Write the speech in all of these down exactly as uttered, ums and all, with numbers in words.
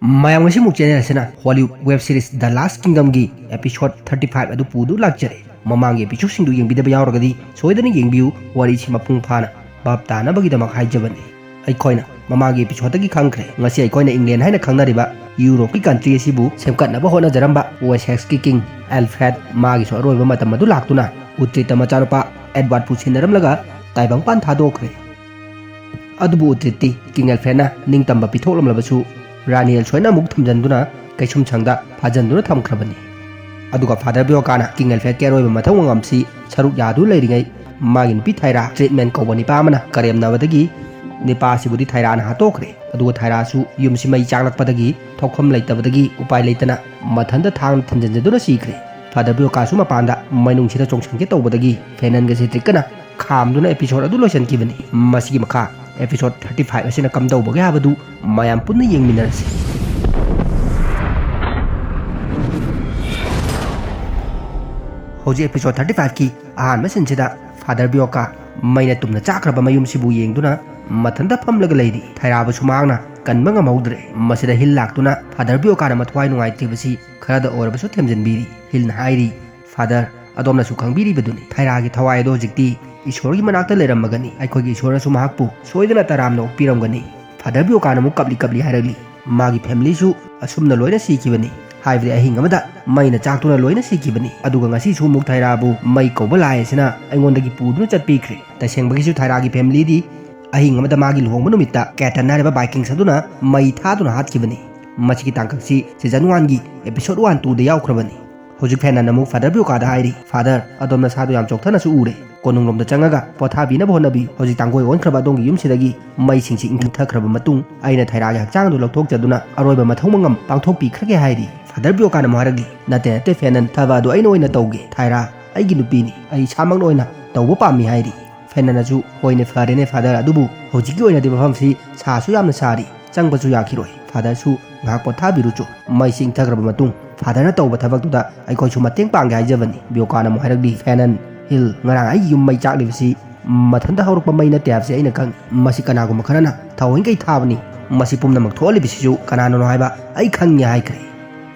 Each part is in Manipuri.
ꯃꯌꯥꯝ, ꯉꯁꯤꯃꯨꯛ ꯆꯦꯅꯦꯜ ꯑꯁꯤꯅ ꯍꯣꯂꯤꯋꯨꯗ ꯋꯦꯕ ꯁꯤꯔꯤꯁ ꯗ ꯂꯥꯁ ꯀꯤꯡꯗꯝꯒꯤ ꯑꯦꯄꯤꯁꯣꯗ ꯊꯥꯔꯇꯤ ꯐꯥꯏꯚ ꯑꯗꯨ ꯄꯨꯗꯨꯅ ꯂꯥꯛꯆꯔꯦ꯫ ꯃꯃꯥꯡꯒꯤ ꯑꯦꯄꯤꯁꯣꯗꯁꯤꯡꯗꯨ ꯌꯦꯡꯕꯤꯗꯕ ꯌꯥꯎꯔꯒꯗꯤ ꯁꯣꯏꯗꯅ ꯌꯦꯡꯕꯤꯌꯨ, ꯋꯥꯔꯤꯁꯤ ꯃꯄꯨꯡ ꯐꯥꯅ ꯚꯥꯞ ꯇꯥꯅꯕꯒꯤꯗꯃꯛ ꯍꯥꯏꯖꯕꯅꯤ꯫ ꯑꯩꯈꯣꯏꯅ ꯃꯃꯥꯡꯒꯤ ꯑꯦꯄꯤꯁꯣꯗꯇꯒꯤ ꯈꯪꯈ꯭ꯔꯦ, ꯉꯁꯤ ꯑꯩꯈꯣꯏꯅ ꯏꯪꯂꯦꯟ ꯍꯥꯏꯅ ꯈꯪꯅꯔꯤꯕ ꯌꯨꯔꯣꯞꯀꯤ ꯀꯟꯇ꯭ꯔꯤ ꯑꯁꯤꯕꯨ ꯁꯦꯝꯒꯠꯅꯕ ꯍꯣꯠꯅꯖꯔꯝꯕ ꯋꯦꯁꯦꯛꯁꯀꯤ ꯀꯤꯡ ꯑꯦꯜꯐ꯭ꯔꯦꯗ, ꯃꯥꯒꯤꯁꯨ ꯑꯔꯣꯏꯕ ꯃꯇꯝ ꯑꯗꯨ ꯂꯥꯛꯇꯨꯅ ꯎꯇ꯭ꯔꯤꯠꯇ ꯃꯆꯥꯅꯨꯄꯥ ꯑꯦꯗꯋꯥꯔꯗꯄꯨ ꯁꯤꯟꯅꯔꯝꯂꯒ ꯇꯥꯏꯕꯪꯄꯥꯟ ꯊꯥꯗꯣꯛꯈ꯭ꯔꯦ꯫ ꯑꯗꯨꯕꯨ ꯎꯇ꯭ꯔꯤꯠꯇꯤ ꯀꯤꯡ ꯑꯦꯜꯐ꯭ꯔꯦꯗꯅ ꯅꯤꯡꯇꯝꯕ ꯄꯤꯊꯣꯛꯂꯝꯂꯕꯁꯨ, ꯔꯥꯅꯤ ꯑꯦꯜꯁꯣꯏꯅ ꯑꯃꯨꯛ ꯊꯝꯖꯤꯟꯗꯨꯅ ꯀꯩꯁꯨꯝꯁꯪꯗ ꯐꯥꯖꯤꯟꯗꯨꯅ ꯊꯝꯈ꯭ꯔꯕꯅꯤ꯫ ꯑꯗꯨꯒ ꯐꯥꯗꯔ ꯕꯤꯌꯣꯀꯥꯅ ꯀꯤꯡ ꯑꯦꯜꯐ꯭ꯔꯦꯗꯀꯤ ꯑꯔꯣꯏꯕ ꯃꯊꯧ ꯃꯉꯝꯁꯤ ꯁꯔꯨꯛ ꯌꯥꯗꯨꯅ ꯂꯩꯔꯤꯉꯩ, ꯃꯥꯒꯤ ꯅꯨꯄꯤ ꯊꯥꯏꯔꯥ ꯇ꯭ꯔꯤꯠꯃꯦꯟ ꯀꯧꯕ ꯅꯤꯄꯥ ꯑꯃꯅ ꯀꯔꯦꯝꯅꯕꯗꯒꯤ ꯅꯤꯄꯥ ꯑꯁꯤꯕꯨꯗꯤ ꯊꯥꯏꯔꯥꯅ ꯍꯥꯠꯇꯣꯛꯈ꯭ꯔꯦ꯫ ꯑꯗꯨꯒ ꯊꯥꯏꯔꯥꯁꯨ ꯌꯨꯝꯁꯤ ꯃꯩ ꯆꯥꯛꯂꯛꯄꯗꯒꯤ ꯊꯣꯛꯐꯝ ꯂꯩꯇꯕꯗꯒꯤ ꯎꯄꯥꯏ ꯂꯩꯇꯅ ꯃꯊꯟꯇ ꯊꯥꯡꯅ ꯊꯤꯟꯖꯤꯟꯖꯗꯨꯅ ꯁꯤꯈ꯭ꯔꯦ꯫ ꯐꯥꯗꯔ ꯕꯤꯌꯣꯀꯥꯁꯨ ꯃꯄꯥꯟꯗ ꯃꯩꯅꯨꯡꯁꯤꯗ ꯆꯣꯡꯁꯤꯟꯒꯦ ꯇꯧꯕꯗꯒꯤ ꯐꯦꯅꯟꯒ ꯁꯦꯗ꯭ꯔꯤꯛꯀꯅ ꯈꯥꯝꯗꯨꯅ ꯑꯦꯄꯤꯁꯣꯗ ꯑꯗꯨ ꯂꯣꯏꯁꯤꯟꯈꯤꯕꯅꯤ꯫ ꯃꯁꯤꯒꯤ ꯃꯈꯥ ꯑꯦꯄꯤꯁꯣꯗ ꯊꯥꯔꯇꯤ ꯐꯥꯏꯚ ꯑꯁꯤꯅ ꯀꯝꯗꯧꯕꯒꯦ ꯍꯥꯏꯕꯗꯨ ꯃꯌꯥꯝ ꯄꯨꯟꯅ ꯌꯦꯡꯃꯤꯟꯅꯔꯁꯤ꯫ ꯍꯧꯖꯤꯛ ꯑꯦꯄꯤꯁꯣꯗ ꯊꯥꯔꯇꯤ ꯐꯥꯏꯚꯀꯤ ꯑꯍꯥꯟꯕ ꯁꯤꯟꯁꯤꯗ ꯐꯥꯗꯔ ꯕꯤꯌꯣꯀꯥ ꯃꯩꯅ ꯇꯨꯝꯅ ꯆꯥꯛꯈ꯭ꯔꯕ ꯃꯌꯨꯝꯁꯤꯕꯨ ꯌꯦꯡꯗꯨꯅ ꯃꯊꯟꯇ ꯐꯝꯂꯒ ꯂꯩꯔꯤ꯫ ꯊꯥꯏꯔꯥꯕꯨꯁꯨ ꯃꯍꯥꯛꯅ ꯀꯟꯕ ꯉꯝꯍꯧꯗ꯭ꯔꯦ꯫ ꯃꯁꯤꯗ ꯍꯤꯜ ꯂꯥꯛꯇꯨꯅ ꯐꯥꯗꯔ ꯕꯤꯌꯣꯀꯥꯅ ꯃꯊ꯭ꯋꯥꯏ ꯅꯨꯡꯉꯥꯏꯇ꯭ꯔꯤꯕꯁꯤ ꯈꯔꯗ ꯑꯣꯏꯔꯕꯁꯨ ꯊꯦꯝꯖꯤꯟꯕꯤꯔꯤ꯫ ꯍꯤꯜꯅ ꯍꯥꯏꯔꯤ, "ꯐꯥꯗꯔ, ꯑꯗꯣꯝꯅꯁꯨ ꯈꯪꯕꯤꯔꯤꯕꯗꯨꯅꯤ, ꯊꯥꯏꯔꯥꯒꯤ ꯊꯋꯥꯏ ꯑꯗꯣ ꯍꯧꯖꯤꯛꯇꯤ ꯏꯁꯣꯔꯒꯤ ꯃꯅꯥꯛꯇ ꯂꯩꯔꯝꯃꯒꯅꯤ꯫ ꯑꯩꯈꯣꯏꯒꯤ ꯏꯁꯣꯔꯅꯁꯨ ꯃꯍꯥꯛꯄꯨ ꯁꯣꯏꯗꯅ ꯇꯔꯥꯝꯅ ꯑꯣꯛꯄꯤꯔꯝꯒꯅꯤ꯫" ꯐꯥꯗꯔ ꯕꯤꯌꯣꯀꯥꯅ ꯑꯃꯨꯛ ꯀꯞꯂꯤ ꯀꯞꯂꯤ ꯍꯥꯏꯔꯛꯂꯤ, "ꯃꯥꯒꯤ ꯐꯦꯃꯤꯂꯤꯁꯨ ꯑꯁꯨꯝꯅ ꯂꯣꯏꯅ ꯁꯤꯈꯤꯕꯅꯤ, ꯍꯥꯏꯕꯗꯤ ꯑꯍꯤꯡ ꯑꯃꯗ ꯃꯩꯅ ꯆꯥꯛꯇꯨꯅ ꯂꯣꯏꯅ ꯁꯤꯈꯤꯕꯅꯤ꯫ ꯑꯗꯨꯒ ꯉꯁꯤꯁꯨ ꯑꯃꯨꯛ ꯊꯥꯏꯔꯥꯕꯨ ꯃꯩ ꯀꯧꯕ ꯂꯥꯏ ꯑꯁꯤꯅ ꯑꯩꯉꯣꯟꯗꯒꯤ ꯄꯨꯗꯨꯅ ꯆꯠꯄꯤꯈ꯭ꯔꯦ꯫ ꯇꯁꯦꯡꯕꯒꯤꯁꯨ ꯊꯥꯏꯔꯥꯒꯤ ꯐꯦꯃꯤꯂꯤꯗꯤ ꯑꯍꯤꯡ ꯑꯃꯗ ꯃꯥꯒꯤ ꯂꯨꯍꯣꯡꯕ ꯅꯨꯃꯤꯠꯇ ꯀꯦꯇꯟ ꯍꯥꯏꯔꯤꯕ ꯚꯥꯏꯀꯤꯡꯁ ꯑꯗꯨꯅ ꯃꯩ ꯊꯥꯗꯨꯅ ꯍꯥꯠꯈꯤꯕꯅꯤ꯫" ꯃꯁꯤꯒꯤ ꯇꯥꯡꯀꯛꯁꯤ ꯁꯤꯖꯟ ꯋꯥꯟꯒꯤ ꯑꯦꯄꯤꯁꯣꯗ ꯋꯥꯟ ꯇꯨꯗ ꯌꯥꯎꯈ꯭ꯔꯕꯅꯤ꯫ ꯍꯧꯖꯤꯛ ꯐꯦꯅꯟ ꯑꯃꯨꯛ ꯐꯥꯗꯔ ꯕꯤꯌꯣꯀꯥꯗ ꯍꯥꯏꯔꯤ, "ꯐꯥꯗꯔ, ꯑꯗꯣꯝ ꯅꯁꯥꯗꯨ ꯌꯥꯝ ꯆꯣꯛꯊꯅꯁꯨ ꯎꯔꯦ꯫ ꯀꯣꯅꯨꯡꯂꯣꯝꯗ ꯆꯪꯉꯒ ꯄꯣꯊꯥꯕꯤꯅꯕ ꯍꯣꯠꯅꯕꯤꯌꯨ꯫ ꯍꯧꯖꯤꯛ ꯇꯥꯡꯒꯣꯏ ꯑꯣꯟꯈ꯭ꯔꯕ ꯑꯗꯣꯝꯒꯤ ꯌꯨꯝꯁꯤꯗꯒꯤ ꯃꯩꯁꯤꯡꯁꯤ ꯏꯪꯊꯈ꯭ꯔꯕ ꯃꯇꯨꯡ, ꯑꯩꯅ ꯊꯥꯏꯔꯥꯒꯤ ꯍꯛꯆꯥꯡ ꯑꯗꯨ ꯂꯧꯊꯣꯛꯆꯗꯨꯅ ꯑꯔꯣꯏꯕ ꯃꯊꯧ ꯃꯉꯝ ꯄꯥꯡꯊꯣꯛꯄꯤꯈ꯭ꯔꯒꯦ" ꯍꯥꯏꯔꯤ꯫ ꯐꯥꯗꯔ ꯕꯤꯌꯣꯀꯥꯅ ꯑꯃꯨꯛ ꯍꯥꯏꯔꯛꯂꯤ, "ꯅꯠꯇꯦ, ꯅꯠꯇꯦ ꯐꯦꯅꯟ, ꯊꯕꯛ ꯑꯗꯨ ꯑꯩꯅ ꯑꯣꯏꯅ ꯇꯧꯒꯦ꯫ ꯊꯥꯏꯔꯥ ꯑꯩꯒꯤ ꯅꯨꯄꯤꯅꯤ, ꯑꯩ ꯏꯁꯥꯃꯛꯅ ꯑꯣꯏꯅ ꯇꯧꯕ ꯄꯥꯝꯃꯤ" ꯍꯥꯏꯔꯤ꯫ ꯐꯦꯅꯟꯅꯁꯨ, "ꯍꯣꯏꯅꯦ, ꯐꯔꯦꯅꯦ ꯐꯥꯗꯔ, ꯑꯗꯨꯕꯨ ꯍꯧꯖꯤꯛꯀꯤ ꯑꯣꯏꯅꯗꯤ ꯃꯐꯝꯁꯤ ꯁꯥꯁꯨ ꯌꯥꯝꯅ ꯁꯥꯔꯤ, ꯆꯪꯕꯁꯨ ꯌꯥꯈꯤꯔꯣꯏ꯫ ꯐꯥꯗꯔꯁꯨ ꯉꯥꯏꯍꯥꯛ ꯄꯣꯊꯥꯕꯤꯔꯨꯆꯣ꯫ ꯃꯩꯁꯤ ꯏꯪꯊꯈ꯭ꯔꯕ ꯃꯇꯨꯡ ꯐꯥꯗꯔꯅ ꯇꯧꯕ ꯊꯕꯛꯇꯨꯗ ꯑꯩꯈꯣꯏꯁꯨ ꯃꯇꯦꯡ ꯄꯥꯡꯒꯦ ꯍꯥꯏꯖꯕꯅꯤ꯫" ꯕꯤꯌꯣꯀꯥꯅ ꯑꯃꯨꯛ ꯍꯥꯏꯔꯛꯂꯤ, "ꯐꯦꯅꯟ, ꯍꯤꯜ, ꯉꯔꯥꯡ ꯑꯩꯒꯤ ꯌꯨꯝ ꯃꯩ ꯆꯥꯛꯂꯤꯕꯁꯤ ꯃꯊꯟꯇ ꯍꯧꯔꯛꯄ ꯃꯩ ꯅꯠꯇꯦ ꯍꯥꯏꯕꯁꯤ ꯑꯩꯅ ꯈꯪꯏ꯫ ꯃꯁꯤ ꯀꯅꯥꯒꯨꯝꯕ ꯈꯔꯅ ꯊꯑꯣꯏꯅ ꯀꯩ ꯊꯥꯕꯅꯤ꯫ "ꯃꯁꯤ ꯄꯨꯝꯅꯃꯛ ꯊꯣꯛꯍꯜꯂꯤꯕꯁꯤꯁꯨ ꯀꯅꯥꯅꯅꯣ ꯍꯥꯏꯕ ꯑꯩ ꯈꯪꯉꯤ" ꯍꯥꯏꯈ꯭ꯔꯦ꯫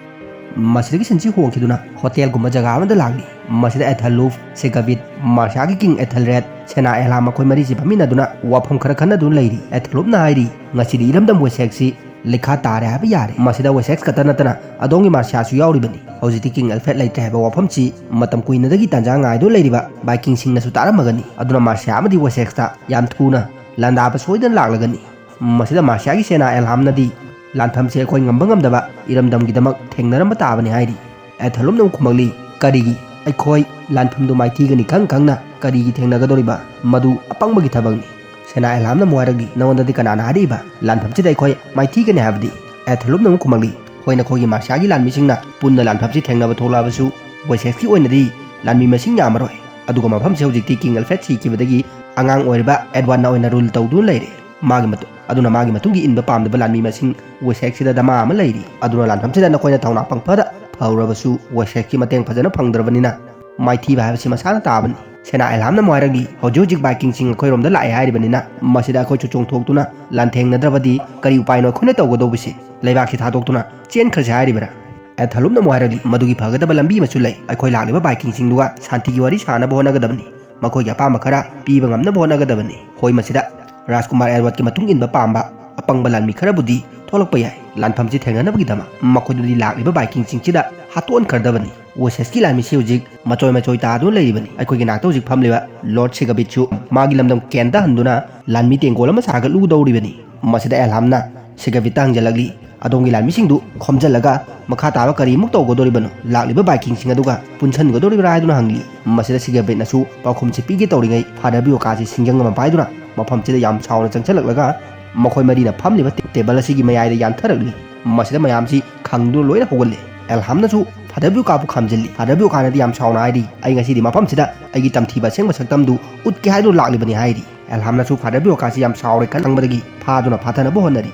ꯃꯁꯤꯗꯒꯤ ꯁꯤꯟꯁꯤ ꯍꯣꯡꯈꯤꯗꯨꯅ ꯍꯣꯇꯦꯜꯒꯨꯝꯕ ꯖꯒꯥ ꯑꯃꯗ ꯂꯥꯛꯂꯤ꯫ ꯃꯁꯤꯗ ꯑꯦꯊꯂꯨꯐ, ꯁꯦꯒꯥꯕꯤꯠ, ꯃꯥꯔꯁꯤꯌꯥꯒꯤ ꯀꯤꯡ ꯑꯦꯊꯦꯜꯔꯦꯗ, ꯁꯦꯅꯥ ꯑꯦꯂꯥꯝ ꯃꯈꯣꯏ ꯃꯔꯤꯁꯤ ꯐꯝꯃꯤꯟꯅꯗꯨꯅ ꯋꯥꯐꯝ ꯈꯔ ꯈꯟꯅꯗꯨꯅ ꯂꯩꯔꯤ꯫ ꯑꯦꯊꯂꯨꯞꯅ ꯍꯥꯏꯔꯤ, "ꯉꯁꯤꯗꯤ ꯏꯔꯝꯗꯝ ꯋꯦꯁꯦꯛꯁꯤ ꯂꯩꯈꯥ ꯇꯥꯔꯦ ꯍꯥꯏꯕ ꯌꯥꯔꯦ꯫ ꯃꯁꯤꯗ ꯋꯦꯁꯦꯛꯁ ꯈꯛꯇ ꯅꯠꯇꯅ ꯑꯗꯣꯝꯒꯤ ꯃꯥꯔꯁꯤꯌꯥꯁꯨ ꯌꯥꯎꯔꯤꯕꯅꯤ꯫ ꯍꯧꯖꯤꯛꯇꯤ ꯀꯤꯡ ꯑꯦꯜꯐ꯭ꯔꯦꯗ ꯂꯩꯇ꯭ꯔꯦ ꯍꯥꯏꯕ ꯋꯥꯐꯝꯁꯤ ꯃꯇꯝ ꯀꯨꯏꯅꯗꯒꯤ ꯇꯥꯟꯖꯥ ꯉꯥꯏꯗꯨꯅ ꯂꯩꯔꯤꯕ ꯚꯥꯏꯀꯤꯡꯁꯤꯡꯅꯁꯨ ꯇꯥꯔꯝꯃꯒꯅꯤ꯫ ꯑꯗꯨꯅ ꯃꯥꯔꯁꯤꯌꯥ ꯑꯃꯗꯤ ꯋꯦꯁꯦꯛꯁꯇ ꯌꯥꯝ ꯊꯨꯅ ꯂꯥꯟꯗꯥꯕ ꯁꯣꯏꯗꯅ ꯂꯥꯛꯂꯒꯅꯤ꯫ ꯃꯁꯤꯗ ꯃꯥꯔꯁꯤꯌꯥꯒꯤ ꯁꯦꯅꯥ ꯑꯦꯜꯍꯥꯝꯅꯗꯤ, "ꯂꯥꯟꯐꯝꯁꯦ ꯑꯩꯈꯣꯏ ꯉꯝꯕ ꯉꯝꯗꯕ ꯏꯔꯝꯗꯝꯒꯤꯗꯃꯛ ꯊꯦꯡꯅꯔꯝꯕ ꯇꯥꯕꯅꯤ" ꯍꯥꯏꯔꯤ꯫ ꯑꯦꯊꯂꯨꯞꯅ ꯑꯃꯨꯛ ꯈꯨꯝꯂꯛꯂꯤ, "ꯀꯔꯤꯒꯤ? ꯑꯩꯈꯣꯏ ꯂꯥꯟꯐꯝꯗꯨ ꯃꯥꯏꯊꯤꯒꯅꯤ ꯈꯪ ꯈꯪꯅ ꯀꯔꯤꯒꯤ ꯊꯦꯡꯅꯒꯗꯧꯔꯤꯕ? ꯃꯗꯨ ꯑꯄꯪꯕꯒꯤ ꯊꯕꯛꯅꯤ꯫" ꯁꯦꯅꯥ ꯑꯦꯜꯍꯥꯝꯅ ꯑꯃꯨꯛ ꯍꯥꯏꯔꯛꯂꯤ, "ꯅꯉꯣꯟꯗꯗꯤ ꯀꯅꯥꯅ ꯍꯥꯏꯔꯛꯏꯕ? ꯂꯥꯟꯐꯝꯁꯤꯗ ꯑꯩꯈꯣꯏ ꯃꯥꯏꯊꯤꯒꯅꯤ ꯍꯥꯏꯕꯗꯤ?" ꯑꯦꯊꯂꯨꯞꯅ ꯑꯃꯨꯛ ꯈꯨꯝꯂꯛꯂꯤ, "ꯍꯣꯏ, ꯅꯈꯣꯏꯒꯤ ꯃꯥꯔꯁꯤꯌꯥꯒꯤ ꯂꯥꯟꯃꯤꯁꯤꯡꯅ ꯄꯨꯟꯅ ꯂꯥꯟꯐꯝꯁꯤ ꯊꯦꯡꯅꯕ ꯊꯣꯛꯂꯛꯂꯕꯁꯨ, ꯋꯦꯁꯦꯛꯁꯀꯤ ꯑꯣꯏꯅꯗꯤ ꯂꯥꯟꯃꯤ ꯃꯁꯤꯡ ꯌꯥꯝꯃꯔꯣꯏ꯫ ꯑꯗꯨꯒ ꯃꯐꯝꯁꯤ ꯍꯧꯖꯤꯛꯇꯤ ꯀꯤꯡ ꯑꯦꯜꯐ꯭ꯔꯦꯗ ꯁꯤꯈꯤꯕꯗꯒꯤ ꯑꯉꯥꯡ ꯑꯣꯏꯔꯤꯕ ꯑꯦꯗꯋꯥꯔꯗꯅ ꯑꯣꯏꯅ ꯔꯨꯜ ꯇꯧꯗꯨꯅ ꯂꯩꯔꯦ꯫ ꯃꯥꯒꯤ ꯃꯇꯨꯡ ꯑꯗꯨꯅ ꯃꯥꯒꯤ ꯃꯇꯨꯡꯒꯤ ꯏꯟꯕ ꯄꯥꯝꯗꯕ ꯂꯥꯟꯃꯤ ꯃꯁꯤꯡ ꯋꯦꯁꯦꯛꯁꯤꯗ ꯗꯃꯥ ꯑꯃ ꯂꯩꯔꯤ꯫ ꯑꯗꯨꯅ ꯂꯥꯟꯐꯝꯁꯤꯗ ꯅꯈꯣꯏꯅ ꯊꯧꯅꯥ ꯄꯪꯐꯗ ꯐꯔꯨꯔꯕꯁꯨ ꯋꯦꯁꯦꯛꯁꯀꯤ ꯃꯇꯦꯡ ꯐꯖꯅ ꯐꯪꯗ꯭ꯔꯕꯅꯤꯅ ꯃꯥꯏꯊꯤꯕ ꯍꯥꯏꯕꯁꯤ ꯃꯁꯥꯅ ꯇꯥꯕꯅꯤ꯫" ꯁꯦꯅꯥ ꯑꯦꯂꯥꯝꯅ ꯑꯃꯨꯛ ꯍꯥꯏꯔꯛꯂꯤ, "ꯍꯧꯖꯤꯛ ꯍꯧꯖꯤꯛ ꯚꯥꯏꯀꯤꯡꯁꯤꯡ ꯑꯩꯈꯣꯏꯔꯣꯝꯗ ꯂꯥꯛꯑꯦ ꯍꯥꯏꯔꯤꯕꯅꯤꯅ ꯃꯁꯤꯗ ꯑꯩꯈꯣꯏꯁꯨ ꯆꯣꯡꯊꯣꯛꯇꯨꯅ ꯂꯥꯟꯊꯦꯡꯅꯗ꯭ꯔꯕꯗꯤ ꯀꯔꯤ ꯎꯄꯥꯏꯅꯣ ꯑꯩꯈꯣꯏꯅ ꯇꯧꯒꯗꯧꯕꯁꯦ? ꯂꯩꯕꯥꯛꯁꯤ ꯊꯥꯗꯣꯛꯇꯨꯅ ꯆꯦꯟꯈ꯭ꯔꯁꯦ ꯍꯥꯏꯔꯤꯕ꯭ꯔꯥ?" ꯑꯦꯊꯂꯨꯞꯅ ꯑꯃꯨꯛ ꯍꯥꯏꯔꯛꯂꯤ, "ꯃꯗꯨꯒꯤ ꯐꯒꯗꯕ ꯂꯝꯕꯤ ꯑꯃꯁꯨ ꯂꯩ꯫ ꯑꯩꯈꯣꯏ ꯂꯥꯛꯂꯤꯕ ꯚꯥꯏꯀꯤꯡꯁꯤꯡꯗꯨꯒ ꯁꯥꯟꯇꯤꯒꯤ ꯋꯥꯔꯤ ꯁꯥꯅꯕ ꯍꯣꯠꯅꯒꯗꯕꯅꯤ꯫ ꯃꯈꯣꯏꯒꯤ ꯑꯄꯥꯝꯕ ꯈꯔ ꯄꯤꯕ ꯉꯝꯅꯕ ꯍꯣꯠꯅꯒꯗꯕꯅꯤ꯫ ꯍꯣꯏ, ꯃꯁꯤꯗ ꯔꯥꯖꯀꯨꯃꯥꯔ ꯑꯦꯗꯋꯥꯔꯗꯀꯤ ꯃꯇꯨꯡ ꯏꯟꯕ ꯄꯥꯝꯕ ꯑꯄꯪꯕ ꯂꯥꯟꯃꯤ ꯈꯔꯕꯨꯗꯤ ꯊꯣꯛꯂꯛꯄ ꯌꯥꯏ꯫ ꯂꯥꯟꯐꯝꯁꯤ ꯊꯦꯡꯅꯅꯕꯒꯤꯗꯃꯛ ꯃꯈꯣꯏꯗꯨꯗꯤ ꯂꯥꯛꯂꯤꯕ ꯚꯥꯏꯀꯤꯡꯁꯤꯡꯁꯤꯗ ꯍꯥꯠꯇꯣꯛꯍꯟꯈ꯭ꯔꯗꯕꯅꯤ꯫ ꯋꯦꯁꯦꯁꯀꯤ ꯂꯥꯟꯃꯤꯁꯤ ꯍꯧꯖꯤꯛ ꯃꯆꯣꯏ ꯃꯆꯣꯏ ꯇꯥꯗꯨꯅ ꯂꯩꯔꯤꯕꯅꯤ꯫ ꯑꯩꯈꯣꯏꯒꯤ ꯅꯥꯛꯇ ꯍꯧꯖꯤꯛ ꯐꯝꯂꯤꯕ ꯂꯣꯔꯗ ꯁꯤꯒꯕꯤꯠꯁꯨ ꯃꯥꯒꯤ ꯂꯝꯗꯝ ꯀꯦꯟꯗ ꯍꯟꯗꯨꯅ ꯂꯥꯟꯃꯤ ꯇꯦꯡꯒꯣꯜ ꯑꯃ ꯁꯥꯒꯠꯂꯨꯒꯗꯧꯔꯤꯕꯅꯤ꯫" ꯃꯁꯤꯗ ꯑꯦꯜꯍꯥꯝꯅ ꯁꯤꯒꯕꯤꯠꯇ ꯍꯪꯖꯜꯂꯛꯂꯤ, "ꯑꯗꯣꯝꯒꯤ ꯂꯥꯟꯃꯤꯁꯤꯡꯗꯨ ꯈꯣꯝꯖꯤꯜꯂꯒ ꯃꯈꯥ ꯇꯥꯕ ꯀꯔꯤꯃꯨꯛ ꯇꯧꯒꯗꯧꯔꯤꯕꯅꯣ? ꯂꯥꯛꯂꯤꯕ ꯚꯥꯏꯀꯤꯡꯁꯤꯡ ꯑꯗꯨꯒ ꯄꯨꯟꯁꯤꯟꯒꯗꯧꯔꯤꯕ꯭ꯔꯥ?" ꯍꯥꯏꯗꯨꯅ ꯍꯪꯂꯤ꯫ ꯃꯁꯤꯗ ꯁꯤꯒꯕꯤꯠꯅꯁꯨ ꯄꯥꯎꯈꯨꯝꯁꯤ ꯄꯤꯒꯦ ꯇꯧꯔꯤꯉꯩ ꯐꯥꯗꯔ ꯕꯤꯌꯣꯀꯥꯁꯤ ꯁꯤꯡꯖꯪ ꯑꯃ ꯄꯥꯏꯗꯨꯅ ꯃꯐꯝꯁꯤꯗ ꯌꯥꯝ ꯁꯥꯎꯅ ꯆꯪꯁꯤꯜꯂꯛꯂꯒ ꯃꯈꯣꯏ ꯃꯔꯤꯅ ꯐꯝꯂꯤꯕ ꯇꯦ-, ꯇꯦꯕꯜ ꯑꯁꯤꯒꯤ ꯃꯌꯥꯏꯗ ꯌꯥꯟꯊꯔꯛꯂꯤ꯫ ꯃꯁꯤꯗ ꯃꯌꯥꯝꯁꯤ ꯈꯪꯗꯨꯅ ꯂꯣꯏꯅ ꯍꯧꯒꯠꯂꯦ꯫ ꯑꯦꯜꯍꯥꯝꯅꯁꯨ ꯐꯥꯗꯔ ꯕꯤꯌꯣꯀꯥꯕꯨ ꯈꯥꯝꯖꯤꯜꯂꯤ꯫ ꯐꯥꯗꯔ ꯕꯤꯌꯣꯀꯥꯅꯗꯤ ꯌꯥꯝ ꯁꯥꯎꯅ ꯍꯥꯏꯔꯤ, "ꯑꯩ ꯉꯁꯤꯗꯤ ꯃꯐꯝꯁꯤꯗ ꯑꯩꯒꯤ ꯇꯝꯊꯤꯕ ꯑꯁꯦꯡꯕ ꯁꯛꯇꯝꯗꯨ ꯎꯠꯀꯦ ꯍꯥꯏꯗꯨꯅ ꯂꯥꯛꯂꯤꯕꯅꯤ" ꯍꯥꯏꯔꯤ꯫ ꯑꯦꯜꯍꯥꯝꯅꯁꯨ ꯐꯥꯗꯔ ꯕꯤꯌꯣꯀꯥꯁꯤ ꯌꯥꯝ ꯁꯥꯎꯔꯦ ꯈꯪꯕꯗꯒꯤ ꯐꯥꯗꯨꯅ ꯐꯥꯊꯅꯕ ꯍꯣꯠꯅꯔꯤ꯫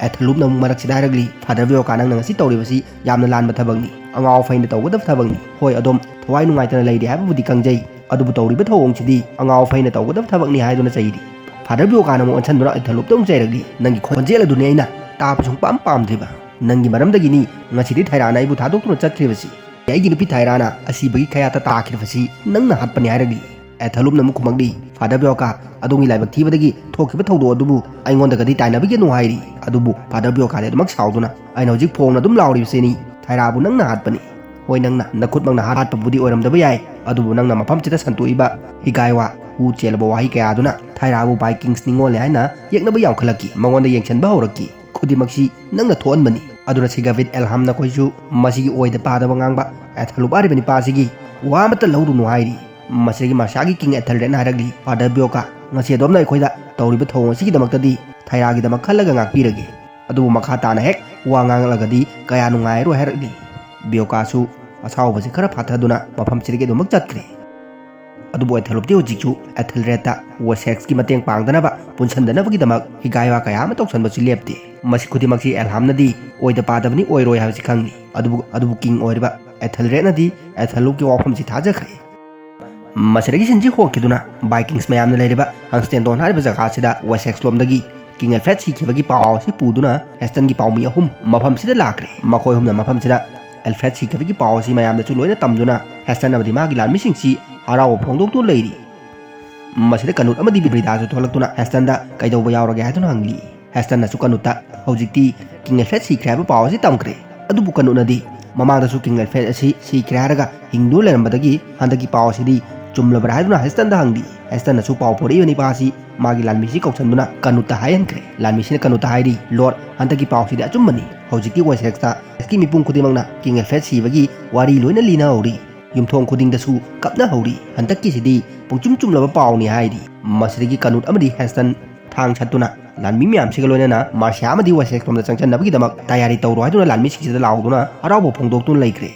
ꯑꯦꯊꯂꯨꯞꯅ ꯑꯃꯨꯛ ꯃꯔꯛꯁꯤꯗ ꯍꯥꯏꯔꯛꯂꯤ, "ꯐꯥꯗꯔ ꯕꯤꯌꯣꯀꯥ, ꯅꯪꯅ ꯉꯁꯤ ꯇꯧꯔꯤꯕꯁꯤ ꯌꯥꯝꯅ ꯂꯥꯟꯕ ꯊꯕꯛꯅꯤ꯫ ꯑꯉꯥꯎ ꯑꯐꯩꯅ ꯇꯧꯒꯗꯕ ꯊꯕꯛꯅꯤ꯫ ꯍꯣꯏ, ꯑꯗꯣꯝ ꯊꯋꯥꯏ ꯅꯨꯡꯉꯥꯏꯇꯅ ꯂꯩꯔꯤ ꯍꯥꯏꯕꯕꯨꯗꯤ ꯈꯪꯖꯩ, ꯑꯗꯨꯕꯨ ꯇꯧꯔꯤꯕ ꯊꯧꯑꯣꯡꯁꯤꯗꯤ ꯑꯉꯥꯎ ꯑꯐꯩꯅ ꯇꯧꯒꯗꯕ ꯊꯕꯛꯅꯤ" ꯍꯥꯏꯗꯨꯅ ꯆꯩꯔꯤ꯫ ꯐꯥꯗꯔ ꯕꯤꯌꯣꯀꯥꯅ ꯑꯃꯨꯛ ꯑꯣꯟꯁꯤꯟꯗꯨꯅ ꯑꯦꯊꯦꯂꯨꯞꯇ ꯑꯃꯨꯛ ꯆꯩꯔꯛꯂꯤ꯫ "ꯅꯪꯒꯤ ꯈꯣꯟꯖꯦꯜ ꯑꯗꯨꯅꯤ ꯑꯩꯅ ꯇꯥꯕ ꯁꯨꯡꯄꯥꯝ ꯄꯥꯝꯗ꯭ꯔꯤꯕ꯫ ꯅꯪꯒꯤ ꯃꯔꯝꯗꯒꯤꯅꯤ ꯉꯁꯤꯗꯤ ꯊꯥꯏꯔꯥꯅ ꯑꯩꯕꯨ ꯊꯥꯗꯣꯛꯇꯨꯅ ꯆꯠꯈ꯭ꯔꯤꯕꯁꯤ꯫ ꯑꯩꯒꯤ ꯅꯨꯄꯤ ꯊꯥꯏꯔꯥꯅ ꯑꯁꯤꯕꯒꯤ ꯈꯌꯥꯠꯇ ꯇꯥꯈꯤꯕꯁꯤ ꯅꯪꯅ ꯍꯥꯠꯄꯅꯤ" ꯍꯥꯏꯔꯛꯂꯤ꯫ ꯑꯦꯊꯦꯂꯨꯞꯅ ꯑꯃꯨꯛ ꯈꯨꯝꯃꯛꯂꯤ, "ꯐꯥꯗꯔ ꯕꯤꯌꯣꯀꯥ, ꯑꯗꯣꯝꯒꯤ ꯂꯥꯏꯕꯛ ꯊꯤꯕꯗꯒꯤ ꯊꯣꯛꯈꯤꯕ ꯊꯧꯗꯣꯛ ꯑꯗꯨꯕꯨ ꯑꯩꯉꯣꯟꯗꯒꯗꯤ ꯇꯥꯏꯅꯕꯤꯒꯅꯨ" ꯍꯥꯏꯔꯤ꯫ ꯑꯗꯨꯕꯨ ꯐꯥꯗꯔ ꯕꯤꯌꯣꯀꯥꯗꯤ ꯑꯗꯨꯃꯛ ꯁꯥꯎꯗꯨꯅ, "ꯑꯩꯅ ꯍꯧꯖꯤꯛ ꯐꯣꯡꯅ ꯑꯗꯨꯝ ꯂꯥꯎꯔꯤꯕꯁꯤꯅꯤ, ꯊꯥꯏꯔꯥꯕꯨ ꯅꯪꯅ ꯍꯥꯠꯄꯅꯤ꯫ ꯍꯣꯏ, ꯅꯪꯅ ꯅꯈꯨꯠꯃꯛꯅ ꯍꯥꯠꯄꯕꯨꯗꯤ ꯑꯣꯏꯔꯝꯗꯕ ꯌꯥꯏ, ꯑꯗꯨꯕꯨ ꯅꯪꯅ ꯃꯐꯝꯁꯤꯗ ꯁꯟꯇꯣꯛꯏꯕ ꯍꯤꯒꯥꯏꯋꯥ, ꯍꯨ ꯆꯦꯜꯂꯕ ꯋꯥꯍꯩ ꯀꯌꯥ ꯑꯗꯨꯅ ꯊꯥꯏꯔꯥꯕꯨ ꯚꯥꯏꯀꯤꯡꯁ ꯅꯤꯡꯉꯣꯜꯅꯤ ꯍꯥꯏꯅ ꯌꯦꯛꯅꯕ ꯌꯥꯝꯈꯠꯂꯛꯈꯤ꯫ ꯃꯉꯣꯟꯗ ꯌꯦꯡꯁꯤꯟꯕ ꯍꯧꯔꯛꯈꯤ꯫ ꯈꯨꯗꯤꯡꯃꯛꯁꯤ ꯅꯪꯅ ꯊꯣꯛꯍꯟꯕꯅꯤ꯫ ꯑꯗꯨꯅ ꯁꯤꯒꯥꯕꯤꯠ ꯑꯦꯜꯍꯥꯝ, ꯅꯈꯣꯏꯁꯨ ꯃꯁꯤꯒꯤ ꯑꯣꯏꯗ ꯄꯥꯗꯕ ꯉꯥꯡꯕ ꯑꯦꯊꯦꯂꯨꯞ ꯍꯥꯏꯔꯤꯕ ꯅꯤꯄꯥꯁꯤꯒꯤ ꯋꯥ ꯑꯃꯠꯇ ꯂꯧꯔꯨꯅꯨ" ꯍꯥꯏꯔꯤ꯫ ꯃꯁꯤꯗꯒꯤ ꯃꯥꯔꯁꯤꯌꯥꯒꯤ ꯀꯤꯡ ꯑꯦꯊꯦꯜꯔꯦꯗꯅ ꯍꯥꯏꯔꯛꯂꯤ, "ꯐꯥꯗꯔ ꯕꯤꯌꯣꯀꯥ, ꯉꯁꯤ ꯑꯗꯣꯝꯅ ꯑꯩꯈꯣꯏꯗ ꯇꯧꯔꯤꯕ ꯊꯧꯑꯣꯡ ꯑꯁꯤꯒꯤꯗꯃꯛꯇꯗꯤ ꯊꯥꯏꯔꯥꯒꯤꯗꯃꯛ ꯈꯜꯂꯒ ꯉꯥꯛꯄꯤꯔꯒꯦ꯫ ꯑꯗꯨꯕꯨ ꯃꯈꯥ ꯇꯥꯅ ꯍꯦꯛ ꯋꯥ ꯉꯥꯡꯂꯛꯂꯒꯗꯤ ꯀꯌꯥ ꯅꯨꯡꯉꯥꯏꯔꯣꯏ" ꯍꯥꯏꯔꯛꯂꯤ꯫ ꯕꯤꯌꯣꯀꯥꯁꯨ ꯑꯁꯥꯎꯕꯁꯤ ꯈꯔ ꯐꯥꯊꯗꯨꯅ ꯃꯐꯝꯁꯤꯗꯒꯤ ꯑꯗꯨꯃꯛ ꯆꯠꯈ꯭ꯔꯦ꯫ ꯑꯗꯨꯕꯨ ꯑꯦꯊꯦꯂꯨꯞꯇꯤ ꯍꯧꯖꯤꯛꯁꯨ ꯑꯦꯊꯦꯜꯔꯦꯗꯇ ꯋꯦꯁꯦꯛꯁꯀꯤ ꯃꯇꯦꯡ ꯄꯥꯡꯗꯅꯕ, ꯄꯨꯟꯁꯟꯗꯅꯕꯒꯤꯗꯃꯛ ꯍꯤꯒꯥꯏꯋꯥ ꯀꯌꯥ ꯑꯃ ꯇꯧꯁꯟꯕꯁꯨ ꯂꯦꯞꯇꯦ꯫ ꯃꯁꯤ ꯈꯨꯗꯤꯡꯃꯛꯁꯤ ꯑꯦꯜꯍꯥꯝꯅꯗꯤ ꯑꯣꯏꯗ ꯄꯥꯗꯕꯅꯤ, ꯑꯣꯏꯔꯣꯏ ꯍꯥꯏꯕꯁꯤ ꯈꯪꯂꯤ꯫ ꯑꯗꯨꯕꯨ, ꯑꯗꯨꯕꯨ ꯀꯤꯡ ꯑꯣꯏꯔꯤꯕ ꯑꯦꯊꯦꯜꯔꯦꯗꯅꯗꯤ ꯑꯦꯊꯦꯂꯨꯞꯀꯤ ꯋꯥꯐꯝꯁꯤ ꯊꯥꯖꯈ꯭ꯔꯦ꯫ ꯃꯁꯤꯗꯒꯤ ꯁꯤꯟꯁꯤ ꯍꯣꯡꯈꯤꯗꯨꯅ ꯚꯥꯏꯀꯤꯡꯁ ꯃꯌꯥꯝꯅ ꯂꯩꯔꯤꯕ ꯍꯪꯁꯇꯦꯟꯗꯣꯟ ꯍꯥꯏꯔꯤꯕ ꯖꯒꯥꯁꯤꯗ ꯋꯦꯁꯦꯛꯁ ꯂꯣꯝꯗꯒꯤ ꯀꯤꯡ ꯑꯦꯜꯐ꯭ꯔꯦꯗ ꯁꯤꯈꯤꯕꯒꯤ ꯄꯥꯎ ꯑꯁꯤ ꯄꯨꯗꯨꯅ ꯍꯦꯁꯇꯟꯒꯤ ꯄꯥꯎꯃꯤ ꯑꯍꯨꯝ ꯃꯐꯝꯁꯤꯗ ꯂꯥꯛꯈ꯭ꯔꯦ꯫ ꯃꯈꯣꯏ ꯑꯍꯨꯝꯅ ꯃꯐꯝꯁꯤꯗ ꯑꯦꯜꯐ꯭ꯔꯦꯗ ꯁꯤꯈꯤꯕꯒꯤ ꯄꯥꯎ ꯑꯁꯤ ꯃꯌꯥꯝꯗꯁꯨ ꯂꯣꯏꯅ ꯇꯝꯗꯨꯅ ꯍꯦꯁꯇꯟ ꯑꯃꯗꯤ ꯃꯥꯒꯤ ꯂꯥꯟꯃꯤꯁꯤꯡꯁꯤ ꯍꯔꯥꯎꯕ ꯐꯣꯡꯗꯣꯛꯇꯨꯅ ꯂꯩꯔꯤ꯫ ꯃꯁꯤꯗ ꯀꯅꯨꯠ ꯑꯃꯗꯤ ꯕ꯭ꯔꯤꯗꯥꯁꯨ ꯊꯣꯛꯂꯛꯇꯨꯅ ꯍꯦꯁꯇꯟꯗ ꯀꯩꯗꯧꯕ ꯌꯥꯎꯔꯒꯦ ꯍꯥꯏꯗꯨꯅ ꯍꯪꯂꯤ꯫ ꯍꯦꯁꯇꯟꯅꯁꯨ ꯀꯅꯨꯠꯇ ꯍꯧꯖꯤꯛꯇꯤ ꯀꯤꯡ ꯑꯦꯜꯐ꯭ꯔꯦꯗ ꯁꯤꯈ꯭ꯔꯦ ꯍꯥꯏꯕ ꯄꯥꯎ ꯑꯁꯤ ꯇꯝꯈ꯭ꯔꯦ꯫ ꯑꯗꯨꯕꯨ ꯀꯅꯨꯠꯅꯗꯤ ꯃꯃꯥꯡꯗꯁꯨ ꯀꯤꯡ ꯑꯦꯜꯐ꯭ꯔꯦꯗ ꯑꯁꯤ ꯁꯤꯈ꯭ꯔꯦ ꯍꯥꯏꯔꯒ ꯍꯤꯡꯗꯨꯅ ꯂꯩꯔꯝꯕꯗꯒꯤ ꯍꯟꯗꯛꯀꯤ ꯄꯥꯎ ꯑꯁꯤꯗꯤ ꯆꯨꯝꯂꯕ꯭ꯔꯥ ꯍꯥꯏꯗꯨꯅ ꯍꯦꯁꯇꯟꯗ ꯍꯪꯂꯤ꯫ ꯍꯦꯁꯇꯟꯅꯁꯨ ꯄꯥꯎ ꯄꯨꯔꯛꯏꯕ ꯅꯤꯄꯥ ꯑꯁꯤ ꯃꯥꯒꯤ ꯂꯥꯟꯃꯤꯁꯤ ꯀꯧꯁꯟꯗꯨꯅ ꯀꯅꯨꯠꯇ ꯍꯥꯏꯍꯟꯈ꯭ꯔꯦ꯫ ꯂꯥꯟꯃꯤꯁꯤꯅ ꯀꯅꯨꯠꯇ ꯍꯥꯏꯔꯤ, "ꯂꯣꯔꯗ, ꯍꯟꯗꯛꯀꯤ ꯄꯥꯎꯁꯤꯗꯤ ꯑꯆꯨꯝꯕꯅꯤ꯫ ꯍꯧꯖꯤꯛꯇꯤ ꯋꯦꯁꯦꯛꯁꯇ ꯃꯤꯄꯨꯝ ꯈꯨꯗꯤꯡꯃꯛꯅ ꯀꯤꯡ ꯑꯦꯜꯐ꯭ꯔꯦꯗ ꯁꯤꯕꯒꯤ ꯋꯥꯔꯤ ꯂꯣꯏꯅ ꯂꯤꯅꯍꯧꯔꯤ꯫ ꯌꯨꯝꯊꯣꯡ ꯈꯨꯗꯤꯡꯗꯁꯨ ꯀꯞꯅꯍꯧꯔꯤ꯫ ꯍꯟꯗꯛꯀꯤꯁꯤꯗꯤ ꯄꯨꯡꯆꯨꯝ ꯆꯨꯝꯂꯕ ꯄꯥꯎꯅꯤ" ꯍꯥꯏꯔꯤ꯫ ꯃꯁꯤꯗꯒꯤ ꯀꯅꯨꯠ ꯑꯃꯗꯤ ꯍꯦꯁꯇꯟ ꯊꯥꯡ ꯁꯠꯇꯨꯅ ꯂꯥꯟꯃꯤ ꯃꯌꯥꯝꯁꯤꯒ ꯂꯣꯏꯅꯅ ꯃꯥꯔꯁꯤꯌꯥ ꯑꯃꯗꯤ ꯋꯦꯁꯦꯛꯁ ꯂꯣꯝꯗ ꯆꯪꯁꯤꯟꯅꯕꯒꯤꯗꯃꯛ ꯇꯌꯥꯔꯤ ꯇꯧꯔꯣ ꯍꯥꯏꯗꯨꯅ ꯂꯥꯟꯃꯤꯁꯤꯡꯁꯤꯗ ꯂꯥꯎꯗꯨꯅ ꯍꯔꯥꯎꯕ ꯐꯣꯡꯗꯣꯛꯇꯨꯅ ꯂꯩꯈ꯭ꯔꯦ꯫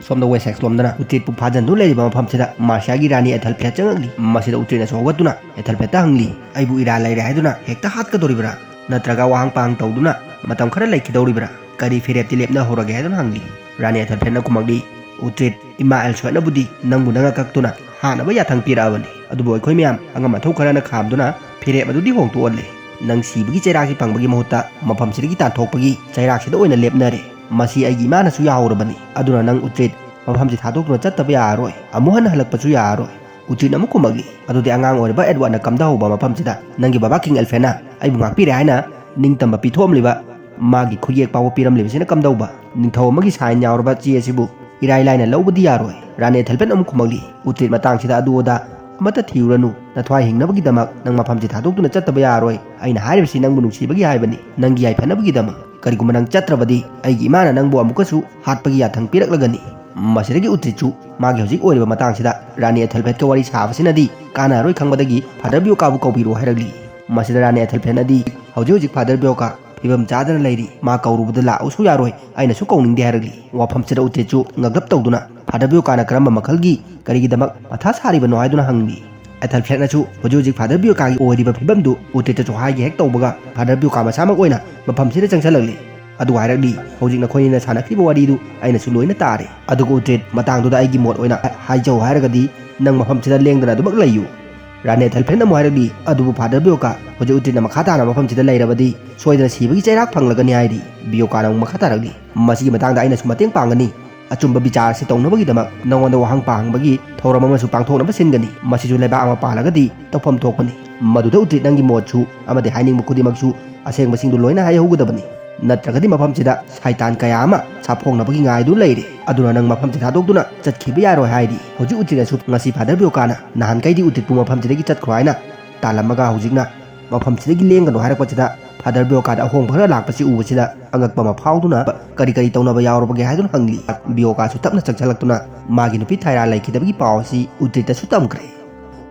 ꯁꯣꯝꯗ ꯋꯦꯁꯦꯛꯁ ꯂꯣꯝꯗꯅ ꯎꯇ꯭ꯔꯤꯠꯄꯨ ꯐꯥꯖꯤꯟꯗꯨꯅ ꯂꯩꯔꯤꯕ ꯃꯐꯝꯁꯤꯗ ꯃꯥꯔꯁꯤꯌꯥꯒꯤ ꯔꯥꯅꯤ ꯑꯦꯊꯦꯜꯐ꯭ꯔꯦꯗ ꯆꯪꯉꯛꯂꯤ꯫ ꯃꯁꯤꯗ ꯎꯇ꯭ꯔꯤꯠꯅꯁꯨ ꯍꯧꯒꯠꯇꯨꯅ ꯑꯦꯊꯦꯜꯐ꯭ꯔꯦꯗꯇ ꯍꯪꯂꯤ, "ꯑꯩꯕꯨ ꯏꯔꯥꯜ ꯂꯩꯔꯦ ꯍꯥꯏꯗꯨꯅ ꯍꯦꯛꯇ ꯍꯥꯠꯀꯗꯧꯔꯤꯕ꯭ꯔꯥ? ꯅꯠꯇ꯭ꯔꯒ ꯋꯥꯍꯪ ꯄꯥꯍꯪ ꯇꯧꯗꯨꯅ ꯃꯇꯝ ꯈꯔ ꯂꯩꯈꯤꯗꯧꯔꯤꯕ꯭ꯔꯥ? ꯀꯔꯤ ꯐꯤꯔꯦꯞꯇꯤ ꯂꯦꯞꯅꯍꯧꯔꯒꯦ?" ꯍꯥꯏꯗꯨꯅ ꯍꯪꯂꯤ꯫ ꯔꯥꯅꯤ ꯑꯦꯊꯦꯜꯐ꯭ꯔꯦꯗꯅ ꯈꯨꯝꯃꯛꯂꯤ, "ꯎꯇ꯭ꯔꯤꯠ, ꯏꯃꯥ ꯑꯦꯜꯁꯣꯏꯠꯅꯕꯨꯗꯤ ꯅꯪꯕꯨ ꯅꯪꯅ ꯀꯛꯇꯨꯅ ꯍꯥꯠꯅꯕ ꯌꯥꯊꯪ ꯄꯤꯔꯛꯑꯕꯅꯤ꯫ ꯑꯗꯨꯕꯨ ꯑꯩꯈꯣꯏ ꯃꯌꯥꯝ ꯑꯉꯝ ꯑꯊꯧ ꯈꯔꯅ ꯈꯥꯝꯗꯨꯅ ꯐꯤꯔꯦꯞ ꯑꯗꯨꯗꯤ ꯍꯣꯡꯗꯣꯛꯍꯜꯂꯦ꯫ ꯅꯪ ꯁꯤꯕꯒꯤ ꯆꯩꯔꯥꯛꯁꯤ ꯐꯪꯕꯒꯤ ꯃꯍꯨꯠꯇ ꯃꯐꯝꯁꯤꯗꯒꯤ ꯇꯥꯟꯊꯣꯛꯄꯒꯤ ꯆꯩꯔꯥꯛꯁꯤꯗ ꯑꯣꯏꯅ ꯂꯦꯞꯅꯔꯦ꯫ ꯃꯁꯤ ꯑꯩꯒꯤ ꯏꯃꯥꯅꯁꯨ ꯌꯥꯍꯧꯔꯕꯅꯤ꯫ ꯑꯗꯨꯅ ꯅꯪ ꯎꯇ꯭ꯔꯤꯠ, ꯃꯐꯝꯁꯤ ꯊꯥꯗꯣꯛꯇꯨꯅ ꯆꯠꯇꯕ ꯌꯥꯔꯔꯣꯏ꯫ ꯑꯃꯨꯛ ꯍꯟꯅ ꯍꯜꯂꯛꯄꯁꯨ ꯌꯥꯔꯔꯣꯏ꯫ ꯎꯇ꯭ꯔꯤꯠꯅ ꯑꯃꯨꯛ ꯈꯨꯝꯃꯛꯂꯤ, "ꯑꯗꯨꯗꯤ ꯑꯉꯥꯡ ꯑꯣꯏꯔꯤꯕ ꯑꯦꯗꯋꯥꯔꯗꯅ ꯀꯝꯗꯍꯧꯕ ꯃꯐꯝꯁꯤꯗ ꯅꯪꯒꯤ ꯕꯕꯥ ꯀꯤꯡ ꯑꯦꯜꯐ꯭ꯔꯦꯗꯅ ꯑꯩꯕꯨ ꯉꯥꯛꯄꯤꯔꯦ ꯍꯥꯏꯅ ꯅꯤꯡꯇꯝꯕ ꯄꯤꯊꯣꯛꯂꯝꯂꯤꯕ, ꯃꯥꯒꯤ ꯈꯨꯠꯌꯦꯛ ꯐꯥꯎꯕ ꯄꯤꯔꯝꯂꯤꯕꯁꯤꯅ ꯀꯝꯗꯧꯕ? ꯅꯤꯡꯊꯧ ꯑꯃꯒꯤ ꯁꯥꯏꯟ ꯌꯥꯎꯔꯕ ꯆꯦ ꯑꯁꯤꯕꯨ ꯏꯔꯥꯏ ꯂꯥꯏꯅ ꯂꯧꯕꯗꯤ ꯌꯥꯔꯣꯏ꯫" ꯔꯥꯅꯤ ꯑꯦꯊꯦꯜꯐ꯭ꯔꯦꯗ ꯑꯃꯨꯛ ꯈꯨꯝꯃꯛꯂꯤ, "ꯎꯇ꯭ꯔꯤꯠ, ꯃꯇꯥꯡꯁꯤꯗ ꯑꯗꯨ ꯑꯗꯥ ꯑꯃꯠꯇ ꯊꯤꯔꯨꯔꯅꯨ꯫ ꯅꯊ꯭ꯋꯥꯏ ꯍꯤꯡꯅꯕꯒꯤꯗꯃꯛ ꯅꯪ ꯃꯐꯝꯁꯤ ꯊꯥꯗꯣꯛꯇꯨꯅ ꯆꯠꯇꯕ ꯌꯥꯔꯣꯏ꯫ ꯑꯩꯅ ꯍꯥꯏꯔꯤꯕꯁꯤ ꯅꯪꯕꯨ ꯅꯨꯡꯁꯤꯕꯒꯤ ꯍꯥꯏꯕꯅꯤ, ꯅꯪꯒꯤ ꯌꯥꯏꯐꯅꯕꯒꯤꯗꯃꯛ꯫ ꯀꯔꯤꯒꯨꯝꯕ ꯅꯪ ꯆꯠꯇ꯭ꯔꯕꯗꯤ ꯑꯩꯒꯤ ꯏꯃꯥꯅ ꯅꯪꯕꯨ ꯑꯃꯨꯛꯀꯁꯨ ꯍꯥꯠꯄꯒꯤ ꯌꯥꯊꯪ ꯄꯤꯔꯛꯂꯒꯅꯤ꯫" ꯃꯁꯤꯗꯒꯤ ꯎꯇ꯭ꯔꯤꯠꯁꯨ ꯃꯥꯒꯤ ꯍꯧꯖꯤꯛ ꯑꯣꯏꯔꯤꯕ ꯃꯇꯥꯡꯁꯤꯗ ꯔꯥꯅꯤ ꯑꯦꯊꯦꯜꯐ꯭ꯔꯦꯗꯀ ꯋꯥꯔꯤ ꯁꯥꯕꯁꯤꯅꯗꯤ ꯀꯥꯟꯅꯔꯣꯏ ꯈꯪꯕꯗꯒꯤ ꯐꯥꯗꯔ ꯕꯤꯌꯣꯀꯥꯕꯨ ꯀꯧꯕꯤꯔꯣ ꯍꯥꯏꯔꯛꯂꯤ꯫ ꯃꯁꯤꯗ ꯔꯥꯅꯤ ꯑꯦꯊꯦꯜꯐ꯭ꯔꯦꯗꯅꯗꯤ ꯍꯧꯖꯤꯛ ꯍꯧꯖꯤꯛ ꯐꯥꯗꯔ ꯕꯤꯌꯣꯀꯥ ꯐꯤꯕꯝ ꯆꯥꯗꯅ ꯂꯩꯔꯤ, ꯃꯥ ꯀꯧꯔꯨꯕꯗ ꯂꯥꯛꯎꯁꯨ ꯌꯥꯔꯣꯏ, ꯑꯩꯅꯁꯨ ꯀꯧꯅꯤꯡꯗꯦ ꯍꯥꯏꯔꯛꯂꯤ꯫ ꯋꯥꯐꯝꯁꯤꯗ ꯎꯇ꯭ꯔꯤꯠꯁꯨ ꯉꯛꯂꯞ ꯇꯧꯗꯨꯅ ꯐꯥꯗꯔ ꯕꯤꯌꯣꯀꯥꯅ ꯀꯔꯝꯕ ꯃꯈꯜꯒꯤ, ꯀꯔꯤꯒꯤꯗꯃꯛ ꯃꯊꯥ ꯁꯥꯔꯤꯕꯅꯣ ꯍꯥꯏꯗꯨꯅ ꯍꯪꯂꯤ꯫ ꯑꯦꯊꯦꯜꯐ꯭ꯔꯦꯗꯅꯁꯨ ꯍꯧꯖꯤꯛ ꯍꯧꯖꯤꯛ ꯐꯥꯗꯔ ꯕꯤꯌꯣꯀꯥꯒꯤ ꯑꯣꯏꯔꯤꯕ ꯐꯤꯕꯝꯗꯨ ꯎꯇ꯭ꯔꯤꯠꯇꯁꯨ ꯍꯥꯏꯒꯦ ꯍꯦꯛ ꯇꯧꯕꯒ ꯐꯥꯗꯔ ꯕꯤꯌꯣꯀꯥ ꯃꯁꯥꯃꯛ ꯑꯣꯏꯅ ꯃꯐꯝꯁꯤꯗ ꯆꯪꯁꯤꯜꯂꯛꯂꯤ꯫ ꯑꯗꯨꯒ ꯍꯥꯏꯔꯛꯂꯤ, "ꯍꯧꯖꯤꯛ ꯅꯈꯣꯏꯅꯤꯅ ꯁꯥꯟꯅꯈ꯭ꯔꯤꯕ ꯋꯥꯔꯤꯗꯨ ꯑꯩꯅꯁꯨ ꯂꯣꯏꯅ ꯇꯥꯔꯦ꯫ ꯑꯗꯨꯒ ꯎꯇ꯭ꯔꯤꯠ, ꯃꯇꯥꯡꯗꯨꯗ ꯑꯩꯒꯤ ꯃꯣꯠ ꯑꯣꯏꯅ ꯍꯥꯏꯖꯧ ꯍꯥꯏꯔꯒꯗꯤ ꯅꯪ ꯃꯐꯝꯁꯤꯗ ꯂꯦꯡꯗꯅ ꯑꯗꯨꯃꯛ ꯂꯩꯌꯨ꯫" ꯔꯥꯅꯤ ꯑꯦꯊꯦꯜꯐ꯭ꯔꯦꯗꯅ ꯑꯃꯨꯛ ꯍꯥꯏꯔꯛꯂꯤ, "ꯑꯗꯨꯕꯨ ꯐꯥꯗꯔ ꯕꯤꯌꯣꯀꯥ, ꯍꯧꯖꯤꯛ ꯎꯇ꯭ꯔꯤꯠꯅ ꯃꯈꯥ ꯇꯥꯅ ꯃꯐꯝꯁꯤꯗ ꯂꯩꯔꯕꯗꯤ ꯁꯣꯏꯗꯅ ꯁꯤꯕꯒꯤ ꯆꯩꯔꯥꯛ ꯐꯪꯂꯒꯅꯤ" ꯍꯥꯏꯔꯤ꯫ ꯕꯤꯌꯣꯀꯥꯅ ꯑꯃꯨꯛ ꯃꯈꯥ ꯇꯥꯔꯛꯂꯤ, "ꯃꯁꯤꯒꯤ ꯃꯇꯥꯡꯗ ꯑꯩꯅꯁꯨ ꯃꯇꯦꯡ ꯄꯥꯡꯒꯅꯤ꯫ ꯑꯆꯨꯝꯕ ꯕꯤꯆꯥꯔ ꯑꯁꯤ ꯇꯧꯅꯕꯒꯤꯗꯃꯛ ꯅꯉꯣꯟꯗ ꯋꯥꯍꯪ ꯄꯥꯍꯪꯕꯒꯤ ꯊꯧꯔꯝ ꯑꯃꯁꯨ ꯄꯥꯡꯊꯣꯛꯅꯕ ꯁꯤꯟꯒꯅꯤ꯫ ꯃꯁꯤꯁꯨ ꯂꯩꯕꯥꯛ ꯑꯃ ꯄꯥꯜꯂꯒꯗꯤ ꯇꯧꯐꯝ ꯊꯣꯛꯄꯅꯤ꯫ ꯃꯗꯨꯗ ꯎꯇ꯭ꯔꯤꯠ, ꯅꯪꯒꯤ ꯃꯣꯠꯁꯨ ꯑꯃꯗꯤ ꯍꯥꯏꯅꯤꯡꯕ ꯈꯨꯗꯤꯡꯃꯛꯁꯨ ꯑꯁꯦꯡꯕꯁꯤꯡꯗꯨ ꯂꯣꯏꯅ ꯍꯥꯏꯍꯧꯒꯗꯕꯅꯤ꯫ ꯅꯠꯇ꯭ꯔꯒꯗꯤ ꯃꯐꯝꯁꯤꯗ ꯁꯥꯏꯇꯥꯟ ꯀꯌꯥ ꯑꯃ ꯁꯥꯐꯣꯡꯅꯕꯒꯤ ꯉꯥꯏꯗꯨꯅ ꯂꯩꯔꯦ꯫ ꯑꯗꯨꯅ ꯅꯪ ꯃꯐꯝꯁꯤ ꯊꯥꯗꯣꯛꯇꯨꯅ ꯆꯠꯈꯤꯕ ꯌꯥꯔꯣꯏ" ꯍꯥꯏꯔꯤ꯫ ꯍꯧꯖꯤꯛ ꯎꯇ꯭ꯔꯤꯠꯅꯁꯨ ꯉꯁꯤ ꯐꯥꯗꯔ ꯕꯤꯌꯣꯀꯥꯅ ꯅꯍꯥꯟꯈꯩꯗꯤ ꯎꯇ꯭ꯔꯤꯠꯄꯨ ꯃꯐꯝꯁꯤꯗꯒꯤ ꯆꯠꯈ꯭ꯔꯣ ꯍꯥꯏꯅ ꯇꯥꯜꯂꯝꯃꯒ ꯍꯧꯖꯤꯛꯅ "ꯃꯐꯝꯁꯤꯗꯒꯤ ꯂꯦꯡꯒꯅꯨ" ꯍꯥꯏꯔꯛꯄꯁꯤꯗ ꯐꯥꯗꯔ ꯕꯤꯌꯣꯀꯥꯗ ꯑꯍꯣꯡꯕ ꯈꯔ ꯂꯥꯛꯄꯁꯤ ꯎꯕꯁꯤꯗ ꯑꯉꯛꯄ ꯑꯃ ꯐꯥꯎꯗꯨꯅ ꯀꯔꯤ ꯀꯔꯤ ꯇꯧꯅꯕ ꯌꯥꯎꯔꯕꯒꯦ ꯍꯥꯏꯗꯨꯅ ꯍꯪꯂꯤ꯫ ꯕꯤꯌꯣꯀꯥꯁꯨ ꯇꯞꯅ ꯆꯪꯁꯤꯜꯂꯛꯇꯨꯅ ꯃꯥꯒꯤ ꯅꯨꯄꯤ ꯊꯥꯏꯔꯥ ꯂꯩꯈꯤꯗꯕꯒꯤ ꯄꯥꯎ ꯑꯁꯤ ꯎꯇ꯭ꯔꯤꯠꯇꯁꯨ ꯇꯝꯈ꯭ꯔꯦ꯫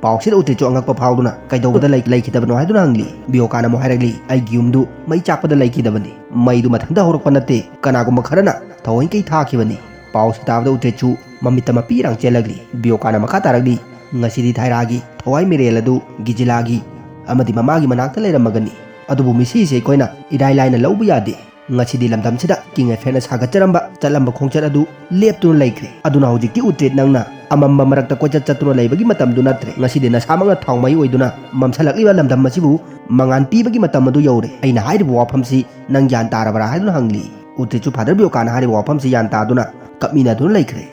ꯄꯥꯎꯁꯤꯗ ꯎꯇ꯭ꯔꯤꯠꯁꯨ ꯑꯉꯛꯄ ꯐꯥꯎꯗꯨꯅ ꯀꯩꯗꯧꯕꯗ ꯂꯩ-, ꯂꯩꯈꯤꯗꯕꯅꯣ ꯍꯥꯏꯗꯨꯅ ꯍꯪꯂꯤ꯫ ꯕꯤꯌꯣꯀꯥꯅ ꯑꯃꯨꯛ ꯍꯥꯏꯔꯛꯂꯤ, "ꯑꯩꯒꯤ ꯌꯨꯝꯗꯨ ꯃꯩ ꯆꯥꯛꯄꯗ ꯂꯩꯈꯤꯗꯕꯅꯤ꯫ ꯃꯩꯗꯨ ꯃꯊꯟꯇ ꯍꯧꯔꯛꯄ ꯅꯠꯇꯦ, ꯀꯅꯥꯒꯨꯝꯕ ꯈꯔꯅ ꯊꯑꯣꯏꯀꯤ ꯊꯥꯈꯤꯕꯅꯤ꯫" ꯄꯥꯎꯁꯤ ꯇꯥꯕꯗ ꯎꯇ꯭ꯔꯤꯠꯁꯨ ꯃꯃꯤꯠꯇ ꯃꯄꯤ ꯏꯔꯥꯡ ꯆꯦꯜꯂꯛꯂꯤ꯫ ꯕꯤꯌꯣꯀꯥꯅ ꯃꯈꯥ ꯇꯥꯔꯛꯂꯤ, "ꯉꯁꯤꯗꯤ ꯊꯥꯏꯔꯥꯒꯤ ꯊꯋꯥꯏ ꯃꯤꯔꯦꯜ ꯑꯗꯨ ꯒꯤꯖꯤꯂꯥꯒꯤ ꯑꯃꯗꯤ ꯃꯃꯥꯒꯤ ꯃꯅꯥꯛꯇ ꯂꯩꯔꯝꯃꯒꯅꯤ꯫ ꯑꯗꯨꯕꯨ ꯃꯤꯁꯤꯁꯦ ꯑꯩꯈꯣꯏꯅ ꯏꯔꯥꯏ ꯂꯥꯏꯅ ꯂꯧꯕ ꯌꯥꯗꯦ꯫ ꯉꯁꯤꯗꯤ ꯂꯝꯗꯝꯁꯤꯗ ꯀꯤꯡ ꯑꯦꯐꯦꯠꯅ ꯁꯥꯒꯠꯆꯔꯝꯕ ꯆꯠꯂꯝꯕ ꯈꯣꯡꯆꯠ ꯑꯗꯨ ꯂꯦꯞꯇꯨꯅ ꯂꯩꯈ꯭ꯔꯦ꯫ ꯑꯗꯨꯅ ꯍꯧꯖꯤꯛꯇꯤ ꯎꯇ꯭ꯔꯤꯠ, ꯅꯪꯅ ꯑꯃꯝꯕ ꯃꯔꯛꯇ ꯀꯣꯏꯆꯠ ꯆꯠꯇꯨꯅ ꯂꯩꯕꯒꯤ ꯃꯇꯝꯗꯨ ꯅꯠꯇ꯭ꯔꯦ꯫ ꯉꯁꯤꯗꯤ ꯅꯁꯥꯃꯛꯅ ꯊꯥꯎꯃꯩ ꯑꯣꯏꯗꯨꯅ ꯃꯝꯁꯜꯂꯛꯂꯤꯕ ꯂꯝꯗꯝ ꯑꯁꯤꯕꯨ ꯃꯉꯥꯟ ꯄꯤꯕꯒꯤ ꯃꯇꯝ ꯑꯗꯨ ꯌꯧꯔꯦ꯫ ꯑꯩꯅ ꯍꯥꯏꯔꯤꯕ ꯋꯥꯐꯝꯁꯤ ꯅꯪ ꯒ꯭ꯌꯥꯟ ꯇꯥꯔꯕ꯭ꯔꯥ?" ꯍꯥꯏꯗꯨꯅ ꯍꯪꯂꯤ꯫ ꯎꯇ꯭ꯔꯤꯠꯁꯨ ꯐꯥꯗꯔ ꯕꯤꯌꯣꯀꯥꯅ ꯍꯥꯏꯔꯤꯕ ꯋꯥꯐꯝꯁꯤ ꯒ꯭ꯌꯥꯟ ꯇꯥꯗꯨꯅ ꯀꯞꯃꯤꯟꯅꯗꯨꯅ ꯂꯩꯈ꯭ꯔꯦ꯫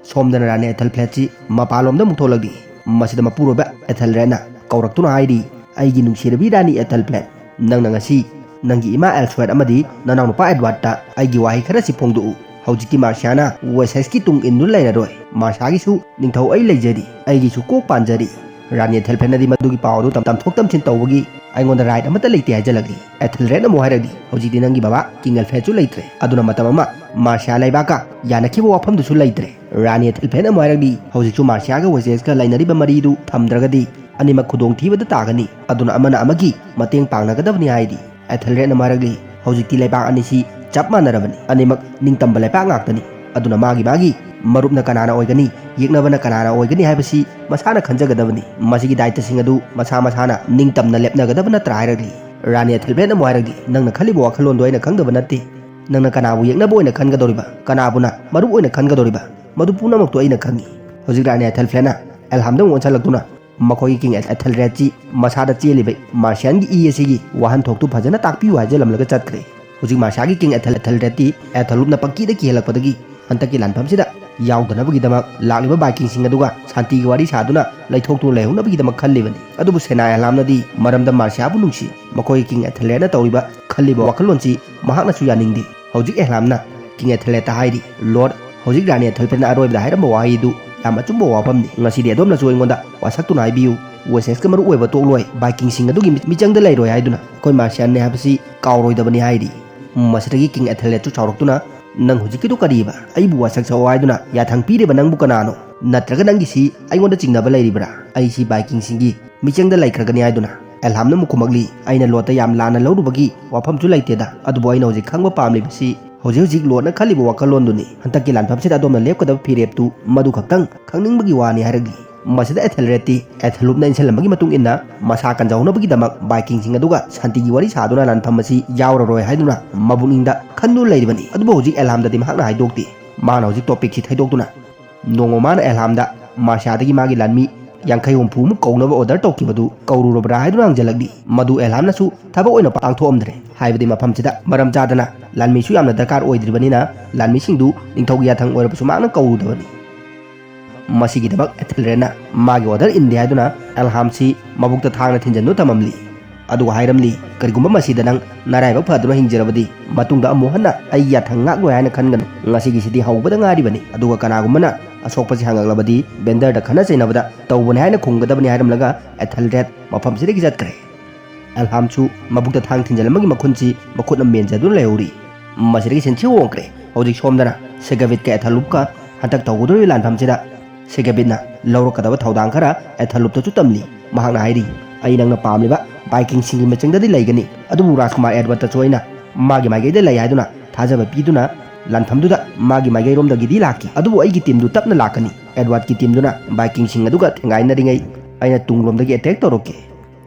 ꯁꯣꯝꯗꯅ ꯔꯥꯅꯤ ꯑꯦꯊꯦꯜꯐ꯭ꯂꯦꯠꯁꯤ ꯃꯄꯥꯟꯂꯣꯝꯗ ꯑꯃꯨꯛ ꯊꯣꯛꯂꯛꯂꯤ꯫ ꯃꯁꯤꯗ ꯃꯄꯨꯔꯣꯏꯕ ꯑꯦꯊꯦꯜꯔꯦꯗꯅ ꯀꯧꯔꯛꯇꯨꯅ ꯍꯥꯏꯔꯤ, "ꯑꯩꯒꯤ ꯅꯨꯡꯁꯤꯔꯕꯤ ꯔꯥꯅꯤ ꯑꯦꯊꯦꯜꯐ꯭ꯂꯦꯠ, ꯅꯪꯅ ꯉꯁꯤ ꯅꯪꯒꯤ ꯏꯃꯥ ꯑꯦꯜꯁꯋꯦꯠ ꯑꯃꯗꯤ ꯅꯅꯥꯎꯅꯨꯄꯥ ꯑꯦꯗꯋꯥꯔꯗꯇ ꯑꯩꯒꯤ ꯋꯥꯍꯩ ꯈꯔꯁꯤ ꯐꯣꯡꯗꯣꯛꯎ꯫ ꯍꯧꯖꯤꯛꯇꯤ ꯃꯥꯔꯁꯤꯌꯥꯅ ꯋꯦꯁꯦꯁꯀꯤ ꯇꯨꯡ ꯏꯟꯗꯨꯅ ꯂꯩꯔꯔꯣꯏ꯫ ꯃꯥꯔꯁꯤꯌꯥꯒꯤꯁꯨ ꯅꯤꯡꯊꯧ ꯑꯩ ꯂꯩꯖꯔꯤ, ꯑꯩꯒꯤꯁꯨ ꯀꯣꯛ ꯄꯥꯟꯖꯔꯤ꯫" ꯔꯥꯅꯤ ꯑꯦꯊꯦꯜꯐ꯭ꯂꯦꯠꯅꯗꯤ ꯃꯗꯨꯒꯤ ꯄꯥꯎ ꯑꯗꯨ ꯇꯝ-, ꯇꯝꯊꯣꯛ ꯇꯝꯁꯤꯟ ꯇꯧꯕꯒꯤ ꯑꯩꯉꯣꯟꯗ ꯔꯥꯏꯠ ꯑꯃꯠꯇ ꯂꯩꯇꯦ ꯍꯥꯏꯖꯜꯂꯛꯂꯤ꯫ ꯑꯦꯊꯦꯜꯔꯦꯗꯅ ꯑꯃꯨꯛ ꯍꯥꯏꯔꯛꯂꯤ, "ꯍꯧꯖꯤꯛꯇꯤ ꯅꯪꯒꯤ ꯕꯕꯥ ꯀꯤꯡ ꯑꯦꯜꯐ꯭ꯔꯦꯗꯁꯨ ꯂꯩꯇ꯭ꯔꯦ꯫ ꯑꯗꯨꯅ ꯃꯇꯝ ꯑꯃ ꯃꯥꯔꯁꯤꯌꯥ ꯂꯩꯕꯥꯛꯀ ꯌꯥꯅꯈꯤꯕ ꯋꯥꯐꯝꯗꯨꯁꯨ ꯂꯩꯇ꯭ꯔꯦ꯫" ꯔꯥꯅꯤ ꯑꯦꯊꯦꯜꯐ꯭ꯂꯦꯠꯅ ꯑꯃꯨꯛ ꯍꯥꯏꯔꯛꯂꯤ, "ꯍꯧꯖꯤꯛꯁꯨ ꯃꯥꯔꯁꯤꯌꯥꯒ ꯋꯦꯁꯦꯁꯀ ꯂꯩꯅꯔꯤꯕ ꯃꯔꯤꯗꯨ ꯊꯝꯗ꯭ꯔꯒꯗꯤ ꯑꯅꯤꯃꯛ ꯈꯨꯗꯣꯡꯊꯤꯕꯗ ꯇꯥꯒꯅꯤ꯫ ꯑꯗꯨꯅ ꯑꯃꯅ ꯑꯃꯒꯤ ꯃꯇꯦꯡ ꯄꯥꯡꯅꯒꯗꯕꯅꯤ" ꯍꯥꯏꯔꯤ꯫ ꯑꯦꯊꯦꯜꯔꯦꯗꯅ ꯑꯃꯨꯛ ꯍꯥꯏꯔꯛꯂꯤ, "ꯍꯧꯖꯤꯛꯇꯤ ꯂꯩꯕꯥꯛ ꯑꯅꯤꯁꯤ ꯆꯞ ꯃꯥꯟꯅꯔꯕꯅꯤ꯫ ꯑꯅꯤꯃꯛ ꯅꯤꯡꯇꯝꯕ ꯂꯩꯕꯥꯛ ꯉꯥꯛꯇꯅꯤ꯫ ꯑꯗꯨꯅ ꯃꯥꯒꯤ ꯃꯥꯒꯤ ꯃꯔꯨꯞꯅ ꯀꯅꯥꯅ ꯑꯣꯏꯒꯅꯤ, ꯌꯦꯛꯅꯕꯅ ꯀꯅꯥꯅ ꯑꯣꯏꯒꯅꯤ ꯍꯥꯏꯕꯁꯤ ꯃꯁꯥꯅ ꯈꯟꯖꯒꯗꯕꯅꯤ꯫ ꯃꯁꯤꯒꯤ ꯗꯥꯏꯇꯁꯤꯡ ꯑꯗꯨ ꯃꯁꯥ ꯃꯁꯥꯅ ꯅꯤꯡꯇꯝꯅ ꯂꯦꯞꯅꯒꯗꯕ ꯅꯠꯇ꯭ꯔꯥ?" ꯍꯥꯏꯔꯛꯂꯤ꯫ ꯔꯥꯅꯤ ꯑꯦꯊꯦꯜꯕ꯭ꯂꯦꯠꯅ ꯑꯃꯨꯛ ꯍꯥꯏꯔꯛꯂꯤ, "ꯅꯪꯅ ꯈꯜꯂꯤꯕ ꯋꯥꯈꯜꯂꯣꯟꯗꯣ ꯑꯩꯅ ꯈꯪꯗꯕ ꯅꯠꯇꯦ꯫ ꯅꯪꯅ ꯀꯅꯥꯕꯨ ꯌꯦꯛꯅꯕ ꯑꯣꯏꯅ ꯈꯟꯒꯗꯧꯔꯤꯕ, ꯀꯅꯥꯕꯨꯅ ꯃꯔꯨꯞ ꯑꯣꯏꯅ ꯈꯟꯒꯗꯧꯔꯤꯕ, ꯃꯗꯨ ꯄꯨꯝꯅꯃꯛꯇꯣ ꯑꯩꯅ ꯈꯪꯏ꯫" ꯍꯧꯖꯤꯛ ꯔꯥꯅꯤ ꯑꯦꯊꯦꯜꯕ꯭ꯂꯦꯠꯅ ꯑꯦꯜꯍꯥꯝꯗ ꯑꯃꯨꯛ ꯑꯣꯟꯁꯤꯜꯂꯛꯇꯨꯅ ꯃꯈꯣꯏꯒꯤ ꯀꯤꯡ ꯑꯦꯊꯦꯜꯔꯦꯗꯁꯤ ꯃꯁꯥꯗ ꯆꯦꯜꯂꯤꯕ ꯃꯥꯔꯁꯤꯌꯥꯟꯒꯤ ꯏ ꯑꯁꯤꯒꯤ ꯋꯥꯍꯟꯊꯣꯛꯇꯨ ꯐꯖꯅ ꯇꯥꯛꯄꯤꯌꯨ ꯍꯥꯏꯖꯜꯂꯝꯂꯒ ꯆꯠꯈ꯭ꯔꯦ꯫ ꯍꯧꯖꯤꯛ ꯃꯥꯔꯁꯤꯌꯥꯒꯤ ꯀꯤꯡ ꯑꯦꯊꯦꯜ-, ꯑꯦꯊꯦꯜꯔꯦꯗꯇꯤ ꯑꯦꯊꯦꯂꯨꯞꯅ ꯄꯪꯀꯤꯗ ꯀꯤꯍꯜꯂꯛꯄꯗꯒꯤ ꯍꯟꯗꯛꯀꯤ ꯂꯥꯟꯐꯝꯁꯤꯗ ꯌꯥꯎꯗꯅꯕꯒꯤꯗꯃꯛ ꯂꯥꯛꯂꯤꯕ ꯚꯥꯏꯀꯤꯡꯁꯤꯡ ꯑꯗꯨꯒ ꯁꯥꯟꯇꯤꯒꯤ ꯋꯥꯔꯤ ꯁꯥꯗꯨꯅ ꯂꯩꯊꯣꯛꯇꯨꯅ ꯂꯩꯍꯧꯅꯕꯒꯤꯗꯃꯛ ꯈꯜꯂꯤꯕꯅꯤ꯫ ꯑꯗꯨꯕꯨ ꯁꯦꯅꯥ ꯑꯦꯂꯥꯝꯅꯗꯤ ꯃꯔꯝꯗꯝ ꯃꯥꯔꯁꯤꯌꯥꯕꯨ ꯅꯨꯡꯁꯤ, ꯃꯈꯣꯏꯒꯤ ꯀꯤꯡ ꯑꯦꯊꯦꯜꯔꯦꯗꯅ ꯇꯧꯔꯤꯕ ꯈꯜꯂꯤꯕ ꯋꯥꯈꯜꯂꯣꯟꯁꯤ ꯃꯍꯥꯛꯅꯁꯨ ꯌꯥꯅꯤꯡꯗꯦ꯫ ꯍꯧꯖꯤꯛ ꯑꯦꯂꯥꯝꯅ ꯀꯤꯡ ꯑꯦꯊꯦꯜꯔꯦꯗꯇ ꯍꯥꯏꯔꯤ, "ꯂꯣꯔꯗ, ꯍꯧꯖꯤꯛ ꯔꯥꯅꯤ ꯑꯦꯊꯦꯜꯕ꯭ꯂꯦꯠꯅ ꯑꯔꯣꯏꯕꯗ ꯍꯥꯏꯔꯝꯕ ꯋꯥꯍꯩ ꯑꯗꯨ ꯌꯥꯝ ꯑꯆꯨꯝꯕ ꯋꯥꯐꯝꯅꯤ꯫ ꯉꯁꯤꯗꯤ ꯑꯗꯣꯝꯅꯁꯨ ꯑꯩꯉꯣꯟꯗ ꯋꯥꯁꯛꯇꯨꯅ ꯍꯥꯏꯕꯤꯌꯨ, ꯋꯦꯁꯦꯁꯀ ꯃꯔꯨ ꯑꯣꯏꯕ ꯇꯣꯛꯂꯣꯏ, ꯚꯥꯏꯀꯤꯡꯁꯤꯡ ꯑꯗꯨꯒꯤ ꯃꯤ-, ꯃꯤꯆꯪꯗ ꯂꯩꯔꯣꯏ ꯍꯥꯏꯗꯨꯅ ꯑꯩꯈꯣꯏ ꯃꯥꯔꯁꯤꯌꯥꯟꯅꯤ ꯍꯥꯏꯕꯁꯤ ꯀꯥꯎꯔꯣꯏꯗꯕꯅꯤ" ꯍꯥꯏꯔꯤ꯫ ꯃꯁꯤꯗꯒꯤ ꯀꯤꯡ ꯑꯦꯊꯦꯜꯔꯦꯗꯁꯨ ꯁꯥꯎꯔꯛꯇꯨꯅ, "ꯅꯪ ꯍꯧꯖꯤꯛꯀꯤꯗꯨ ꯀꯔꯤꯕ? ꯑꯩꯕꯨ ꯋꯥꯁꯛ ꯁꯛꯑꯣ ꯍꯥꯏꯗꯨꯅ ꯌꯥꯊꯪ ꯄꯤꯔꯤꯕ ꯅꯪꯕꯨ ꯀꯅꯥꯅꯣ? ꯅꯠꯇ꯭ꯔꯒ ꯅꯪꯒꯤꯁꯤ ꯑꯩꯉꯣꯟꯗ ꯆꯤꯡꯅꯕ ꯂꯩꯔꯤꯕ꯭ꯔꯥ? ꯑꯩꯁꯤ ꯚꯥꯏꯀꯤꯡꯁꯤꯡꯒꯤ ꯃꯤꯆꯪꯗ ꯂꯩꯈ꯭ꯔꯒꯅꯤ" ꯍꯥꯏꯗꯨꯅ꯫ ꯑꯦꯜꯍꯥꯝꯅ ꯑꯃꯨꯛ ꯈꯨꯝꯃꯛꯂꯤ, "ꯑꯩꯅ ꯂꯣꯔꯗꯇ ꯌꯥꯝ ꯂꯥꯟꯅ ꯂꯧꯔꯨꯕꯒꯤ ꯋꯥꯐꯝꯁꯨ ꯂꯩꯇꯦꯗ, ꯑꯗꯨꯕꯨ ꯑꯩꯅ ꯍꯧꯖꯤꯛ ꯈꯪꯕ ꯄꯥꯝꯂꯤꯕꯁꯤ ꯍꯧꯖꯤꯛ ꯍꯧꯖꯤꯛ ꯂꯣꯔꯗꯅ ꯈꯜꯂꯤꯕ ꯋꯥꯈꯜꯂꯣꯟꯗꯨꯅꯤ꯫ ꯍꯟꯗꯛꯀꯤ ꯂꯥꯟꯐꯝꯁꯤꯗ ꯑꯗꯣꯝꯅ ꯂꯦꯞꯀꯗꯕ ꯐꯤꯔꯦꯞꯇꯨ ꯃꯗꯨ ꯈꯛꯇꯪ ꯈꯪꯅꯤꯡꯕꯒꯤ ꯋꯥꯅꯤ" ꯍꯥꯏꯔꯛꯂꯤ꯫ ꯃꯁꯤꯗ ꯑꯦꯊꯦꯜꯔꯦꯗꯇꯤ ꯑꯦꯊꯦꯂꯨꯞꯅ ꯏꯟꯁꯤꯜꯂꯝꯕꯒꯤ ꯃꯇꯨꯡ ꯏꯟꯅ ꯃꯁꯥ ꯀꯟꯖꯍꯧꯅꯕꯒꯤꯗꯃꯛ ꯚꯥꯏꯀꯤꯡꯁꯤꯡ ꯑꯗꯨꯒ ꯁꯥꯟꯇꯤꯒꯤ ꯋꯥꯔꯤ ꯁꯥꯗꯨꯅ ꯂꯥꯟꯐꯝ ꯑꯁꯤ ꯌꯥꯎꯔꯔꯣꯏ ꯍꯥꯏꯗꯨꯅ ꯃꯕꯨꯛꯅꯤꯡꯗ ꯈꯟꯗꯨꯅ ꯂꯩꯔꯤꯕꯅꯤ꯫ ꯑꯗꯨꯕꯨ ꯍꯧꯖꯤꯛ ꯑꯦꯂꯥꯝꯗꯗꯤ ꯃꯍꯥꯛꯅ ꯍꯥꯏꯗꯣꯛꯇꯦ꯫ ꯃꯥꯅ ꯍꯧꯖꯤꯛ ꯇꯣꯄꯤꯛꯁꯤ ꯊꯩꯗꯣꯛꯇꯨꯅ, ꯅꯣꯡꯃ ꯃꯥꯅ ꯑꯦꯜꯍꯥꯝꯗ ꯃꯥꯔꯁꯤꯌꯥꯗꯒꯤ ꯃꯥꯒꯤ ꯂꯥꯟꯃꯤ ꯌꯥꯡꯈꯩ ꯍꯨꯝꯐꯨ ꯑꯃꯨꯛ ꯀꯧꯅꯕ ꯑꯣꯔꯗꯔ ꯇꯧꯈꯤꯕꯗꯨ ꯀꯧꯔꯨꯔꯕ꯭ꯔꯥ ꯍꯥꯏꯗꯨꯅ ꯍꯪꯖꯜꯂꯛꯂꯤ꯫ ꯃꯗꯨ ꯑꯦꯜꯍꯥꯝꯅꯁꯨ ꯊꯕꯛ ꯑꯣꯏꯅ ꯄꯥꯡꯊꯣꯛꯑꯝꯗ꯭ꯔꯦ꯫ ꯍꯥꯏꯕꯗꯤ ꯃꯐꯝꯁꯤꯗ ꯃꯔꯝ ꯆꯥꯗꯅ ꯂꯥꯟꯃꯤꯁꯨ ꯌꯥꯝꯅ ꯗꯔꯀꯥꯔ ꯑꯣꯏꯗ꯭ꯔꯤꯕꯅꯤꯅ ꯂꯥꯟꯃꯤꯁꯤꯡꯗꯨ ꯅꯤꯡꯊꯧꯒꯤ ꯌꯥꯊꯪ ꯑꯣꯏꯔꯕꯁꯨ ꯃꯍꯥꯛꯅ ꯀꯧꯔꯨꯗꯕꯅꯤ꯫ ꯃꯁꯤꯒꯤꯗꯃꯛ ꯑꯦꯊꯦꯜꯔꯦꯗꯅ ꯃꯥꯒꯤ ꯑꯣꯔꯗꯔ ꯏꯟꯗꯦ ꯍꯥꯏꯗꯨꯅ ꯑꯦꯜꯍꯥꯝꯁꯤ ꯃꯕꯨꯛꯇ ꯊꯥꯡꯅ ꯊꯤꯟꯖꯟꯗꯨꯅ ꯊꯝꯃꯝꯂꯤ꯫ ꯑꯗꯨꯒ ꯍꯥꯏꯔꯝꯂꯤ, "ꯀꯔꯤꯒꯨꯝꯕ ꯃꯁꯤꯗ ꯅꯪ ꯅꯔꯥꯏꯕꯛ ꯐꯗꯨꯅ ꯍꯤꯡꯖꯔꯕꯗꯤ ꯃꯇꯨꯡꯗ ꯑꯃꯨꯛ ꯍꯟꯅ ꯑꯩꯒꯤ ꯌꯥꯊꯪ ꯉꯥꯛꯂꯣꯏ ꯍꯥꯏꯅ ꯈꯟꯒꯅꯨ꯫ ꯉꯁꯤꯒꯤꯁꯤꯗꯤ ꯍꯧꯕꯗ ꯉꯥꯏꯔꯤꯕꯅꯤ꯫ ꯑꯗꯨꯒ ꯀꯅꯥꯒꯨꯝꯕꯅ ꯑꯁꯣꯛꯄꯁꯤ ꯍꯪꯉꯛꯂꯕꯗꯤ ꯕꯦꯟꯗꯔꯗ ꯈꯟꯅ ꯆꯩꯅꯕꯗ ꯇꯧꯕꯅꯤ ꯍꯥꯏꯅ ꯈꯨꯝꯒꯗꯕꯅꯤ" ꯍꯥꯏꯔꯝꯂꯒ ꯑꯦꯊꯦꯜꯔꯦꯗ ꯃꯐꯝꯁꯤꯗꯒꯤ ꯆꯠꯈ꯭ꯔꯦ꯫ ꯑꯦꯜꯍꯥꯝꯁꯨ ꯃꯕꯨꯛꯇ ꯊꯥꯡ ꯊꯤꯟꯖꯜꯂꯝꯕꯒꯤ ꯃꯈꯨꯟꯁꯤ ꯃꯈꯨꯠꯅ ꯃꯦꯟꯖꯗꯨꯅ ꯂꯩꯍꯧꯔꯤ꯫ ꯃꯁꯤꯗꯒꯤ ꯁꯤꯟꯁꯤ ꯍꯣꯡꯈ꯭ꯔꯦ꯫ ꯍꯧꯖꯤꯛ ꯁꯣꯝꯗꯅ ꯁꯦꯒꯥꯕꯤꯠꯀ ꯑꯦꯊꯦꯜꯂꯨꯞꯀ ꯍꯟꯗꯛ ꯇꯧꯒꯗꯧꯔꯤꯕ ꯂꯥꯟꯐꯝꯁꯤꯗ ꯁꯦꯒꯥꯕꯤꯠꯅ ꯂꯧꯔꯛꯀꯗꯕ ꯊꯧꯗꯥꯡ ꯈꯔ ꯑꯦꯊꯦꯜꯂꯨꯞꯇꯁꯨ ꯇꯝꯂꯤ꯫ ꯃꯍꯥꯛꯅ ꯍꯥꯏꯔꯤ, "ꯑꯩ ꯅꯪꯅ ꯄꯥꯝꯂꯤꯕ ꯚꯥꯏꯀꯤꯡꯁꯤꯡꯒꯤ ꯃꯤꯆꯪꯗꯗꯤ ꯂꯩꯒꯅꯤ, ꯑꯗꯨꯕꯨ ꯔꯥꯖꯀꯨꯃꯥꯔ ꯑꯦꯗꯋꯥꯔꯗꯇꯁꯨ ꯑꯩꯅ ꯃꯥꯒꯤ ꯃꯥꯏꯀꯩꯗ ꯂꯩ ꯍꯥꯏꯗꯨꯅ ꯊꯥꯖꯕ ꯄꯤꯗꯨꯅ ꯂꯥꯟꯐꯝꯗꯨꯗ ꯃꯥꯒꯤ ꯃꯥꯏꯀꯩꯔꯣꯝꯗꯒꯤꯗꯤ ꯂꯥꯛꯈꯤ, ꯑꯗꯨꯕꯨ ꯑꯩꯒꯤ ꯇꯤꯝꯗꯨ ꯇꯞꯅ ꯂꯥꯛꯀꯅꯤ꯫ ꯑꯦꯗꯋꯥꯔꯗꯀꯤ ꯇꯤꯝꯗꯨꯅ ꯚꯥꯏꯀꯤꯡꯁꯤꯡ ꯑꯗꯨꯒ ꯊꯦꯡꯒꯥꯏꯅꯔꯤꯉꯩ ꯑꯩꯅ ꯇꯨꯡꯂꯣꯝꯗꯒꯤ ꯑꯦꯇꯦꯛ ꯇꯧꯔꯛꯀꯦ"꯫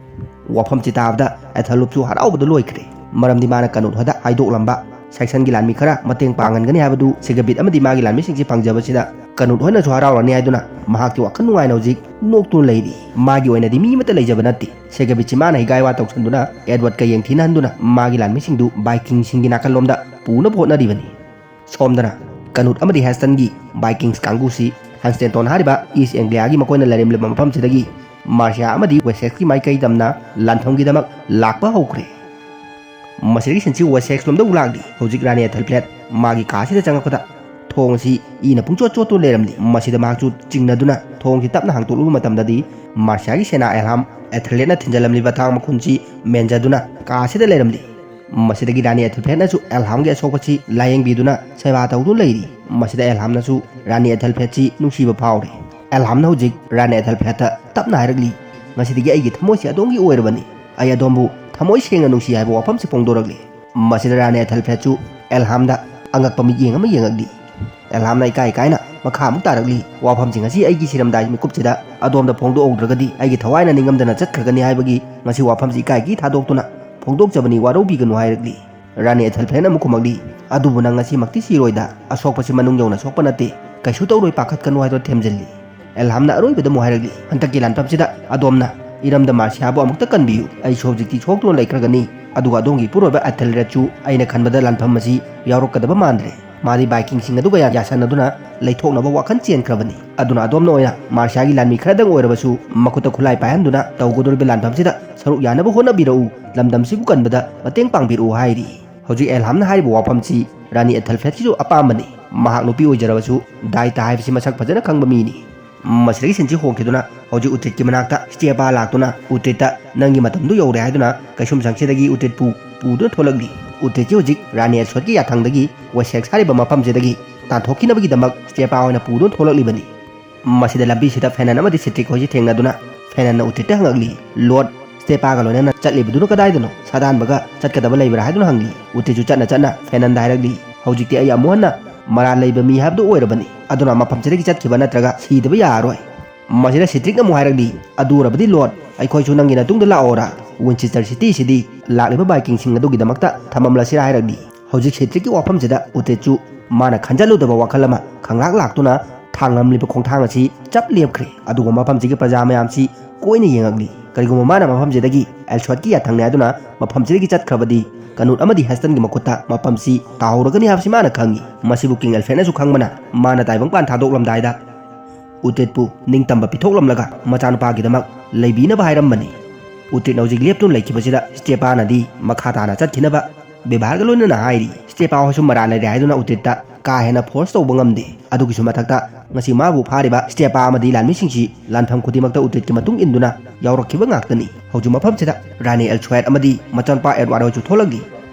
ꯋꯥꯐꯝꯁꯤ ꯇꯥꯕꯗ ꯑꯦꯊꯦꯜꯂꯨꯞꯁꯨ ꯍꯔꯥꯎꯕꯗ ꯂꯣꯏꯈ꯭ꯔꯦ꯫ ꯃꯔꯝꯗꯤ ꯃꯥꯅ ꯀꯅꯨꯠ ꯍꯣꯏꯗ ꯍꯥꯏꯗꯣꯛꯂꯝꯕ ꯁꯦꯛꯁꯟꯒꯤ ꯂꯥꯟꯃꯤ ꯈꯔ ꯃꯇꯦꯡ ꯄꯥꯡꯍꯟꯒꯅꯤ ꯍꯥꯏꯕꯗꯨ ꯁꯦꯒꯥꯕꯤꯠ ꯑꯃꯗꯤ ꯃꯥꯒꯤ ꯂꯥꯟꯃꯤꯁꯤꯡꯁꯤ ꯐꯪꯖꯕꯁꯤꯗ ꯀꯅꯨꯠ ꯍꯣꯏꯅꯁꯨ ꯍꯔꯥꯎꯔꯅꯤ ꯍꯥꯏꯗꯨꯅ ꯃꯍꯥꯛꯇꯤ ꯋꯥꯈꯜ ꯅꯨꯡꯉꯥꯏꯅ ꯍꯧꯖꯤꯛ ꯅꯣꯛꯇꯨꯅ ꯂꯩꯔꯤ꯫ ꯃꯥꯒꯤ ꯑꯣꯏꯅꯗꯤ ꯃꯤ ꯑꯃꯠꯇ ꯂꯩꯖꯕ ꯅꯠꯇꯦ꯫ ꯁꯦꯒꯥꯕꯤꯠꯁꯤ ꯃꯥꯅ ꯍꯤꯒꯥꯏ ꯋꯥ ꯇꯧꯁꯟꯗꯨꯅ ꯑꯦꯗꯋꯥꯔꯗꯀ ꯌꯦꯡꯊꯤꯅꯍꯟꯗꯨꯅ ꯃꯥꯒꯤ ꯂꯥꯟꯃꯤꯁꯤꯡꯗꯨ ꯚꯥꯏꯀꯤꯡꯁꯤꯡꯒꯤ ꯅꯥꯀꯜꯂꯣꯝꯗ ꯄꯨꯅꯕ ꯍꯣꯠꯅꯔꯤꯕꯅꯤ꯫ ꯁꯣꯝꯗꯅ ꯀꯅꯨꯠ ꯑꯃꯗꯤ ꯍꯦꯁꯇꯟꯒꯤ ꯚꯥꯏꯀꯤꯡꯁ ꯀꯥꯡꯕꯨꯁꯤ ꯍꯟꯁꯇꯦꯟꯇꯣꯟ ꯍꯥꯏꯔꯤꯕ ꯏꯁ ꯑꯦꯡꯒ꯭ꯂꯤꯌꯥꯒꯤ ꯃꯈꯣꯏꯅ ꯂꯩꯔꯝꯂꯤꯕ ꯃꯐꯝꯁꯤꯗꯒꯤ ꯃꯥꯔꯁꯤꯌꯥ ꯑꯃꯗꯤ ꯋꯦꯁꯦꯛꯁꯀꯤ ꯃꯥꯏꯀꯩ ꯇꯝꯅ ꯂꯥꯟꯐꯝꯒꯤꯗꯃꯛ ꯂꯥꯛꯄ ꯍꯧꯈ꯭ꯔꯦ꯫ ꯃꯁꯤꯗꯒꯤ ꯁꯤꯟꯁꯤ ꯋꯦꯁꯦꯛꯁ ꯂꯣꯝꯗ ꯑꯃꯨꯛ ꯂꯥꯛꯂꯤ꯫ ꯍꯧꯖꯤꯛ ꯔꯥꯅꯤ ꯑꯦꯊꯦꯜꯐ꯭ꯂꯦꯠ ꯃꯥꯒꯤ ꯀꯥꯁꯤꯗ ꯆꯪꯉꯛꯄꯗ ꯊꯣꯡ ꯑꯁꯤ ꯏꯅ ꯄꯨꯡꯆꯣꯠ ꯆꯣꯠꯇꯨꯅ ꯂꯩꯔꯝꯂꯤ꯫ ꯃꯁꯤꯗ ꯃꯍꯥꯛꯁꯨ ꯆꯤꯡꯅꯗꯨꯅ ꯊꯣꯡꯁꯤ ꯇꯞꯅ ꯍꯥꯡꯇꯣꯛꯂꯨꯕ ꯃꯇꯝꯗꯗꯤ ꯃꯥꯔꯁꯤꯌꯥꯒꯤ ꯁꯦꯅꯥ ꯑꯦꯜꯍꯥꯝ ꯑꯦꯊꯦꯜꯐ꯭ꯂꯦꯠꯅ ꯊꯤꯟꯖꯜꯂꯝꯂꯤꯕ ꯊꯥꯡ ꯃꯈꯨꯟꯁꯤ ꯃꯦꯟꯖꯗꯨꯅ ꯀꯥꯁꯤꯗ ꯂꯩꯔꯝꯂꯤ꯫ ꯃꯁꯤꯗꯒꯤ ꯔꯥꯅꯤ ꯑꯦꯊꯦꯜꯐ꯭ꯂꯦꯠꯅꯁꯨ ꯑꯦꯜꯍꯥꯝꯒꯤ ꯑꯁꯣꯛꯄꯁꯤ ꯂꯥꯌꯦꯡꯕꯤꯗꯨꯅ ꯁꯦꯕꯥ ꯇꯧꯗꯨꯅ ꯂꯩꯔꯤ꯫ ꯃꯁꯤꯗ ꯑꯦꯜꯍꯥꯝꯅꯁꯨ ꯔꯥꯅꯤ ꯑꯦꯊꯦꯜꯐ꯭ꯂꯦꯠꯁꯤ ꯅꯨꯡꯁꯤꯕ ꯐꯥꯎꯔꯤ꯫ ꯑꯦꯜꯍꯥꯝꯅ ꯍꯧꯖꯤꯛ ꯔꯥꯅꯤ ꯑꯦꯊꯦꯜꯐ꯭ꯂꯦꯠꯇ ꯇꯞꯅ ꯍꯥꯏꯔꯛꯂꯤ, "ꯉꯁꯤꯗꯒꯤ ꯑꯩꯒꯤ ꯊꯃꯣꯏꯁꯤ ꯑꯗꯣꯝꯒꯤ ꯑꯣꯏꯔꯕꯅꯤ꯫ ꯑꯩ ꯑꯗꯣꯝꯕꯨ ꯊꯃꯣꯏ ꯁꯦꯡꯅ ꯅꯨꯡꯁꯤ" ꯍꯥꯏꯕ ꯋꯥꯐꯝꯁꯤ ꯐꯣꯡꯗꯣꯔꯛꯂꯤ꯫ ꯃꯁꯤꯗ ꯔꯥꯅꯤ ꯑꯦꯊꯦꯜꯐ꯭ꯂꯦꯠꯁꯨ ꯑꯦꯜꯍꯥꯝꯗ ꯑꯉꯛꯄ ꯃꯤꯠꯌꯦꯡ ꯑꯃ ꯌꯦꯡꯉꯛꯂꯤ꯫ ꯑꯦꯜꯍꯥꯝꯅ ꯏꯀꯥꯏ ꯏꯀꯥꯏꯅ ꯃꯈꯥ ꯑꯃꯨꯛ ꯇꯥꯔꯛꯂꯤ, "ꯋꯥꯐꯝꯁꯤ ꯉꯁꯤ ꯑꯩꯒꯤ ꯁꯤꯔꯝꯗꯥꯏ ꯃꯤꯀꯨꯞꯁꯤꯗ ꯑꯗꯣꯝꯗ ꯐꯣꯡꯗꯣꯛꯍꯧꯗ꯭ꯔꯒꯗꯤ ꯑꯩꯒꯤ ꯊꯋꯥꯏꯅ ꯅꯤꯡꯉꯝꯗꯅ ꯆꯠꯈ꯭ꯔꯒꯅꯤ ꯍꯥꯏꯕꯒꯤ ꯉꯁꯤ ꯋꯥꯐꯝꯁꯤ ꯏꯀꯥꯏꯒꯤ ꯊꯥꯗꯣꯛꯇꯨꯅ ꯐꯣꯡꯗꯣꯛꯆꯕꯅꯤ, ꯋꯥꯔꯧꯕꯤꯒꯅꯨ" ꯍꯥꯏꯔꯛꯂꯤ꯫ ꯔꯥꯅꯤ ꯑꯦꯊꯦꯜꯐ꯭ꯂꯦꯠꯅ ꯑꯃꯨꯛ ꯈꯨꯝꯃꯛꯂꯤ, "ꯑꯗꯨꯕꯨ ꯅꯪ ꯉꯁꯤꯃꯛꯇꯤ ꯁꯤꯔꯣꯏꯗ꯫ ꯑꯁꯣꯛꯄꯁꯤ ꯃꯅꯨꯡ ꯌꯧꯅ ꯁꯣꯛꯄ ꯅꯠꯇꯦ꯫ "ꯀꯩꯁꯨ ꯇꯧꯔꯣꯏ, ꯄꯥꯈꯠꯀꯅꯨ" ꯍꯥꯏꯗꯨꯅ ꯊꯦꯝꯖꯤꯜꯂꯤ꯫ ꯑꯦꯜꯍꯥꯝꯅ ꯑꯔꯣꯏꯕꯗ ꯑꯃꯨꯛ ꯍꯥꯏꯔꯛꯂꯤ, "ꯍꯟꯗꯛꯀꯤ ꯂꯥꯟꯐꯝꯁꯤꯗ ꯑꯗꯣꯝꯅ ꯏꯔꯝꯗꯝ ꯃꯥꯔꯁꯤꯌꯥꯕꯨ ꯑꯃꯨꯛꯇ ꯀꯟꯕꯤꯌꯨ꯫ ꯑꯩꯁꯨ ꯍꯧꯖꯤꯛꯇꯤ ꯁꯣꯛꯇꯨꯅ ꯂꯩꯈ꯭ꯔꯒꯅꯤ, ꯑꯗꯨꯒ ꯑꯗꯣꯝꯒꯤ ꯏꯄꯨꯔꯣꯏꯕ ꯑꯦꯊꯦꯜꯔꯦꯠꯁꯨ ꯑꯩꯅ ꯈꯟꯕꯗ ꯂꯥꯟꯐꯝ ꯑꯁꯤ ꯌꯥꯎꯔꯛꯀꯗꯕ ꯃꯥꯟꯗ꯭ꯔꯦ꯫ ꯃꯥꯗꯤ ꯚꯥꯏꯀꯤꯡꯁꯤꯡ ꯑꯗꯨꯒ ꯌꯥꯁꯟꯅꯗꯨꯅ ꯂꯩꯊꯣꯛꯅꯕ ꯋꯥꯈꯜ ꯆꯦꯟꯈ꯭ꯔꯕꯅꯤ꯫ ꯑꯗꯨꯅ ꯑꯗꯣꯝꯅ ꯑꯣꯏꯅ ꯃꯥꯔꯁꯤꯌꯥꯒꯤ ꯂꯥꯟꯃꯤ ꯈꯔꯗꯪ ꯑꯣꯏꯔꯕꯁꯨ ꯃꯈꯨꯠꯇ ꯈꯨꯠꯂꯥꯏ ꯄꯥꯏꯍꯟꯗꯨꯅ ꯇꯧꯒꯗꯧꯔꯤꯕ ꯂꯥꯟꯐꯝꯁꯤꯗ ꯁꯔꯨꯛ ꯌꯥꯅꯕ ꯍꯣꯠꯅꯕꯤꯔꯛꯎ, ꯂꯝꯗꯝꯁꯤꯕꯨ ꯀꯟꯕꯗ ꯃꯇꯦꯡ ꯄꯥꯡꯕꯤꯔꯛꯎ" ꯍꯥꯏꯔꯤ꯫ ꯍꯧꯖꯤꯛ ꯑꯦꯜꯍꯥꯝꯅ ꯍꯥꯏꯔꯤꯕ ꯋꯥꯐꯝꯁꯤ ꯔꯥꯅꯤ ꯑꯦꯊꯦꯜꯐ꯭ꯔꯦꯠꯀꯤꯁꯨ ꯑꯄꯥꯝꯕꯅꯤ꯫ ꯃꯍꯥꯛ ꯅꯨꯄꯤ ꯑꯣꯏꯖꯔꯕꯁꯨ ꯗꯥꯏꯇꯥ ꯍꯥꯏꯕꯁꯤ ꯃꯁꯛ ꯐꯖꯅ ꯈꯪꯕ ꯃꯤꯅꯤ꯫ ꯃꯁꯤꯗꯒꯤ ꯁꯤꯟꯁꯤ ꯍꯣꯡꯈꯤꯗꯨꯅ ꯍꯧꯖꯤꯛ ꯎꯇ꯭ꯔꯤꯠꯀꯤ ꯃꯅꯥꯛꯇ ꯁ꯭ꯇꯦꯄꯥ ꯂꯥꯛꯇꯨꯅ ꯎꯇ꯭ꯔꯤꯠꯇ "ꯅꯪꯒꯤ ꯃꯇꯝꯗꯨ ꯌꯧꯔꯦ" ꯍꯥꯏꯗꯨꯅ ꯀꯩꯁꯨꯝꯁꯪꯁꯤꯗꯒꯤ ꯎꯇ꯭ꯔꯤꯠꯄꯨ ꯄꯨꯗꯨꯅ ꯊꯣꯛꯂꯛꯂꯤ꯫ ꯎꯇ꯭ꯔꯤꯠꯁꯤ ꯍꯧꯖꯤꯛ ꯔꯥꯅꯤ ꯑꯦꯜꯁꯣꯠꯀꯤ ꯌꯥꯊꯪꯗꯒꯤ ꯋꯦꯁꯦꯛꯁ ꯍꯥꯏꯔꯤꯕ ꯃꯐꯝꯁꯤꯗꯒꯤ ꯇꯥꯟꯊꯣꯛꯈꯤꯅꯕꯒꯤꯗꯃꯛ ꯁ꯭ꯇꯦꯄꯥ ꯑꯣꯏꯅ ꯄꯨꯗꯨꯅ ꯊꯣꯛꯂꯛꯂꯤꯕꯅꯤ꯫ ꯃꯁꯤꯗ ꯂꯝꯕꯤꯁꯤꯗ ꯐꯦꯅꯟ ꯑꯃꯗꯤ ꯁꯤꯇ꯭ꯔꯤꯛ ꯍꯣꯏꯁꯤ ꯊꯦꯡꯅꯗꯨꯅ ꯐꯦꯅꯟꯅ ꯎꯇ꯭ꯔꯤꯠꯇ ꯍꯪꯉꯛꯂꯤ, "ꯂꯣꯔꯗ, ꯁ꯭ꯇꯦꯄꯥꯒ ꯂꯣꯏꯅꯅ ꯆꯠꯂꯤꯕꯗꯨꯅ ꯀꯗꯥꯏꯗꯅꯣ? ꯁꯥꯗꯥꯟꯕꯒ ꯆꯠꯀꯗꯕ ꯂꯩꯕ꯭ꯔꯥ?" ꯍꯥꯏꯗꯨꯅ ꯍꯪꯂꯤ꯫ ꯎꯇ꯭ꯔꯤꯠꯁꯨ ꯆꯠꯅ ꯆꯠꯅ ꯐꯦꯅꯟꯗ ꯍꯥꯏꯔꯛꯂꯤ, "ꯍꯧꯖꯤꯛꯇꯤ ꯑꯩ ꯑꯃꯨꯛ ꯍꯟꯅ ꯃꯔꯥꯜ ꯂꯩꯕ ꯃꯤ ꯍꯥꯏꯕꯗꯨ ꯑꯣꯏꯔꯕꯅꯤ꯫ ꯑꯗꯨꯅ ꯃꯐꯝꯁꯤꯗꯒꯤ ꯆꯠꯈꯤꯕ ꯅꯠꯇ꯭ꯔꯒ ꯁꯤꯗꯕ ꯌꯥꯔꯔꯣꯏ꯫" ꯃꯁꯤꯗ ꯁꯤꯇ꯭ꯔꯤꯛꯅ ꯑꯃꯨꯛ ꯍꯥꯏꯔꯛꯂꯤ, "ꯑꯗꯨ ꯑꯣꯏꯔꯕꯗꯤ ꯂꯣꯔꯗ, ꯑꯩꯈꯣꯏꯁꯨ ꯅꯪꯒꯤ ꯅꯇꯨꯡꯗ ꯂꯥꯛꯑꯣꯔꯥ? ꯋꯤꯟꯆꯦꯁꯇꯔ ꯁꯤꯇꯤ ꯑꯁꯤꯗꯤ ꯂꯥꯛꯂꯤꯕ ꯚꯥꯏꯀꯤꯡꯁꯤꯡ ꯑꯗꯨꯒꯤꯗꯃꯛꯇ ꯊꯝꯃꯝꯂꯁꯤꯔꯥ?" ꯍꯥꯏꯔꯛꯂꯤ꯫ ꯍꯧꯖꯤꯛ ꯁꯤꯇ꯭ꯔꯤꯛꯀꯤ ꯋꯥꯐꯝꯁꯤꯗ ꯎꯇ꯭ꯔꯤꯠꯁꯨ ꯃꯥꯅ ꯈꯟꯖꯜꯂꯨꯗꯕ ꯋꯥꯈꯜ ꯑꯃ ꯈꯪꯂꯥꯛ ꯂꯥꯛꯇꯨꯅ ꯊꯥꯡꯂꯝꯂꯤꯕ ꯈꯣꯡꯊꯥꯡ ꯑꯁꯤ ꯆꯞ ꯂꯦꯞꯈ꯭ꯔꯦ꯫ ꯑꯗꯨꯒ ꯃꯐꯝꯁꯤꯒꯤ ꯄ꯭ꯔꯖꯥ ꯃꯌꯥꯝꯁꯤ ꯀꯣꯏꯅ ꯌꯦꯡꯉꯛꯂꯤ꯫ ꯀꯔꯤꯒꯨꯝꯕ ꯃꯥꯅ ꯃꯐꯝꯁꯤꯗꯒꯤ ꯑꯦꯜꯁꯣꯠꯀꯤ ꯌꯥꯊꯪꯅꯤ ꯍꯥꯏꯗꯨꯅ ꯃꯐꯝꯁꯤꯗꯒꯤ ꯆꯠꯈ꯭ꯔꯕꯗꯤ ꯀꯅꯨꯠ ꯑꯃꯗꯤ ꯍꯦꯁꯇꯟꯒꯤ ꯃꯈꯨꯠꯇ ꯃꯐꯝꯁꯤ ꯇꯥꯍꯧꯔꯒꯅꯤ ꯍꯥꯏꯕꯁꯤ ꯃꯥꯅ ꯈꯪꯉꯤ꯫ ꯃꯁꯤꯕꯨ ꯀꯤꯡ ꯑꯦꯜꯐ꯭ꯔꯦꯗꯅꯁꯨ ꯈꯪꯕꯅ ꯃꯥꯅ ꯇꯥꯏꯕꯪꯄꯥꯟ ꯊꯥꯗꯣꯛꯂꯝꯗꯥꯏꯗ ꯎꯇ꯭ꯔꯤꯠꯄꯨ ꯅꯤꯡꯇꯝꯕ ꯄꯤꯊꯣꯛꯂꯝꯂꯒ ꯃꯆꯥꯅꯨꯄꯥꯒꯤꯗꯃꯛ ꯂꯩꯕꯤꯅꯕ ꯍꯥꯏꯔꯝꯕꯅꯤ꯫ ꯎꯇ꯭ꯔꯤꯠꯅ ꯍꯧꯖꯤꯛ ꯂꯦꯞꯇꯨꯅ ꯂꯩꯈꯤꯕꯁꯤꯗ ꯁ꯭ꯇꯦꯄꯥꯅꯗꯤ ꯃꯈꯥ ꯇꯥꯅ ꯆꯠꯈꯤꯅꯕ ꯕꯦꯕꯥꯔꯒ ꯂꯣꯏꯅꯅ ꯍꯥꯏꯔꯤ꯫ ꯁ꯭ꯇꯦꯄꯥ ꯍꯣꯏꯁꯨ ꯃꯔꯥꯜ ꯂꯩꯔꯦ ꯍꯥꯏꯗꯨꯅ ꯎꯇ꯭ꯔꯤꯠꯇ ꯀꯥ ꯍꯦꯟꯅ ꯐꯣꯔꯁ ꯇꯧꯕ ꯉꯝꯗꯦ꯫ ꯑꯗꯨꯒꯤꯁꯨ ꯃꯊꯛꯇ ꯉꯁꯤ ꯃꯥꯕꯨ ꯐꯥꯔꯤꯕ ꯁ꯭ꯇꯦꯄꯥ ꯑꯃꯗꯤ ꯂꯥꯟꯃꯤꯁꯤꯡꯁꯤ ꯂꯥꯟꯐꯝ ꯈꯨꯗꯤꯡꯃꯛꯇ ꯎꯇ꯭ꯔꯤꯠꯀꯤ ꯃꯇꯨꯡ ꯏꯟꯗꯨꯅ ꯌꯥꯎꯔꯛꯈꯤꯕ ꯉꯥꯛꯇꯅꯤ꯫ ꯍꯧꯖꯤꯛ ꯃꯐꯝꯁꯤꯗ ꯔꯥꯅꯤ ꯑꯦꯜꯁꯣꯌꯠ ꯑꯃꯗꯤ ꯃꯆꯥꯅꯨꯄꯥ ꯑꯦꯗꯋꯥꯔꯗ ꯍꯣꯏꯁꯨ ꯊꯣꯛꯂꯛꯂꯤ꯫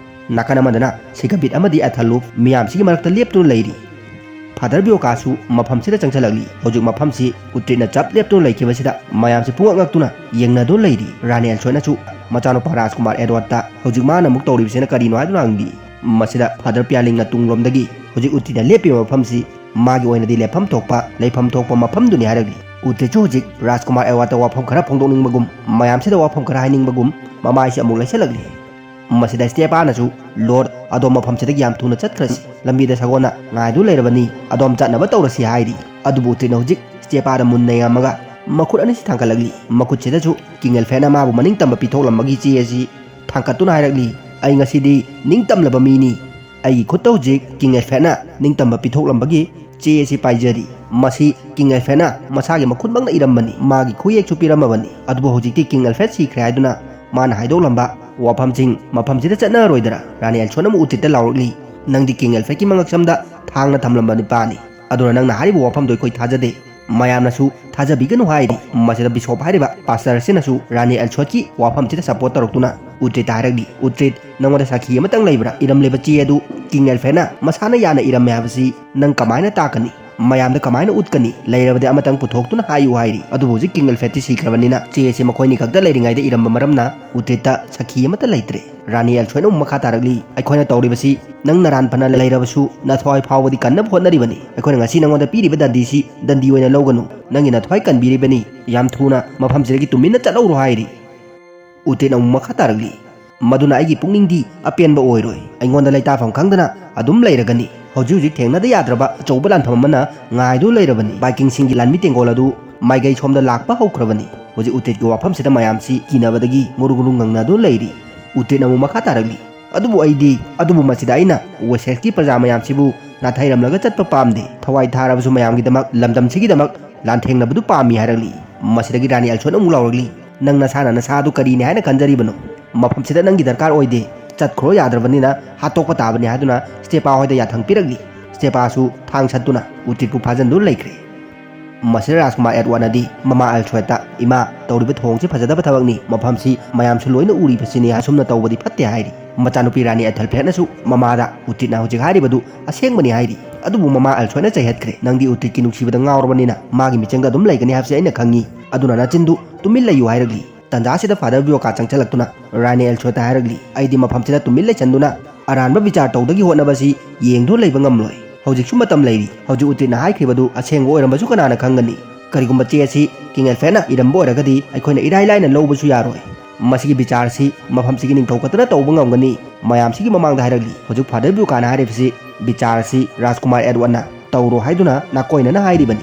ꯅꯥꯀꯟ ꯑꯃꯗꯅ ꯁꯤꯒꯕꯤꯠ ꯑꯃꯗꯤ ꯑꯦꯊꯜꯂꯨꯞ ꯃꯤꯌꯥꯝꯁꯤꯒꯤ ꯃꯔꯛꯇ ꯂꯦꯞꯇꯨꯅ ꯂꯩꯔꯤ꯫ ꯐꯥꯗꯔ ꯕꯤꯌꯣꯀꯥꯁꯨ ꯃꯐꯝꯁꯤꯗ ꯆꯪꯁꯤꯜꯂꯛꯂꯤ꯫ ꯍꯧꯖꯤꯛ ꯃꯐꯝꯁꯤ ꯎꯇ꯭ꯔꯤꯠꯅ ꯆꯞ ꯂꯦꯞꯇꯨꯅ ꯂꯩꯈꯤꯕꯁꯤꯗ ꯃꯌꯥꯝꯁꯤ ꯄꯨꯡꯉꯛ ꯉꯛꯇꯨꯅ ꯌꯦꯡꯅꯗꯨꯅ ꯂꯩꯔꯤ꯫ ꯔꯥꯅꯤ ꯑꯦꯜꯁꯣꯌꯠꯅꯁꯨ ꯃꯆꯥꯅꯨꯄꯥ ꯔꯥꯖꯀꯨꯃꯥꯔ ꯑꯦꯗꯋꯥꯔꯗꯇ ꯍꯧꯖꯤꯛ ꯃꯥꯅ ꯑꯃꯨꯛ ꯇꯧꯔꯤꯕꯁꯤꯅ ꯀꯔꯤꯅꯣ ꯍꯥꯏꯗꯨꯅ ꯍꯪꯂꯤ꯫ ꯃꯁꯤꯗ ꯐꯥꯗꯔ ꯄꯤꯌꯥꯂꯤꯡꯅ ꯇꯨꯡꯂꯣꯝꯗꯒꯤ ꯍꯧꯖꯤꯛ ꯎꯇ꯭ꯔꯤꯠꯅ ꯂꯦꯞꯄꯤꯕ ꯃꯐꯝꯁꯤ ꯃꯥꯒꯤ ꯑꯣꯏꯅꯗꯤ ꯂꯦꯞꯐꯝ ꯊꯣꯛꯄ, ꯂꯩꯐꯝ ꯊꯣꯛꯄ ꯃꯐꯝꯗꯨꯅꯤ ꯍꯥꯏꯔꯛꯂꯤ꯫ ꯎꯇ꯭ꯔꯤꯠꯁꯨ ꯍꯧꯖꯤꯛ ꯔꯥꯖꯀꯨꯃꯥꯔ ꯑꯦꯗꯋꯥꯔꯗꯇ ꯋꯥꯐꯝ ꯈꯔ ꯐꯣꯡꯗꯣꯛꯅꯤꯡꯕꯒꯨꯝ, ꯃꯌꯥꯝꯁꯤꯗ ꯋꯥꯐꯝ ꯈꯔ ꯍꯥꯏꯅꯤꯡꯕꯒꯨꯝ ꯃꯃꯥꯏꯁꯤ ꯑꯃꯨꯛ ꯂꯩꯁꯜꯂꯛꯂꯤ꯫ ꯃꯁꯤꯗ ꯁ꯭ꯇꯦꯄꯥꯅꯁꯨ, "ꯂꯣꯔꯗ, ꯑꯗꯣꯝ ꯃꯐꯝꯁꯤꯗꯒꯤ ꯌꯥꯝ ꯊꯨꯅ ꯆꯠꯈ꯭ꯔꯁꯤ꯫ ꯂꯝꯕꯤꯗ ꯁꯒꯣꯜꯅ ꯉꯥꯏꯗꯨ ꯂꯩꯔꯕꯅꯤ, ꯑꯗꯣꯝ ꯆꯠꯅꯕ ꯇꯧꯔꯁꯤ" ꯍꯥꯏꯔꯤ꯫ ꯑꯗꯨꯕꯨ ꯎꯇ꯭ꯔꯤꯠꯅ ꯍꯧꯖꯤꯛ ꯁ꯭ꯇꯦꯄꯥꯗ ꯃꯨꯟꯅ ꯌꯦꯡꯉꯝꯃꯒ ꯃꯈꯨꯠ ꯑꯅꯤꯁꯤ ꯊꯥꯡꯒꯠꯂꯛꯂꯤ꯫ ꯃꯈꯨꯠꯁꯤꯗꯁꯨ ꯀꯤꯡ ꯑꯦꯜꯐ꯭ꯔꯦꯗꯅ ꯃꯥꯕꯨ ꯃꯅꯤꯡꯇꯝꯕ ꯄꯤꯊꯣꯛꯂꯝꯕꯒꯤ ꯆꯦ ꯑꯁꯤ ꯊꯥꯡꯒꯠꯇꯨꯅ ꯍꯥꯏꯔꯛꯂꯤ, "ꯑꯩ ꯉꯁꯤꯗꯤ ꯅꯤꯡꯇꯝꯂꯕ ꯃꯤꯅꯤ꯫ ꯑꯩꯒꯤ ꯈꯨꯠꯇ ꯍꯧꯖꯤꯛ ꯀꯤꯡ ꯑꯦꯜꯐ꯭ꯔꯦꯗꯅ ꯅꯤꯡꯇꯝꯕ ꯄꯤꯊꯣꯛꯂꯝꯕꯒꯤ ꯆꯦ ꯑꯁꯤ ꯄꯥꯏꯖꯔꯤ꯫ ꯃꯁꯤ ꯀꯤꯡ ꯑꯦꯜꯐ꯭ꯔꯦꯗꯅ ꯃꯁꯥꯒꯤ ꯃꯈꯨꯠꯃꯛꯅ ꯏꯔꯝꯕꯅꯤ, ꯃꯥꯒꯤ ꯈꯨꯌꯦꯛꯁꯨ ꯄꯤꯔꯝꯃꯕꯅꯤ꯫ ꯑꯗꯨꯕꯨ ꯍꯧꯖꯤꯛꯇꯤ ꯀꯤꯡ ꯑꯦꯜꯐ꯭ꯔꯦꯗ ꯁꯤꯈ꯭ꯔꯦ ꯍꯥꯏꯗꯨꯅ ꯃꯥꯅ ꯍꯥꯏꯗꯣꯛꯂꯝꯕ ꯋꯥꯐꯝꯁꯤꯡ ꯃꯐꯝꯁꯤꯗ ꯆꯠꯅꯔꯣꯏꯗꯔꯥ?" ꯔꯥꯅꯤ ꯑꯦꯜꯁꯣꯟ ꯑꯃꯨꯛ ꯎꯇ꯭ꯔꯤꯠꯇ ꯂꯥꯎꯔꯛꯂꯤ, "ꯅꯪꯗꯤ ꯀꯤꯡ ꯑꯦꯜꯐ꯭ꯔꯦꯗꯀꯤ ꯃꯉꯛꯁꯝꯗ ꯊꯥꯡꯅ ꯊꯝꯂꯝꯕ ꯅꯨꯄꯥꯅꯤ꯫ ꯑꯗꯨꯅ ꯅꯪꯅ ꯍꯥꯏꯔꯤꯕ ꯋꯥꯐꯝꯗꯣ ꯑꯩꯈꯣꯏ ꯊꯥꯖꯗꯦ꯫ ꯃꯌꯥꯝꯅꯁꯨ ꯊꯥꯖꯕꯤꯒꯅꯨ ꯍꯥꯏꯔꯤ꯫ ꯃꯁꯤꯗ ꯕꯤꯁꯣꯞ ꯍꯥꯏꯔꯤꯕ ꯄꯥꯁꯇꯔ ꯑꯁꯤꯅꯁꯨ ꯔꯥꯅꯤ ꯑꯦꯜꯁꯣꯠꯀꯤ ꯋꯥꯐꯝꯁꯤꯗ ꯁꯄꯣꯔꯠ ꯇꯧꯔꯛꯇꯨꯅ ꯎꯇ꯭ꯔꯤꯠꯇ ꯍꯥꯏꯔꯛꯂꯤ, 'ꯎꯇ꯭ꯔꯤꯠ, ꯅꯉꯣꯟꯗ ꯁꯥꯈꯤ ꯑꯃꯇꯪ ꯂꯩꯕ꯭ꯔꯥ? ꯏꯔꯝꯂꯤꯕ ꯆꯦ ꯑꯗꯨ ꯀꯤꯡ ꯑꯦꯜꯐ꯭ꯔꯦꯗꯅ ꯃꯁꯥꯅ ꯌꯥꯅ ꯏꯔꯝꯃꯦ ꯍꯥꯏꯕꯁꯤ ꯅꯪ ꯀꯃꯥꯏꯅ ꯇꯥꯛꯀꯅꯤ? ꯃꯌꯥꯝꯗ ꯀꯃꯥꯏꯅ ꯎꯠꯀꯅꯤ? ꯂꯩꯔꯕꯗꯤ ꯑꯃꯇꯪ ꯄꯨꯊꯣꯛꯇꯨꯅ ꯍꯥꯏꯌꯨ' ꯍꯥꯏꯔꯤ꯫ ꯑꯗꯨꯕꯨ ꯍꯧꯖꯤꯛ ꯀꯤꯡ ꯑꯦꯜꯐ꯭ꯔꯦꯗꯇꯤ ꯁꯤꯈ꯭ꯔꯕꯅꯤꯅ ꯆꯦ ꯑꯁꯤ ꯃꯈꯣꯏꯅꯤ ꯈꯛꯇ ꯂꯩꯔꯤꯉꯩꯗ ꯏꯔꯝꯕ ꯃꯔꯝꯅ ꯎꯇ꯭ꯔꯤꯠꯇ ꯁꯥꯈꯤ ꯑꯃꯠꯇ ꯂꯩꯇ꯭ꯔꯦ꯫ ꯔꯥꯅꯤ ꯑꯦꯜꯁꯣꯏꯅ ꯑꯃꯨꯛ ꯃꯈꯥ ꯇꯥꯔꯛꯂꯤ, "ꯑꯩꯈꯣꯏꯅ ꯇꯧꯔꯤꯕꯁꯤ ꯅꯪ ꯅꯔꯥꯟ ꯐꯅ ꯂꯩꯔꯕꯁꯨ ꯅꯊꯋꯥꯏ ꯐꯥꯎꯕꯗꯤ ꯀꯟꯅꯕ ꯍꯣꯠꯅꯔꯤꯕꯅꯤ꯫ ꯑꯩꯈꯣꯏꯅ ꯉꯁꯤ ꯅꯉꯣꯟꯗ ꯄꯤꯔꯤꯕ ꯗꯟꯗꯤꯁꯤ ꯗꯟꯗꯤ ꯑꯣꯏꯅ ꯂꯧꯒꯅꯨ꯫ ꯅꯪꯒꯤ ꯅꯊꯋꯥꯏ ꯀꯟꯕꯤꯔꯤꯕꯅꯤ꯫ ꯌꯥꯝ ꯊꯨꯅ ꯃꯐꯝꯁꯤꯗꯒꯤ ꯇꯨꯃꯤꯟꯅ ꯆꯠꯍꯧꯔꯣ" ꯍꯥꯏꯔꯤ꯫ ꯎꯇ꯭ꯔꯤꯠꯅ ꯑꯃꯨꯛ ꯃꯈꯥ ꯇꯥꯔꯛꯂꯤ, "ꯃꯗꯨꯅ ꯑꯩꯒꯤ ꯄꯨꯛꯅꯤꯡꯗꯤ ꯑꯄꯦꯟꯕ ꯑꯣꯏꯔꯣꯏ꯫ ꯑꯩꯉꯣꯟꯗ ꯂꯩꯇꯥꯐꯝ ꯈꯪꯗꯅ ꯑꯗꯨꯝ ꯂꯩꯔꯒꯅꯤ꯫ ꯍꯧꯖꯤꯛ ꯍꯧꯖꯤꯛ ꯊꯦꯡꯅꯗ ꯌꯥꯗ꯭ꯔꯕ ꯑꯆꯧꯕ ꯂꯥꯟꯐꯝ ꯑꯃꯅ ꯉꯥꯏꯗꯨ ꯂꯩꯔꯕꯅꯤ꯫ ꯚꯥꯏꯀꯤꯡꯁꯤꯡꯒꯤ ꯂꯥꯟꯃꯤ ꯇꯦꯡꯒꯣꯜ ꯑꯗꯨ ꯃꯥꯏꯀꯩ ꯁꯣꯝꯗ ꯂꯥꯛꯄ ꯍꯧꯈ꯭ꯔꯕꯅꯤ"꯫ ꯍꯧꯖꯤꯛ ꯎꯇ꯭ꯔꯤꯠꯀꯤ ꯋꯥꯐꯝꯁꯤꯗ ꯃꯌꯥꯝꯁꯤ ꯀꯤꯅꯕꯗꯒꯤ ꯉꯨꯔꯨ ꯉꯨꯔꯨ ꯉꯪꯅꯗꯨꯅ ꯂꯩꯔꯤ꯫ ꯎꯇ꯭ꯔꯤꯠꯅ ꯑꯃꯨꯛ ꯃꯈꯥ ꯇꯥꯔꯛꯂꯤ, "ꯑꯗꯨꯕꯨ ꯑꯩꯗꯤ, ꯑꯗꯨꯕꯨ ꯃꯁꯤꯗ ꯑꯩꯅ ꯋꯦꯁꯦꯁꯀꯤ ꯄ꯭ꯔꯖꯥ ꯃꯌꯥꯝꯁꯤꯕꯨ ꯅꯥꯊꯩꯔꯝꯂꯒ ꯆꯠꯄ ꯄꯥꯝꯗꯦ꯫ ꯊꯋꯥꯏ ꯊꯥꯔꯕꯁꯨ ꯃꯌꯥꯝꯒꯤꯗꯃꯛ, ꯂꯝꯗꯝꯁꯤꯒꯤꯗꯃꯛ ꯂꯥꯟꯊꯦꯡꯅꯕꯗꯨ ꯄꯥꯝꯃꯤ" ꯍꯥꯏꯔꯛꯂꯤ꯫ ꯃꯁꯤꯗꯒꯤ ꯔꯥꯅꯤ ꯑꯦꯜꯁꯣꯟ ꯑꯃꯨꯛ ꯂꯥꯎꯔꯛꯂꯤ, "ꯅꯪ ꯅꯁꯥꯅ ꯅꯁꯥ ꯑꯗꯨ ꯀꯔꯤꯅꯤ ꯍꯥꯏꯅ ꯈꯟꯖꯔꯤꯕꯅꯣ? ꯃꯐꯝꯁꯤꯗ ꯅꯪꯒꯤ ꯗꯔꯀꯥꯔ ꯑꯣꯏꯗꯦ꯫ ꯆꯠꯈ꯭ꯔꯣ, ꯌꯥꯗ꯭ꯔꯕꯅꯤꯅ ꯍꯥꯠꯇꯣꯛꯄ ꯇꯥꯕꯅꯤ" ꯍꯥꯏꯗꯨꯅ ꯁ꯭ꯇꯦꯄꯥ ꯍꯣꯏꯗ ꯌꯥꯊꯪ ꯄꯤꯔꯛꯂꯤ꯫ ꯁ꯭ꯇꯦꯄꯥꯁꯨ ꯊꯥꯡ ꯁꯠꯇꯨꯅ ꯎꯇ꯭ꯔꯤꯠꯄꯨ ꯐꯥꯖꯤꯟꯗꯨꯅ ꯂꯩꯈ꯭ꯔꯦ꯫ ꯃꯁꯤꯗ ꯔꯥꯖꯀꯨꯃꯥꯔ ꯑꯦꯗꯋꯥꯔꯗꯅꯗꯤ ꯃꯃꯥ ꯑꯦꯜꯁꯣꯏꯠꯇ, "ꯏꯃꯥ, ꯇꯧꯔꯤꯕ ꯊꯧꯑꯣꯡꯁꯤ ꯐꯖꯗꯕ ꯊꯕꯛꯅꯤ꯫ ꯃꯐꯝꯁꯤ ꯃꯌꯥꯝꯁꯨ ꯂꯣꯏꯅ ꯎꯔꯤꯕꯁꯤꯅꯤ꯫ ꯑꯁꯨꯝꯅ ꯇꯧꯕꯗꯤ ꯐꯠꯇꯦ" ꯍꯥꯏꯔꯤ꯫ ꯃꯆꯥꯅꯨꯄꯤ ꯔꯥꯅꯤ ꯑꯦꯊꯦꯜꯐ꯭ꯔꯦꯗꯅꯁꯨ ꯃꯃꯥꯗ, "ꯎꯇ꯭ꯔꯤꯠꯅ ꯍꯧꯖꯤꯛ ꯍꯥꯏꯔꯤꯕꯗꯨ ꯑꯁꯦꯡꯕꯅꯤ" ꯍꯥꯏꯔꯤ꯫ "ꯑꯗꯨꯕꯨ ꯃꯃꯥ ꯑꯦꯜꯁꯣꯏꯠꯅ ꯆꯩꯍꯠꯈ꯭ꯔꯦ꯫ ꯅꯪꯗꯤ ꯎꯇ꯭ꯔꯤꯠꯀꯤ ꯅꯨꯡꯁꯤꯕꯗ ꯉꯥꯎꯔꯕꯅꯤꯅ ꯃꯥꯒꯤ ꯃꯤꯆꯪꯗ ꯑꯗꯨꯝ ꯂꯩꯒꯅꯤ ꯍꯥꯏꯕꯁꯤ ꯑꯩꯅ ꯈꯪꯉꯤ꯫ ꯑꯗꯨꯅ ꯅꯆꯤꯟꯗꯨ ꯇꯨꯃꯤꯟ ꯂꯩꯌꯨ" ꯍꯥꯏꯔꯛꯂꯤ꯫ ꯇꯟꯖꯥꯁꯤꯗ ꯐꯥꯗꯔ ꯕ꯭ꯌꯣꯀꯥ ꯆꯪꯁꯤꯜꯂꯛꯇꯨꯅ ꯔꯥꯅꯤ ꯑꯦꯜꯁꯣꯏꯠꯇ ꯍꯥꯏꯔꯛꯂꯤ, "ꯑꯩꯗꯤ ꯃꯐꯝꯁꯤꯗ ꯇꯨꯃꯤꯟ ꯂꯩꯁꯟꯗꯨꯅ ꯑꯔꯥꯟꯕ ꯕꯤꯆꯥꯔ ꯇꯧꯗꯒꯤ ꯍꯣꯠꯅꯕꯁꯤ ꯌꯦꯡꯗꯨꯅ ꯂꯩꯕ ꯉꯝꯂꯣꯏ꯫ ꯍꯧꯖꯤꯛꯁꯨ ꯃꯇꯝ ꯂꯩꯔꯤ꯫ ꯍꯧꯖꯤꯛ ꯎꯇ꯭ꯔꯤꯠꯅ ꯍꯥꯏꯈ꯭ꯔꯤꯕꯗꯨ ꯑꯁꯦꯡꯕ ꯑꯣꯏꯔꯝꯕꯁꯨ ꯀꯅꯥꯅ ꯈꯪꯒꯅꯤ? ꯀꯔꯤꯒꯨꯝꯕ ꯆꯦ ꯑꯁꯤ ꯀꯤꯡ ꯑꯦꯜꯐ꯭ꯔꯦꯗꯅ ꯏꯔꯝꯕ ꯑꯣꯏꯔꯒꯗꯤ ꯑꯩꯈꯣꯏꯅ ꯏꯔꯥꯏ ꯂꯥꯏꯅ ꯂꯧꯕꯁꯨ ꯌꯥꯔꯣꯏ"꯫ ꯃꯁꯤꯒꯤ ꯕꯤꯆꯥꯔꯁꯤ ꯃꯐꯝꯁꯤꯒꯤ ꯅꯤꯡꯊꯧ ꯈꯛꯇꯅ ꯇꯧꯕ ꯉꯝꯒꯅꯤ꯫ ꯃꯌꯥꯝꯁꯤꯒꯤ ꯃꯃꯥꯡꯗ ꯍꯥꯏꯔꯛꯂꯤ꯫ ꯍꯧꯖꯤꯛ ꯐꯥꯗꯔ ꯕ꯭ꯌꯨꯀꯥꯅ ꯍꯥꯏꯔꯤꯕꯁꯤ ꯕꯤꯆꯥꯔ ꯑꯁꯤ ꯔꯥꯖꯀꯨꯃꯥꯔ ꯑꯦꯗꯋꯥꯔꯗꯅ ꯇꯧꯔꯣ ꯍꯥꯏꯗꯨꯅ ꯅꯥꯀꯣꯏꯅꯅ ꯍꯥꯏꯔꯤꯕꯅꯤ꯫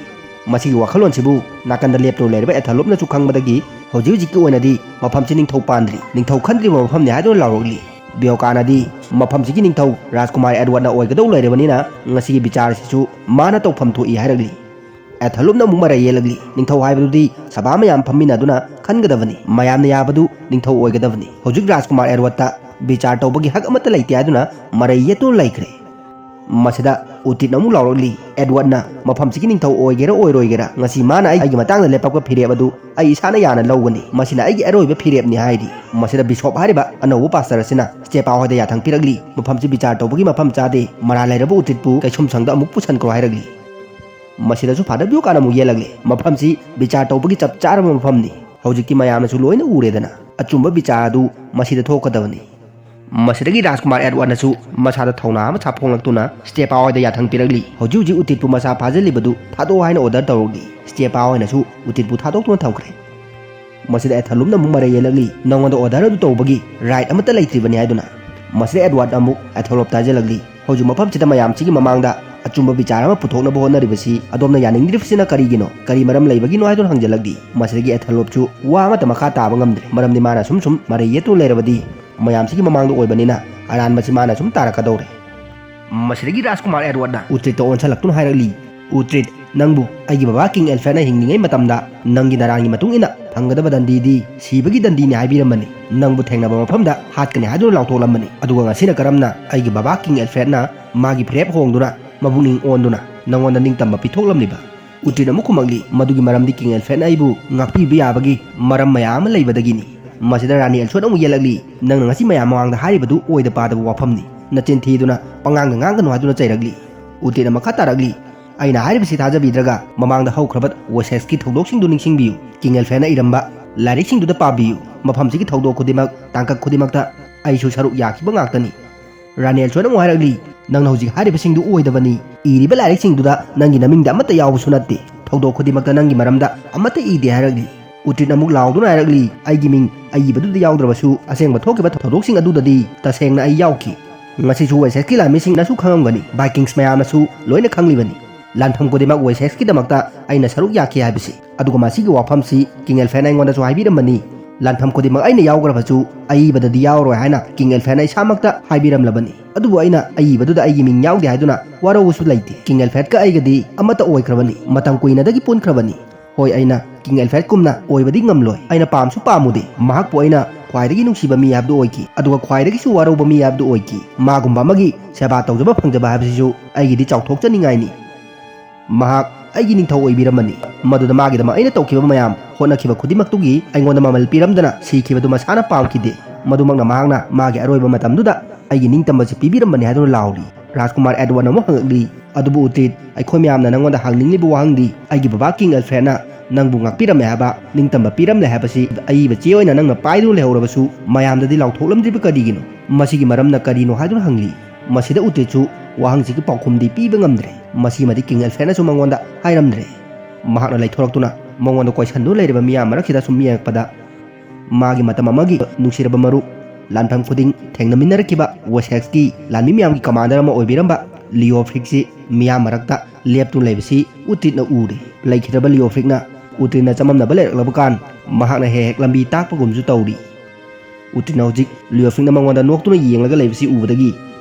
ꯃꯁꯤꯒꯤ ꯋꯥꯈꯜꯂꯣꯟꯁꯤꯕꯨ ꯅꯥꯀꯟꯗ ꯂꯦꯞꯇꯨꯅ ꯂꯩꯔꯤꯕ ꯑꯦꯊꯂꯣꯞꯅꯁꯨ ꯈꯪꯕꯗꯒꯤ ꯍꯧꯖꯤꯛ ꯍꯧꯖꯤꯛꯀꯤ ꯑꯣꯏꯅꯗꯤ ꯃꯐꯝꯁꯤ ꯅꯤꯡꯊꯧ ꯄꯥꯟꯗ꯭ꯔꯤ, ꯅꯤꯡꯊꯧ ꯈꯟꯗ꯭ꯔꯤꯕ ꯃꯐꯝꯅꯤ ꯍꯥꯏꯗꯨꯅ ꯂꯥꯎꯔꯛꯂꯤ꯫ ꯕ꯭ꯌꯣꯀꯥꯅꯗꯤ ꯃꯐꯝꯁꯤꯒꯤ ꯅꯤꯡꯊꯧ ꯔꯥꯖꯀꯨꯃꯥꯔ ꯑꯦꯗꯋꯥꯔꯗꯅ ꯑꯣꯏꯒꯗꯧ ꯂꯩꯔꯕꯅꯤꯅ ꯉꯁꯤꯒꯤ ꯕꯤꯆꯥꯔ ꯑꯁꯤꯁꯨ ꯃꯥꯅ ꯇꯧꯐꯝ ꯊꯣꯛꯏ ꯍꯥꯏꯔꯛꯂꯤ꯫ ꯑꯦꯊꯂꯣꯞꯅ ꯑꯃꯨꯛ ꯃꯔꯩ ꯌꯦꯠꯂꯛꯂꯤ꯫ ꯅꯤꯡꯊꯧ ꯍꯥꯏꯕꯗꯨꯗꯤ ꯁꯚꯥ ꯃꯌꯥꯝ ꯐꯝꯃꯤꯟꯅꯗꯨꯅ ꯈꯟꯒꯗꯕꯅꯤ꯫ ꯃꯌꯥꯝꯅ ꯌꯥꯕꯗꯨ ꯅꯤꯡꯊꯧ ꯑꯣꯏꯒꯗꯕꯅꯤ꯫ ꯍꯧꯖꯤꯛ ꯔꯥꯖꯀꯨꯃꯥꯔ ꯑꯦꯗꯋꯥꯔꯗꯇ ꯕꯤꯆꯥꯔ ꯇꯧꯕꯒꯤ ꯍꯛ ꯑꯃꯠꯇ ꯂꯩꯇꯦ ꯍꯥꯏꯗꯨꯅ ꯃꯔꯩ ꯌꯦꯠꯇꯨꯅ ꯂꯩꯈ꯭ꯔꯦ꯫ ꯃꯁꯤꯗ ꯎꯇꯤꯠꯅ ꯑꯃꯨꯛ ꯂꯥꯎꯔꯛꯂꯤ, "ꯑꯦꯗꯋꯥꯔꯗꯅ ꯃꯐꯝꯁꯤꯒꯤ ꯅꯤꯡꯊꯧ ꯑꯣꯏꯒꯦꯔꯥ ꯑꯣꯏꯔꯣꯏꯒꯦꯔꯥ, ꯉꯁꯤ ꯃꯥꯅ ꯑꯩꯒꯤ ꯃꯇꯥꯡꯗ ꯂꯦꯞꯄꯛꯄ ꯐꯤꯔꯦꯞ ꯑꯗꯨ ꯑꯩ ꯏꯁꯥꯅ ꯌꯥꯅ ꯂꯧꯒꯅꯤ꯫ ꯃꯁꯤꯅ ꯑꯩꯒꯤ ꯑꯔꯣꯏꯕ ꯐꯤꯔꯦꯞꯅꯤ" ꯍꯥꯏꯔꯤ꯫ ꯃꯁꯤꯗ ꯕꯤꯁꯣꯞ ꯍꯥꯏꯔꯤꯕ ꯑꯅꯧꯕ ꯄꯥꯁꯇꯔ ꯑꯁꯤꯅ ꯁ꯭ꯇꯦꯄꯥ ꯍꯣꯏꯗ ꯌꯥꯊꯪ ꯄꯤꯔꯛꯂꯤ, "ꯃꯐꯝꯁꯤ ꯕꯤꯆꯥꯔ ꯇꯧꯕꯒꯤ ꯃꯐꯝ ꯆꯥꯗꯦ, ꯃꯔꯥꯜ ꯂꯩꯔꯕ ꯎꯇꯤꯠꯄꯨ ꯀꯩꯁꯨꯝꯁꯪꯗ ꯑꯃꯨꯛ ꯄꯨꯁꯟꯈ꯭ꯔꯣ" ꯍꯥꯏꯔꯛꯂꯤ꯫ ꯃꯁꯤꯗꯁꯨ ꯐꯥꯗꯔ ꯕ꯭ꯌꯨꯀꯥꯟ ꯑꯃꯨꯛ ꯌꯦꯜꯂꯛꯂꯤ, "ꯃꯐꯝꯁꯤ ꯕꯤꯆꯥꯔ ꯇꯧꯕꯒꯤ ꯆꯞ ꯆꯥꯔꯕ ꯃꯐꯝꯅꯤ꯫ ꯍꯧꯖꯤꯛꯇꯤ ꯃꯌꯥꯝꯅꯁꯨ ꯂꯣꯏꯅ ꯎꯔꯦꯗꯅ, ꯑꯆꯨꯝꯕ ꯕꯤꯆꯥꯔ ꯑꯗꯨ ꯃꯁꯤꯗ ꯊꯣꯛꯀꯗꯕꯅꯤ"꯫ ꯃꯁꯤꯗꯒꯤ ꯔꯥꯖꯀꯨꯃꯥꯔ ꯑꯦꯗꯋꯥꯔꯗꯅꯁꯨ ꯃꯁꯥꯗ ꯊꯧꯅꯥ ꯑꯃ ꯁꯥꯐꯣꯡꯂꯛꯇꯨꯅ ꯁ꯭ꯇꯦꯄꯥ ꯍꯣꯏꯗ ꯌꯥꯊꯪ ꯄꯤꯔꯛꯂꯤ, "ꯍꯧꯖꯤꯛ ꯍꯧꯖꯤꯛ ꯎꯇꯤꯠꯄꯨ ꯃꯁꯥ ꯐꯥꯖꯤꯜꯂꯤꯕꯗꯨ ꯊꯥꯗꯣꯛꯑꯣ" ꯍꯥꯏꯅ ꯑꯣꯔꯗꯔ ꯇꯧꯔꯛꯂꯤ꯫ ꯁ꯭ꯇꯦꯄꯥ ꯍꯣꯏꯅꯁꯨ ꯎꯇꯤꯠꯄꯨ ꯊꯥꯗꯣꯛꯇꯨꯅ ꯊꯝꯈ꯭ꯔꯦ꯫ ꯃꯁꯤꯗ ꯑꯦꯊꯂꯣꯞꯅ ꯑꯃꯨꯛ ꯃꯔꯩ ꯌꯦꯜꯂꯛꯂꯤ, "ꯅꯉꯣꯟꯗ ꯑꯣꯔꯗꯔ ꯑꯗꯨ ꯇꯧꯕꯒꯤ ꯔꯥꯏꯠ ꯑꯃꯠꯇ ꯂꯩꯇ꯭ꯔꯤꯕꯅꯤ" ꯍꯥꯏꯗꯨꯅ꯫ ꯃꯁꯤꯗ ꯑꯦꯗꯋꯥꯔꯗꯅ ꯑꯃꯨꯛ ꯑꯦꯊꯂꯣꯞꯇ ꯍꯥꯏꯖꯜꯂꯛꯂꯤ, "ꯍꯧꯖꯤꯛ ꯃꯐꯝꯁꯤꯗ ꯃꯌꯥꯝꯁꯤꯒꯤ ꯃꯃꯥꯡꯗ ꯑꯆꯨꯝꯕ ꯕꯤꯆꯥꯔ ꯑꯃ ꯄꯨꯊꯣꯛꯅꯕ ꯍꯣꯠꯅꯔꯤꯕꯁꯤ ꯑꯗꯣꯝꯅ ꯌꯥꯅꯤꯡꯗ꯭ꯔꯤꯕꯁꯤꯅ ꯀꯔꯤꯒꯤꯅꯣ? ꯀꯔꯤ ꯃꯔꯝ ꯂꯩꯕꯒꯤꯅꯣ?" ꯍꯥꯏꯗꯨꯅ ꯍꯪꯖꯜꯂꯛꯂꯤ꯫ ꯃꯁꯤꯗꯒꯤ ꯑꯦꯊꯂꯣꯞꯁꯨ ꯋꯥ ꯑꯃꯠꯇ ꯃꯈꯥ ꯇꯥꯕ ꯉꯝꯗ꯭ꯔꯦ, ꯃꯔꯝꯗꯤ ꯃꯥꯅ ꯁꯨꯝ ꯁꯨꯝ ꯃꯔꯩ ꯌꯦꯠꯇꯨꯅ ꯂꯩꯔꯕꯗꯤ ꯃꯌꯥꯝꯁꯤꯒꯤ ꯃꯃꯥꯡꯗ ꯑꯣꯏꯕꯅꯤꯅ ꯑꯔꯥꯟꯕꯁꯤ ꯃꯥꯅ ꯁꯨꯝ ꯇꯥꯔꯛꯀꯗꯧꯔꯦ꯫ ꯃꯁꯤꯗꯒꯤ ꯔꯥꯖꯀꯨꯃꯥꯔ ꯑꯦꯗꯋꯥꯔꯗꯅ ꯎꯇ꯭ꯔꯤꯠꯇ ꯑꯣꯟꯁꯜꯂꯛꯇꯨꯅ ꯍꯥꯏꯔꯛꯂꯤ, "ꯎꯇ꯭ꯔꯤꯠ, ꯅꯪꯕꯨ ꯑꯩꯒꯤ ꯕꯕꯥ ꯀꯤꯡ ꯑꯦꯜꯐ꯭ꯔꯦꯗꯅ ꯍꯤꯡꯂꯤꯉꯩ ꯃꯇꯝꯗ ꯅꯪꯒꯤ ꯅꯔꯥꯟꯒꯤ ꯃꯇꯨꯡ ꯏꯟꯅ ꯐꯪꯒꯗꯕ ꯗꯟꯗꯤꯗꯤ ꯁꯤꯕꯒꯤ ꯗꯟꯗꯤꯅꯤ ꯍꯥꯏꯕꯤꯔꯝꯕꯅꯤ꯫ ꯅꯪꯕꯨ ꯊꯦꯡꯅꯕ ꯃꯐꯝꯗ ꯍꯥꯠꯀꯅꯤ ꯍꯥꯏꯗꯨꯅ ꯂꯥꯎꯊꯣꯛꯂꯝꯕꯅꯤ꯫ ꯑꯗꯨꯒ ꯉꯁꯤꯅ ꯀꯔꯝꯅ ꯑꯩꯒꯤ ꯕꯕꯥ ꯀꯤꯡ ꯑꯦꯜꯐ꯭ꯔꯦꯗꯅ ꯃꯥꯒꯤ ꯐꯤꯔꯦꯞ ꯍꯣꯡꯗꯨꯅ ꯃꯕꯨꯛꯅꯤꯡ ꯑꯣꯟꯗꯨꯅ ꯅꯉꯣꯟꯗ ꯅꯤꯡꯇꯝꯕ ꯄꯤꯊꯣꯛꯂꯝꯂꯤꯕ?" ꯎꯇ꯭ꯔꯤꯠ ꯑꯃꯨꯛ ꯈꯨꯝꯃꯛꯂꯤ, "ꯃꯗꯨꯒꯤ ꯃꯔꯝꯗꯤ ꯀꯤꯡ ꯑꯦꯜꯐ꯭ꯔꯦꯗꯅ ꯑꯩꯕꯨ ꯉꯥꯛꯄꯤꯕ ꯌꯥꯕꯒꯤ ꯃꯔꯝ ꯃꯌꯥꯝ ꯑꯃ ꯂꯩꯕꯗꯒꯤꯅꯤ"꯫ ꯃꯁꯤꯗ ꯔꯥꯅꯤ ꯑꯦꯜꯁꯣꯟ ꯑꯃꯨꯛ ꯌꯦꯜꯂꯛꯂꯤ, "ꯅꯪꯅ ꯉꯁꯤ ꯃꯌꯥꯝ ꯃꯃꯥꯡꯗ ꯍꯥꯏꯔꯤꯕꯗꯨ ꯑꯣꯏꯗ ꯄꯥꯗꯕ ꯋꯥꯐꯝꯅꯤ꯫ ꯅꯆꯤꯟ ꯊꯤꯗꯨꯅ ꯄꯉꯥꯡꯗ ꯉꯥꯡꯒꯅꯨ" ꯍꯥꯏꯗꯨꯅ ꯆꯩꯔꯛꯂꯤ꯫ ꯎꯇ꯭ꯔꯤꯠꯅ ꯃꯈꯥ ꯇꯥꯔꯛꯂꯤ, "ꯑꯩꯅ ꯍꯥꯏꯔꯤꯕꯁꯤ ꯊꯥꯖꯕꯤꯗ꯭ꯔꯒ ꯃꯃꯥꯡꯗ ꯍꯧꯈ꯭ꯔꯕ ꯋꯦꯁꯦꯁꯀꯤ ꯊꯧꯗꯣꯛꯁꯤꯡꯗꯨ ꯅꯤꯡꯁꯤꯡꯕꯤꯌꯨ꯫ ꯀꯤꯡ ꯑꯦꯜꯐ꯭ꯔꯦꯗꯅ ꯏꯔꯝꯕ ꯂꯥꯏꯔꯤꯛꯁꯤꯡꯗꯨꯗ ꯄꯥꯕꯤꯌꯨ꯫ ꯃꯐꯝꯁꯤꯒꯤ ꯊꯧꯗꯣꯛ ꯈꯨꯗꯤꯡꯃꯛ, ꯇꯥꯡꯀꯛ ꯈꯨꯗꯤꯡꯃꯛꯇ ꯑꯩꯁꯨ ꯁꯔꯨꯛ ꯌꯥꯈꯤꯕ ꯉꯥꯛꯇꯅꯤ"꯫ ꯔꯥꯅꯤ ꯑꯦꯜꯁꯣꯟ ꯑꯃꯨꯛ ꯍꯥꯏꯔꯛꯂꯤ, "ꯅꯪꯅ ꯍꯧꯖꯤꯛ ꯍꯥꯏꯔꯤꯕꯁꯤꯡꯗꯨ ꯑꯣꯏꯗꯕꯅꯤ꯫ ꯏꯔꯤꯕ ꯂꯥꯏꯔꯤꯛꯁꯤꯡꯗꯨꯗ ꯅꯪꯒꯤ ꯅꯃꯤꯡꯗ ꯑꯃꯠꯇ ꯌꯥꯎꯕꯁꯨ ꯅꯠꯇꯦ꯫ ꯊꯧꯗꯣꯛ ꯈꯨꯗꯤꯡꯃꯛꯇ ꯅꯪꯒꯤ ꯃꯔꯝꯗ ꯑꯃꯠꯇ ꯏꯗꯦ" ꯍꯥꯏꯔꯛꯂꯤ꯫ ꯎꯇ꯭ꯔꯤꯠꯅ ꯑꯃꯨꯛ ꯂꯥꯎꯗꯨꯅ ꯍꯥꯏꯔꯛꯂꯤ, "ꯑꯩꯒꯤ ꯃꯤꯡ ꯑꯏꯕꯗꯨꯗ ꯌꯥꯎꯗ꯭ꯔꯕꯁꯨ ꯑꯁꯦꯡꯕ ꯊꯣꯛꯈꯤꯕ ꯊꯧꯗꯣꯛꯁꯤꯡ ꯑꯗꯨꯗꯗꯤ ꯇꯁꯦꯡꯅ ꯑꯩ ꯌꯥꯎꯈꯤ꯫ ꯉꯁꯤꯁꯨ ꯋꯦꯁꯦꯁꯀꯤ ꯂꯥꯟꯃꯤꯁꯤꯡꯅꯁꯨ ꯈꯪꯉꯝꯒꯅꯤ, ꯚꯥꯏꯀꯤꯡꯁ ꯃꯌꯥꯝꯅꯁꯨ ꯂꯣꯏꯅ ꯈꯪꯂꯤꯕꯅꯤ꯫ ꯂꯥꯟꯐꯝ ꯈꯨꯗꯤꯡꯃꯛ ꯋꯦꯁꯦꯁꯀꯤꯗꯃꯛꯇ ꯑꯩꯅ ꯁꯔꯨꯛ ꯌꯥꯈꯤ ꯍꯥꯏꯕꯁꯤ꯫ ꯑꯗꯨꯒ ꯃꯁꯤꯒꯤ ꯋꯥꯐꯝꯁꯤ ꯀꯤꯡ ꯑꯦꯜꯐ꯭ꯔꯦꯗꯅ ꯑꯩꯉꯣꯟꯗꯁꯨ ꯍꯥꯏꯕꯤꯔꯝꯕꯅꯤ꯫ ꯂꯥꯟꯐꯝ ꯈꯨꯗꯤꯡꯃꯛ ꯑꯩꯅ ꯌꯥꯎꯈ꯭ꯔꯕꯁꯨ ꯑꯏꯕꯗꯗꯤ ꯌꯥꯎꯔꯣꯏ ꯍꯥꯏꯅ ꯀꯤꯡ ꯑꯦꯜꯐ꯭ꯔꯦꯗꯅ ꯏꯁꯥꯃꯛꯇ ꯍꯥꯏꯕꯤꯔꯝꯂꯕꯅꯤ꯫ ꯑꯗꯨꯕꯨ ꯑꯩꯅ ꯑꯏꯕꯗꯨꯗ ꯑꯩꯒꯤ ꯃꯤꯡ ꯌꯥꯎꯗꯦ ꯍꯥꯏꯗꯨꯅ ꯋꯥꯔꯧꯕꯁꯨ ꯂꯩꯇꯦ꯫ ꯀꯤꯡ ꯑꯦꯜꯐ꯭ꯔꯦꯗꯀ ꯑꯩꯒꯗꯤ ꯑꯃꯠꯇ ꯑꯣꯏꯈ꯭ꯔꯕꯅꯤ, ꯃꯇꯝ ꯀꯨꯏꯅꯗꯒꯤ ꯄꯨꯟꯈ꯭ꯔꯕꯅꯤ꯫ ꯍꯣꯏ, ꯑꯩꯅ ꯀꯤꯡ ꯑꯦꯜꯐ꯭ꯔꯦꯗꯀꯨꯝꯅ ꯑꯣꯏꯕꯗꯤ ꯉꯝꯂꯣꯏ꯫ ꯑꯩꯅ ꯄꯥꯝꯁꯨ ꯄꯥꯝꯃꯨꯗꯦ꯫ ꯃꯍꯥꯛꯄꯨ ꯑꯩꯅ ꯈ꯭ꯋꯥꯏꯗꯒꯤ ꯅꯨꯡꯁꯤꯕ ꯃꯤ ꯍꯥꯏꯕꯗꯨ ꯑꯣꯏꯈꯤ, ꯑꯗꯨꯒ ꯈ꯭ꯋꯥꯏꯗꯒꯤꯁꯨ ꯋꯥꯔꯧꯕ ꯃꯤ ꯍꯥꯏꯕꯗꯨ ꯑꯣꯏꯈꯤ꯫ ꯃꯥꯒꯨꯝꯕ ꯑꯃꯒꯤ ꯁꯦꯕꯥ ꯇꯧꯖꯕ ꯐꯪꯖꯕ ꯍꯥꯏꯕꯁꯤꯁꯨ ꯑꯩꯒꯤꯗꯤ ꯆꯥꯎꯊꯣꯛꯆꯅꯤꯡꯉꯥꯏꯅꯤ꯫ ꯃꯍꯥꯛ ꯑꯩꯒꯤ ꯅꯤꯡꯊꯧ ꯑꯣꯏꯕꯤꯔꯝꯕꯅꯤ꯫ ꯃꯗꯨꯗ ꯃꯥꯒꯤꯗꯃꯛ ꯑꯩꯅ ꯇꯧꯈꯤꯕ ꯃꯌꯥꯝ, ꯍꯣꯠꯅꯈꯤꯕ ꯈꯨꯗꯤꯡꯃꯛꯇꯨꯒꯤ ꯑꯩꯉꯣꯟꯗ ꯃꯃꯜ ꯄꯤꯔꯝꯗꯅ ꯁꯤꯈꯤꯕꯗꯨ ꯃꯁꯥꯅ ꯄꯥꯝꯈꯤꯗꯦ꯫ ꯃꯗꯨꯃꯛꯅ ꯃꯍꯥꯛꯅ ꯃꯥꯒꯤ ꯑꯔꯣꯏꯕ ꯃꯇꯝꯗꯨꯗ ꯑꯩꯒꯤ ꯅꯤꯡꯇꯝꯕꯁꯤ ꯄꯤꯕꯤꯔꯝꯕꯅꯤ ꯍꯥꯏꯗꯨꯅ ꯂꯥꯎꯔꯤ꯫ ꯔꯥꯖꯀꯨꯃꯥꯔ ꯑꯦꯗꯋꯥꯔꯗꯅ ꯑꯃꯨꯛ ꯍꯪꯉꯛꯂꯤ, "ꯑꯗꯨꯕꯨ ꯎꯇ꯭ꯔꯤꯠ, ꯑꯩꯈꯣꯏ ꯃꯌꯥꯝꯅ ꯅꯪꯉꯣꯟꯗ ꯍꯪꯅꯤꯡꯂꯤꯕ ꯋꯥꯍꯪꯗꯤ, ꯑꯩꯒꯤ ꯕꯕꯥ ꯀꯤꯡ ꯑꯦꯜꯐ꯭ꯔꯦꯗꯅ ꯅꯪꯕꯨ ꯉꯥꯛꯄꯤꯔꯝꯃꯦ ꯍꯥꯏꯕ, ꯅꯤꯡꯇꯝꯕ ꯄꯤꯔꯝꯂꯦ ꯍꯥꯏꯕꯁꯤ ꯑꯏꯕ ꯆꯦ ꯑꯣꯏꯅ ꯅꯪꯅ ꯄꯥꯏꯗꯨꯅ ꯂꯩꯍꯧꯔꯕꯁꯨ ꯃꯌꯥꯝꯗꯗꯤ ꯂꯥꯎꯊꯣꯛꯂꯝꯗ꯭ꯔꯤꯕ ꯀꯔꯤꯒꯤꯅꯣ? ꯃꯁꯤꯒꯤ ꯃꯔꯝꯅ ꯀꯔꯤꯅꯣ?" ꯍꯥꯏꯗꯨꯅ ꯍꯪꯂꯤ꯫ ꯃꯁꯤꯗ ꯎꯇ꯭ꯔꯤꯠꯁꯨ ꯋꯥꯍꯪꯁꯤꯒꯤ ꯄꯥꯎꯈꯨꯝꯗꯤ ꯄꯤꯕ ꯉꯝꯗ꯭ꯔꯦ꯫ ꯃꯁꯤꯃꯗꯤ ꯀꯤꯡ ꯑꯦꯜꯐ꯭ꯔꯦꯗꯅꯁꯨ ꯃꯉꯣꯟꯗ ꯍꯥꯏꯔꯝꯗ꯭ꯔꯦ꯫ ꯃꯍꯥꯛꯅ ꯂꯩꯊꯣꯔꯛꯇꯨꯅ ꯃꯉꯣꯟꯗ ꯀꯣꯏꯁꯟꯗꯨꯅ ꯂꯩꯔꯤꯕ ꯃꯤꯌꯥꯝ ꯃꯔꯛꯁꯤꯗ ꯁꯨꯝ ꯌꯦꯡꯉꯛꯄꯗ, ꯃꯥꯒꯤ ꯃꯇꯝ ꯑꯃꯒꯤ ꯅꯨꯡꯁꯤꯔꯕ ꯃꯔꯨꯞ, ꯂꯥꯟꯐꯝ ꯈꯨꯗꯤꯡ ꯊꯦꯡꯅꯃꯤꯟꯅꯔꯛꯈꯤꯕ ꯋꯦꯁꯦꯛꯁꯀꯤ ꯂꯥꯟꯃꯤ ꯃꯌꯥꯝꯒꯤ ꯀꯃꯥꯟꯗꯔ ꯑꯃ ꯑꯣꯏꯕꯤꯔꯝꯕ ꯂꯤꯑꯣꯐ꯭ꯔꯤꯛꯁꯤ ꯃꯤꯌꯥꯝ ꯃꯔꯛꯇ ꯂꯦꯞꯇꯨꯅ ꯂꯩꯕꯁꯤ ꯎꯇ꯭ꯔꯤꯠꯅ ꯎꯔꯦ꯫ ꯂꯩꯈꯤꯗ꯭ꯔꯕ ꯂꯤꯑꯣꯐ꯭ꯔꯤꯛꯅ ꯎꯇ꯭ꯔꯤꯠꯅ ꯆꯃꯝꯅꯕ ꯂꯩꯔꯛꯂꯕ ꯀꯥꯟ, ꯃꯍꯥꯛꯅ ꯍꯦꯛ ꯍꯦꯛ ꯂꯝꯕꯤ ꯇꯥꯛꯄꯒꯨꯝꯁꯨ ꯇꯧꯔꯤ꯫ ꯎꯇ꯭ꯔꯤꯠꯅ ꯍꯧꯖꯤꯛ ꯂꯤꯑꯣꯐ꯭ꯔꯤꯛꯅ ꯃꯉꯣꯟꯗ ꯅꯣꯛꯇꯨꯅ ꯌꯦꯡꯂꯒ ꯂꯩꯕꯁꯤ ꯎꯕꯗꯒꯤ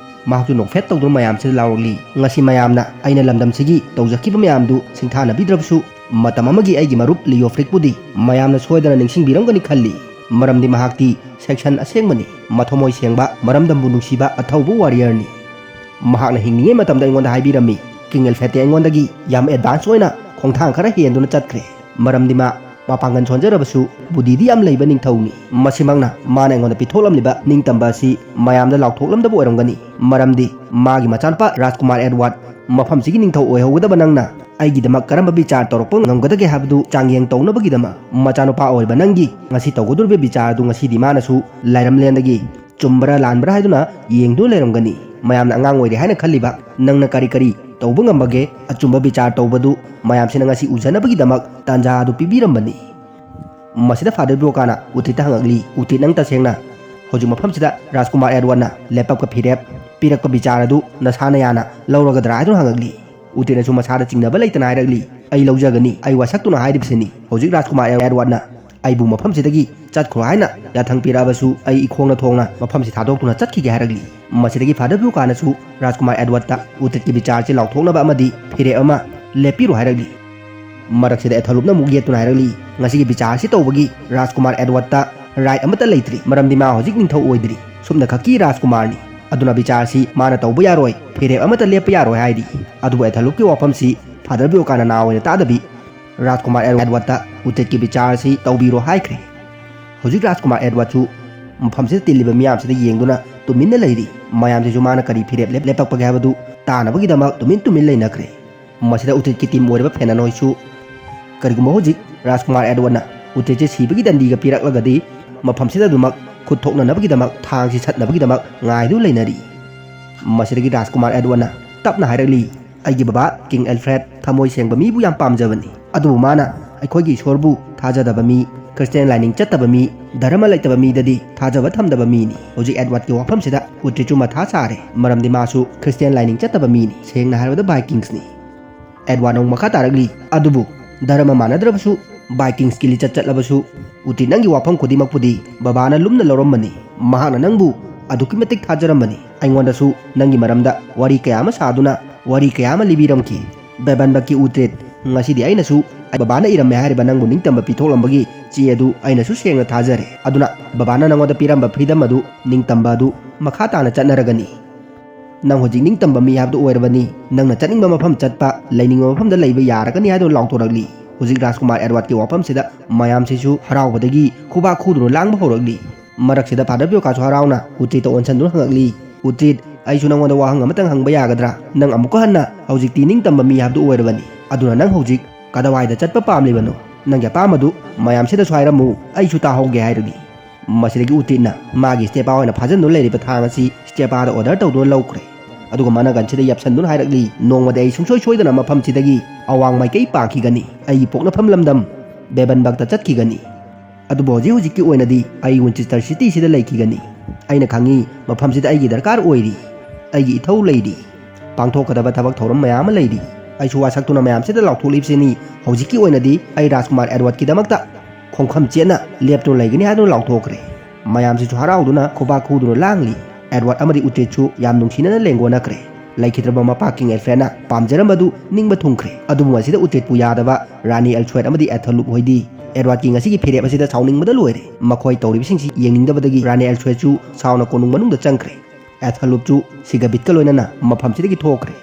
ꯃꯍꯥꯛꯁꯨ ꯅꯣꯛꯐꯦꯠ ꯇꯧꯗꯨꯅ ꯃꯌꯥꯝꯁꯤꯗ ꯂꯥꯎꯔꯛꯂꯤ, "ꯉꯁꯤ ꯃꯌꯥꯝꯅ ꯑꯩꯅ ꯂꯝꯗꯝꯁꯤꯒꯤ ꯇꯧꯖꯈꯤꯕ ꯃꯌꯥꯝꯗꯨ ꯁꯤꯡꯊꯥꯅꯕꯤꯗ꯭ꯔꯕꯁꯨ, ꯃꯇꯝ ꯑꯃꯒꯤ ꯑꯩꯒꯤ ꯃꯔꯨꯞ ꯂꯤꯑꯣꯐ꯭ꯔꯤꯛꯄꯨꯗꯤ ꯃꯌꯥꯝꯅ ꯁꯣꯏꯗꯅ ꯅꯤꯡꯁꯤꯡꯕꯤꯔꯝꯒꯅꯤ ꯈꯜꯂꯤ꯫ ꯃꯔꯝꯗꯤ ꯃꯍꯥꯛꯇꯤ ꯁꯦꯛꯁꯟ ꯑꯁꯦꯡꯕꯅꯤ, ꯃꯊꯃꯣꯏ ꯁꯦꯡꯕ, ꯃꯔꯝꯗꯝꯕꯨ ꯅꯨꯡꯁꯤꯕ ꯑꯊꯧꯕ ꯋꯥꯔꯤꯌꯔꯅꯤ꯫ ꯃꯍꯥꯛꯅ ꯍꯤꯡꯂꯤꯉꯩ ꯃꯇꯝꯗ ꯑꯩꯉꯣꯟꯗ ꯍꯥꯏꯕꯤꯔꯝꯃꯤ, ꯀꯤꯡ ꯑꯦꯜꯐ꯭ꯔꯦꯗꯇꯤ ꯑꯩꯉꯣꯟꯗꯒꯤ ꯌꯥꯝ ꯑꯦꯗꯚꯥꯟꯁ ꯑꯣꯏꯅ ꯈꯣꯡꯊꯥꯡ ꯈꯔ ꯍꯦꯟꯗꯨꯅ ꯆꯠꯈ꯭ꯔꯦ꯫ ꯃꯔꯝꯗꯤ ꯃꯥ ꯃꯄꯥꯡꯒꯜ ꯁꯣꯟꯖꯔꯕꯁꯨ ꯕꯨꯙꯤꯗꯤ ꯌꯥꯝ ꯂꯩꯕ ꯅꯤꯡꯊꯧꯅꯤ꯫ ꯃꯁꯤꯃꯛꯅ ꯃꯥꯅ ꯑꯩꯉꯣꯟꯗ ꯄꯤꯊꯣꯛꯂꯝꯂꯤꯕ ꯅꯤꯡꯇꯝꯕ ꯑꯁꯤ ꯃꯌꯥꯝꯗ ꯂꯥꯎꯊꯣꯛꯂꯝꯗꯕ ꯑꯣꯏꯔꯝꯒꯅꯤ꯫ ꯃꯔꯝꯗꯤ ꯃꯥꯒꯤ ꯃꯆꯥꯅꯨꯄꯥ ꯔꯥꯖꯀꯨꯃꯥꯔ ꯑꯦꯗꯋꯥꯔꯗ ꯃꯐꯝꯁꯤꯒꯤ ꯅꯤꯡꯊꯧ ꯑꯣꯏꯍꯧꯒꯗꯕ ꯅꯪꯅ ꯑꯩꯒꯤꯗꯃꯛ ꯀꯔꯝꯕ ꯕꯤꯆꯥꯔ ꯇꯧꯔꯛꯄ ꯉꯝꯒꯗꯒꯦ ꯍꯥꯏꯕꯗꯨ ꯆꯥꯡꯌꯦꯡ ꯇꯧꯅꯕꯒꯤꯗꯃꯛ ꯃꯆꯥꯅꯨꯄꯥ ꯑꯣꯏꯕ ꯅꯪꯒꯤ ꯉꯁꯤ ꯇꯧꯒꯗꯧꯔꯤꯕ ꯕꯤꯆꯥꯔ ꯑꯗꯨ ꯉꯁꯤꯗꯤ ꯃꯥꯅꯁꯨ ꯂꯥꯏꯔꯝꯂꯦꯟꯗꯒꯤ ꯆꯨꯝꯕ꯭ꯔꯥ ꯂꯥꯟꯕ꯭ꯔꯥ ꯍꯥꯏꯗꯨꯅ ꯌꯦꯡꯗꯨꯅ ꯂꯩꯔꯝꯒꯅꯤ꯫ ꯃꯌꯥꯝꯅ ꯑꯉꯥꯡ ꯑꯣꯏꯔꯤ ꯍꯥꯏꯅ ꯈꯜꯂꯤꯕ ꯅꯪꯅ ꯀꯔꯤ ꯀꯔꯤ ꯇꯧꯕ ꯉꯝꯕꯒꯦ? ꯑꯆꯨꯝꯕ ꯕꯤꯆꯥꯔ ꯇꯧꯕꯗꯨ ꯃꯌꯥꯝꯁꯤꯅ ꯉꯁꯤ ꯎꯖꯅꯕꯒꯤꯗꯃꯛ ꯇꯥꯟꯖꯥ ꯑꯗꯨ ꯄꯤꯕꯤꯔꯝꯕꯅꯤ꯫ ꯃꯁꯤꯗ ꯐꯥꯗꯔ ꯕ꯭ꯌꯣꯀꯥꯅ ꯎꯇꯤꯠꯇ ꯍꯪꯉꯛꯂꯤ, "ꯎꯇꯤꯠ, ꯅꯪ ꯇꯁꯦꯡꯅ ꯍꯧꯖꯤꯛ ꯃꯐꯝꯁꯤꯗ ꯔꯥꯖꯀꯨꯃꯥꯔ ꯑꯦꯗꯋꯥꯔꯗꯅ ꯂꯦꯞꯄꯛꯄ ꯐꯤꯔꯦꯞ ꯄꯤꯔꯛꯄ ꯕꯤꯆꯥꯔ ꯑꯗꯨ ꯅꯁꯥꯅ ꯌꯥꯅ ꯂꯧꯔꯒꯗ꯭ꯔꯥ?" ꯍꯥꯏꯗꯨꯅ ꯍꯪꯉꯛꯂꯤ꯫ ꯎꯇꯤꯠꯅꯁꯨ ꯃꯁꯥꯗ ꯆꯤꯡꯅꯕ ꯂꯩꯇꯅ ꯍꯥꯏꯔꯛꯂꯤ, "ꯑꯩ ꯂꯧꯖꯒꯅꯤ, ꯑꯩ ꯋꯥꯁꯛꯇꯨꯅ ꯍꯥꯏꯔꯤꯕꯁꯤꯅꯤ꯫ ꯍꯧꯖꯤꯛ ꯔꯥꯖꯀꯨꯃꯥꯔ ꯑꯦꯗꯋꯥꯔꯗꯅ ꯑꯩꯕꯨ ꯃꯐꯝꯁꯤꯗꯒꯤ ꯆꯠꯈ꯭ꯔꯣ ꯍꯥꯏꯅ ꯌꯥꯊꯪ ꯄꯤꯔꯛꯑꯕꯁꯨ ꯑꯩ ꯏꯈꯣꯡꯅ ꯊꯣꯡꯅ ꯃꯐꯝꯁꯤ ꯊꯥꯗꯣꯛꯇꯨꯅ ꯆꯠꯈꯤꯒꯦ" ꯍꯥꯏꯔꯛꯂꯤ꯫ ꯃꯁꯤꯗꯒꯤ ꯐꯥꯗꯔ ꯕ꯭ꯌꯣꯀꯥꯅꯁꯨ ꯔꯥꯖꯀꯨꯃꯥꯔ ꯑꯦꯗꯋꯥꯔꯗꯇ ꯎꯇꯤꯠꯀꯤ ꯕꯤꯆꯥꯔꯁꯤ ꯂꯥꯎꯊꯣꯛꯅꯕ ꯑꯃꯗꯤ ꯐꯤꯔꯦꯞ ꯑꯃ ꯂꯦꯞꯄꯤꯔꯣ ꯍꯥꯏꯔꯛꯂꯤ꯫ ꯃꯔꯛꯁꯤꯗ ꯑꯦꯊꯂꯨꯞꯅ ꯑꯃꯨꯛ ꯌꯦꯠꯇꯨꯅ ꯍꯥꯏꯔꯛꯂꯤ, "ꯉꯁꯤꯒꯤ ꯕꯤꯆꯥꯔꯁꯤ ꯇꯧꯕꯒꯤ ꯔꯥꯖꯀꯨꯃꯥꯔ ꯑꯦꯗꯋꯥꯔꯗꯇ ꯔꯥꯏꯠ ꯑꯃꯠꯇ ꯂꯩꯇ꯭ꯔꯤ, ꯃꯔꯝꯗꯤ ꯃꯥ ꯍꯧꯖꯤꯛ ꯅꯤꯡꯊꯧ ꯑꯣꯏꯗ꯭ꯔꯤ, ꯁꯨꯞꯅ ꯈꯛꯀꯤ ꯔꯥꯖꯀꯨꯃꯥꯔꯅꯤ꯫ ꯑꯗꯨꯅ ꯕꯤꯆꯥꯔꯁꯤ ꯃꯥꯅ ꯇꯧꯕ ꯌꯥꯔꯣꯏ, ꯐꯤꯔꯦꯞ ꯑꯃꯠꯇ ꯂꯦꯞꯄ ꯌꯥꯔꯣꯏ" ꯍꯥꯏꯔꯤ꯫ ꯑꯗꯨꯕꯨ ꯑꯦꯊꯂꯨꯞꯀꯤ ꯋꯥꯐꯝꯁꯤ ꯐꯥꯗꯔ ꯕ꯭ꯌꯣꯀꯥꯅ ꯅꯥ ꯑꯣꯏꯅ ꯇꯥꯗꯕꯤ, ꯔꯥꯖꯀꯨꯃꯥꯔ ꯑꯦꯗꯋꯥꯔꯗꯇ ꯎꯇꯤꯠꯀꯤ ꯕꯤꯆꯥꯔꯁꯤ ꯇꯧꯕꯤꯔꯣ ꯍꯥꯏꯈ꯭ꯔꯦ꯫ ꯍꯧꯖꯤꯛ ꯔꯥꯖꯀꯨꯃꯥꯔ ꯑꯦꯗꯋꯥꯔꯗꯁꯨ ꯃꯐꯝꯁꯤꯗ ꯇꯤꯜꯂꯤꯕ ꯃꯤꯌꯥꯝꯁꯤꯗ ꯌꯦꯡꯗꯨꯅ ꯇꯨꯃꯤꯟꯅ ꯂꯩꯔꯤ꯫ ꯃꯌꯥꯝꯁꯤꯁꯨ ꯃꯥꯅ ꯀꯔꯤ ꯐꯤꯔꯦꯞ ꯂꯦꯞ-, ꯂꯦꯞꯄꯛꯄꯒꯦ ꯍꯥꯏꯕꯗꯨ ꯇꯥꯅꯕꯒꯤꯗꯃꯛ ꯇꯨꯃꯤꯟ ꯇꯨꯃꯤꯟ ꯂꯩꯅꯈ꯭ꯔꯦ꯫ ꯃꯁꯤꯗ ꯎꯇꯤꯠꯀꯤ ꯇꯤꯝ ꯑꯣꯏꯔꯤꯕ ꯐꯦꯅꯟ ꯍꯣꯏꯁꯨ, ꯀꯔꯤꯒꯨꯝꯕ ꯍꯧꯖꯤꯛ ꯔꯥꯖꯀꯨꯃꯥꯔ ꯑꯦꯗꯋꯥꯔꯗꯅ ꯎꯇꯤꯠꯁꯦ ꯁꯤꯕꯒꯤ ꯗꯟꯗꯤꯒ ꯄꯤꯔꯛꯂꯒꯗꯤ, ꯃꯐꯝꯁꯤꯗ ꯑꯗꯨꯃꯛ ꯈꯨꯠ ꯊꯣꯛꯅꯅꯕꯒꯤꯗꯃꯛ, ꯊꯥꯡꯁꯤ ꯁꯠꯅꯕꯒꯤꯗꯃꯛ ꯉꯥꯏꯗꯨꯅ ꯂꯩꯅꯔꯤ꯫ ꯃꯁꯤꯗꯒꯤ ꯔꯥꯖꯀꯨꯃꯥꯔ ꯑꯦꯗꯋꯥꯔꯗꯅ ꯇꯞꯅ ꯍꯥꯏꯔꯛꯂꯤ, "ꯑꯩꯒꯤ ꯕꯕꯥ ꯀꯤꯡ ꯑꯦꯜꯐ꯭ꯔꯦꯗ ꯊꯃꯣꯏ ꯁꯦꯡꯕ ꯃꯤꯕꯨ ꯌꯥꯝ ꯄꯥꯝꯖꯕꯅꯤ, ꯑꯗꯨꯕꯨ ꯃꯥꯅ ꯑꯩꯈꯣꯏꯒꯤ ꯏꯁꯣꯔꯕꯨ ꯊꯥꯖꯗꯕ ꯃꯤ, ꯈ꯭ꯔꯤꯁꯇꯤꯌꯥꯟ ꯂꯥꯏꯅꯤꯡ ꯆꯠꯇꯕ ꯃꯤ, ꯙꯔꯃ ꯂꯩꯇꯕ ꯃꯤꯗꯗꯤ ꯊꯥꯖꯕ ꯊꯝꯗꯕ ꯃꯤꯅꯤ"꯫ ꯍꯧꯖꯤꯛ ꯑꯦꯗꯋꯥꯔꯗꯀꯤ ꯋꯥꯐꯝꯁꯤꯗ ꯎꯇꯤꯠꯁꯨ ꯃꯊꯥ ꯁꯥꯔꯦ, ꯃꯔꯝꯗꯤ ꯃꯥꯁꯨ ꯈ꯭ꯔꯤꯁꯇꯤꯌꯥꯟ ꯂꯥꯏꯅꯤꯡ ꯆꯠꯇꯕ ꯃꯤꯅꯤ, ꯁꯦꯡꯅ ꯍꯥꯏꯔꯕꯗ ꯚꯥꯏꯀꯤꯡꯁꯅꯤ꯫ ꯑꯦꯗꯋꯥꯔꯗꯅ ꯑꯃꯨꯛ ꯃꯈꯥ ꯇꯥꯔꯛꯂꯤ, "ꯑꯗꯨꯕꯨ ꯙꯔꯃ ꯃꯥꯟꯅꯗ꯭ꯔꯕꯁꯨ, ꯚꯥꯏꯀꯤꯡꯁꯀꯤ ꯂꯤꯆꯠ ꯆꯠꯂꯕꯁꯨ, ꯎꯇꯤꯠ, ꯅꯪꯒꯤ ꯋꯥꯐꯝ ꯈꯨꯗꯤꯡꯃꯛꯄꯨꯗꯤ ꯕꯕꯥꯅ ꯂꯨꯝꯅ ꯂꯧꯔꯝꯕꯅꯤ꯫ ꯃꯍꯥꯛꯅ ꯅꯪꯕꯨ ꯑꯗꯨꯛꯀꯤ ꯃꯇꯤꯛ ꯊꯥꯖꯔꯝꯕꯅꯤ꯫ ꯑꯩꯉꯣꯟꯗꯁꯨ ꯅꯪꯒꯤ ꯃꯔꯝꯗ ꯋꯥꯔꯤ ꯀꯌꯥ ꯑꯃ ꯁꯥꯗꯨꯅ ꯋꯥꯔꯤ ꯀꯌꯥ ꯑꯃ ꯂꯤꯕꯤꯔꯝꯈꯤ꯫ ꯕꯦꯕꯟꯕꯛꯀꯤ ꯎꯇꯤꯠ, ꯉꯁꯤꯗꯤ ꯑꯩꯅꯁꯨ ꯕꯕꯥꯅ ꯏꯔꯝꯃꯦ ꯍꯥꯏꯔꯤꯕ ꯅꯪꯕꯨ ꯅꯤꯡꯇꯝꯕ ꯄꯤꯊꯣꯛꯂꯝꯕꯒꯤ ꯆꯦ ꯑꯗꯨ ꯑꯩꯅꯁꯨ ꯁꯦꯡꯅ ꯊꯥꯖꯔꯦ꯫ ꯑꯗꯨꯅ ꯕꯕꯥꯅ ꯅꯪꯉꯣꯟꯗ ꯄꯤꯔꯝꯕ ꯐ꯭ꯔꯤꯗꯝ ꯑꯗꯨ, ꯅꯤꯡꯇꯝꯕ ꯑꯗꯨ ꯃꯈꯥ ꯇꯥꯅ ꯆꯠꯅꯔꯒꯅꯤ꯫ ꯅꯪ ꯍꯧꯖꯤꯛ ꯅꯤꯡꯇꯝꯕ ꯃꯤ ꯍꯥꯏꯕꯗꯨ ꯑꯣꯏꯔꯕꯅꯤ꯫ ꯅꯪꯅ ꯆꯠꯅꯤꯡꯕ ꯃꯐꯝ ꯆꯠꯄ, ꯂꯩꯅꯤꯡꯕ ꯃꯐꯝꯗ ꯂꯩꯕ ꯌꯥꯔꯒꯅꯤ" ꯍꯥꯏꯗꯨꯅ ꯂꯥꯎꯊꯣꯔꯛꯂꯤ꯫ ꯍꯧꯖꯤꯛ ꯔꯥꯖꯀꯨꯃꯥꯔ ꯑꯦꯗꯋꯥꯔꯗꯀꯤ ꯋꯥꯐꯝꯁꯤꯗ ꯃꯌꯥꯝꯁꯤꯁꯨ ꯍꯔꯥꯎꯕꯗꯒꯤ ꯈꯨꯕꯥꯛ ꯈꯨꯗꯨꯅ ꯂꯥꯡꯕ ꯍꯧꯔꯛꯂꯤ꯫ ꯃꯔꯛꯁꯤꯗ ꯐꯥꯗꯔ ꯕ꯭ꯌꯣꯀꯥꯁꯨ ꯍꯔꯥꯎꯅ ꯎꯇꯤꯠꯇ ꯑꯣꯟꯁꯤꯟꯗꯨꯅ ꯍꯪꯉꯛꯂꯤ, "ꯎꯇꯤꯠ, ꯑꯩꯁꯨ ꯅꯪꯉꯣꯟꯗ ꯋꯥꯍꯪ ꯑꯃꯇꯪ ꯍꯪꯕ ꯌꯥꯒꯗ꯭ꯔꯥ? ꯅꯪ ꯑꯃꯨꯛꯀ ꯍꯟꯅ ꯍꯧꯖꯤꯛꯇꯤ ꯅꯤꯡꯇꯝꯕ ꯃꯤ ꯍꯥꯏꯕꯗꯨ ꯑꯣꯏꯔꯕꯅꯤ꯫ ꯑꯗꯨꯅ ꯅꯪ ꯍꯧꯖꯤꯛ ꯀꯗꯥꯋꯥꯏꯗ ꯆꯠꯄ ꯄꯥꯝꯂꯤꯕꯅꯣ? ꯅꯪꯒꯤ ꯑꯄꯥꯝꯕꯗꯨ ꯃꯌꯥꯝꯁꯤꯗꯁꯨ ꯍꯥꯏꯔꯝꯃꯨ, ꯑꯩꯁꯨ ꯇꯥꯍꯧꯒꯦ" ꯍꯥꯏꯔꯛꯂꯤ꯫ ꯃꯁꯤꯗꯒꯤ ꯎꯇꯤꯠꯅ ꯃꯥꯒꯤ ꯁ꯭ꯇꯦꯄꯥ ꯑꯣꯏꯅ ꯐꯥꯖꯤꯟꯗꯨꯅ ꯂꯩꯔꯤꯕ ꯊꯥꯡ ꯑꯁꯤ ꯁ꯭ꯇꯦꯄꯥꯗ ꯑꯣꯔꯗꯔ ꯇꯧꯗꯨꯅ ꯂꯧꯈ꯭ꯔꯦ꯫ ꯑꯗꯨꯒ ꯃꯅꯥꯒꯟꯁꯤꯗ ꯌꯥꯞꯁꯟꯗꯨꯅ ꯍꯥꯏꯔꯛꯂꯤ, "ꯅꯣꯡꯃꯗꯤ ꯑꯩ ꯁꯨꯡꯁꯣꯏ ꯁꯣꯏꯗꯅ ꯃꯐꯝꯁꯤꯗꯒꯤ ꯑꯋꯥꯡ ꯃꯥꯏꯀꯩ ꯄꯥꯡꯈꯤꯒꯅꯤ, ꯑꯩꯒꯤ ꯄꯣꯛꯅꯐꯝ ꯂꯝꯗꯝ ꯕꯦꯕꯟꯕꯛꯇ ꯆꯠꯈꯤꯒꯅꯤ꯫ ꯑꯗꯨꯕꯨ ꯍꯧꯖꯤꯛ ꯍꯧꯖꯤꯛꯀꯤ ꯑꯣꯏꯅꯗꯤ ꯑꯩ ꯋꯤꯟꯆꯦꯁꯇꯔ ꯁꯤꯇꯤꯁꯤꯗ ꯂꯩꯈꯤꯒꯅꯤ꯫ ꯑꯩꯅ ꯈꯪꯏ, ꯃꯐꯝꯁꯤꯗ ꯑꯩꯒꯤ ꯗꯔꯀꯥꯔ ꯑꯣꯏꯔꯤ꯫ ꯑꯩꯒꯤ ꯏꯊꯧ ꯂꯩꯔꯤ꯫ ꯄꯥꯡꯊꯣꯛꯀꯗꯕ ꯊꯕꯛ ꯊꯧꯔꯝ ꯃꯌꯥꯝ ꯑꯃ ꯂꯩꯔꯤ꯫ ꯑꯩꯁꯨ ꯋꯥꯁꯛꯇꯨꯅ ꯃꯌꯥꯝꯁꯤꯗ ꯂꯥꯎꯊꯣꯛꯂꯤꯕꯁꯤꯅꯤ꯫ ꯍꯧꯖꯤꯛꯀꯤ ꯑꯣꯏꯅꯗꯤ ꯑꯩ ꯔꯥꯖꯀꯨꯃꯥꯔ ꯑꯦꯗꯋꯥꯔꯗꯀꯤꯗꯃꯛꯇ ꯈꯣꯡꯐꯝ ꯆꯦꯠꯅ ꯂꯦꯞꯇꯨꯅ ꯂꯩꯒꯅꯤ ꯍꯥꯏꯗꯨꯅ ꯂꯥꯎꯊꯣꯛꯈ꯭ꯔꯦ꯫ ꯃꯌꯥꯝꯁꯤꯁꯨ ꯍꯔꯥꯎꯗꯨꯅ ꯈꯨꯕꯥꯛ ꯈꯨꯗꯨꯅ ꯂꯥꯡꯂꯤ꯫ ꯑꯦꯗꯋꯥꯔꯗ ꯑꯃꯗꯤ ꯎꯇꯦꯠꯁꯨ ꯌꯥꯝ ꯅꯨꯡꯁꯤꯅꯅ ꯂꯦꯡꯒꯣꯟꯅꯈ꯭ꯔꯦ꯫ ꯂꯩꯈꯤꯗ꯭ꯔꯕ ꯃꯄꯥ ꯀꯤꯡ ꯑꯦꯜꯐ꯭ꯔꯦꯗꯅ ꯄꯥꯝꯖꯔꯝꯕꯗꯨ ꯅꯤꯡꯕ ꯊꯨꯡꯈ꯭ꯔꯦ꯫ ꯑꯗꯨꯕꯨ ꯃꯁꯤꯗ ꯎꯇꯦꯠꯄꯨ ꯌꯥꯗꯕ ꯔꯥꯅꯤ ꯑꯦꯜꯁ꯭ꯋꯦꯠ ꯑꯃꯗꯤ ꯑꯦꯊꯂꯨꯞ ꯍꯣꯏꯗꯤ ꯑꯦꯗꯋꯥꯔꯗꯀꯤ ꯉꯁꯤꯒꯤ ꯐꯤꯔꯦꯞ ꯑꯁꯤꯗ ꯁꯥꯎꯅꯤꯡꯕꯗ ꯂꯣꯏꯔꯦ꯫ ꯃꯈꯣꯏ ꯇꯧꯔꯤꯕꯁꯤꯡꯁꯤ ꯌꯦꯡꯅꯤꯡꯗꯕꯗꯒꯤ ꯔꯥꯅꯤ ꯑꯦꯜꯁ꯭ꯋꯦꯠꯁꯨ ꯁꯥꯎꯅ ꯀꯣꯅꯨꯡ ꯃꯅꯨꯡꯗ ꯆꯪꯈ꯭ꯔꯦ꯫ ꯑꯦꯊꯂꯨꯞꯁꯨ ꯁꯤꯒꯕꯤꯠꯀ ꯂꯣꯏꯅꯅ ꯃꯐꯝꯁꯤꯗꯒꯤ ꯊꯣꯛꯈ꯭ꯔꯦ꯫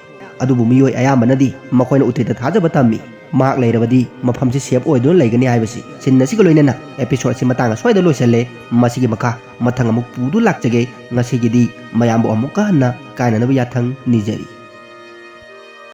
ꯑꯗꯨꯕꯨ ꯃꯤꯑꯣꯏ ꯑꯌꯥꯝꯕꯅꯗꯤ ꯃꯈꯣꯏꯅ ꯎꯇꯦꯠꯇ ꯊꯥꯖꯕ ꯊꯝꯃꯤ꯫ ꯃꯍꯥꯛ ꯂꯩꯔꯕꯗꯤ ꯃꯐꯝꯁꯤ ꯁꯦꯐ ꯑꯣꯏꯗꯨꯅ ꯂꯩꯒꯅꯤ ꯍꯥꯏꯕꯁꯤ꯫ ꯁꯤꯟ ꯑꯁꯤꯒ ꯂꯣꯏꯅꯅ ꯑꯦꯄꯤꯁꯣꯗ ꯑꯁꯤ ꯃꯇꯥꯡ ꯑꯁ꯭ꯋꯥꯏꯗ ꯂꯣꯏꯁꯤꯜꯂꯦ꯫ ꯃꯁꯤꯒꯤ ꯃꯈꯥ ꯃꯊꯪ ꯑꯃꯨꯛ ꯄꯨꯗꯨ ꯂꯥꯛꯆꯒꯦ꯫ ꯉꯁꯤꯒꯤꯗꯤ ꯃꯌꯥꯝꯕꯨ ꯑꯃꯨꯛꯀ ꯍꯟꯅ ꯀꯥꯏꯅꯅꯕ ꯌꯥꯊꯪ ꯅꯤꯖꯔꯤ꯫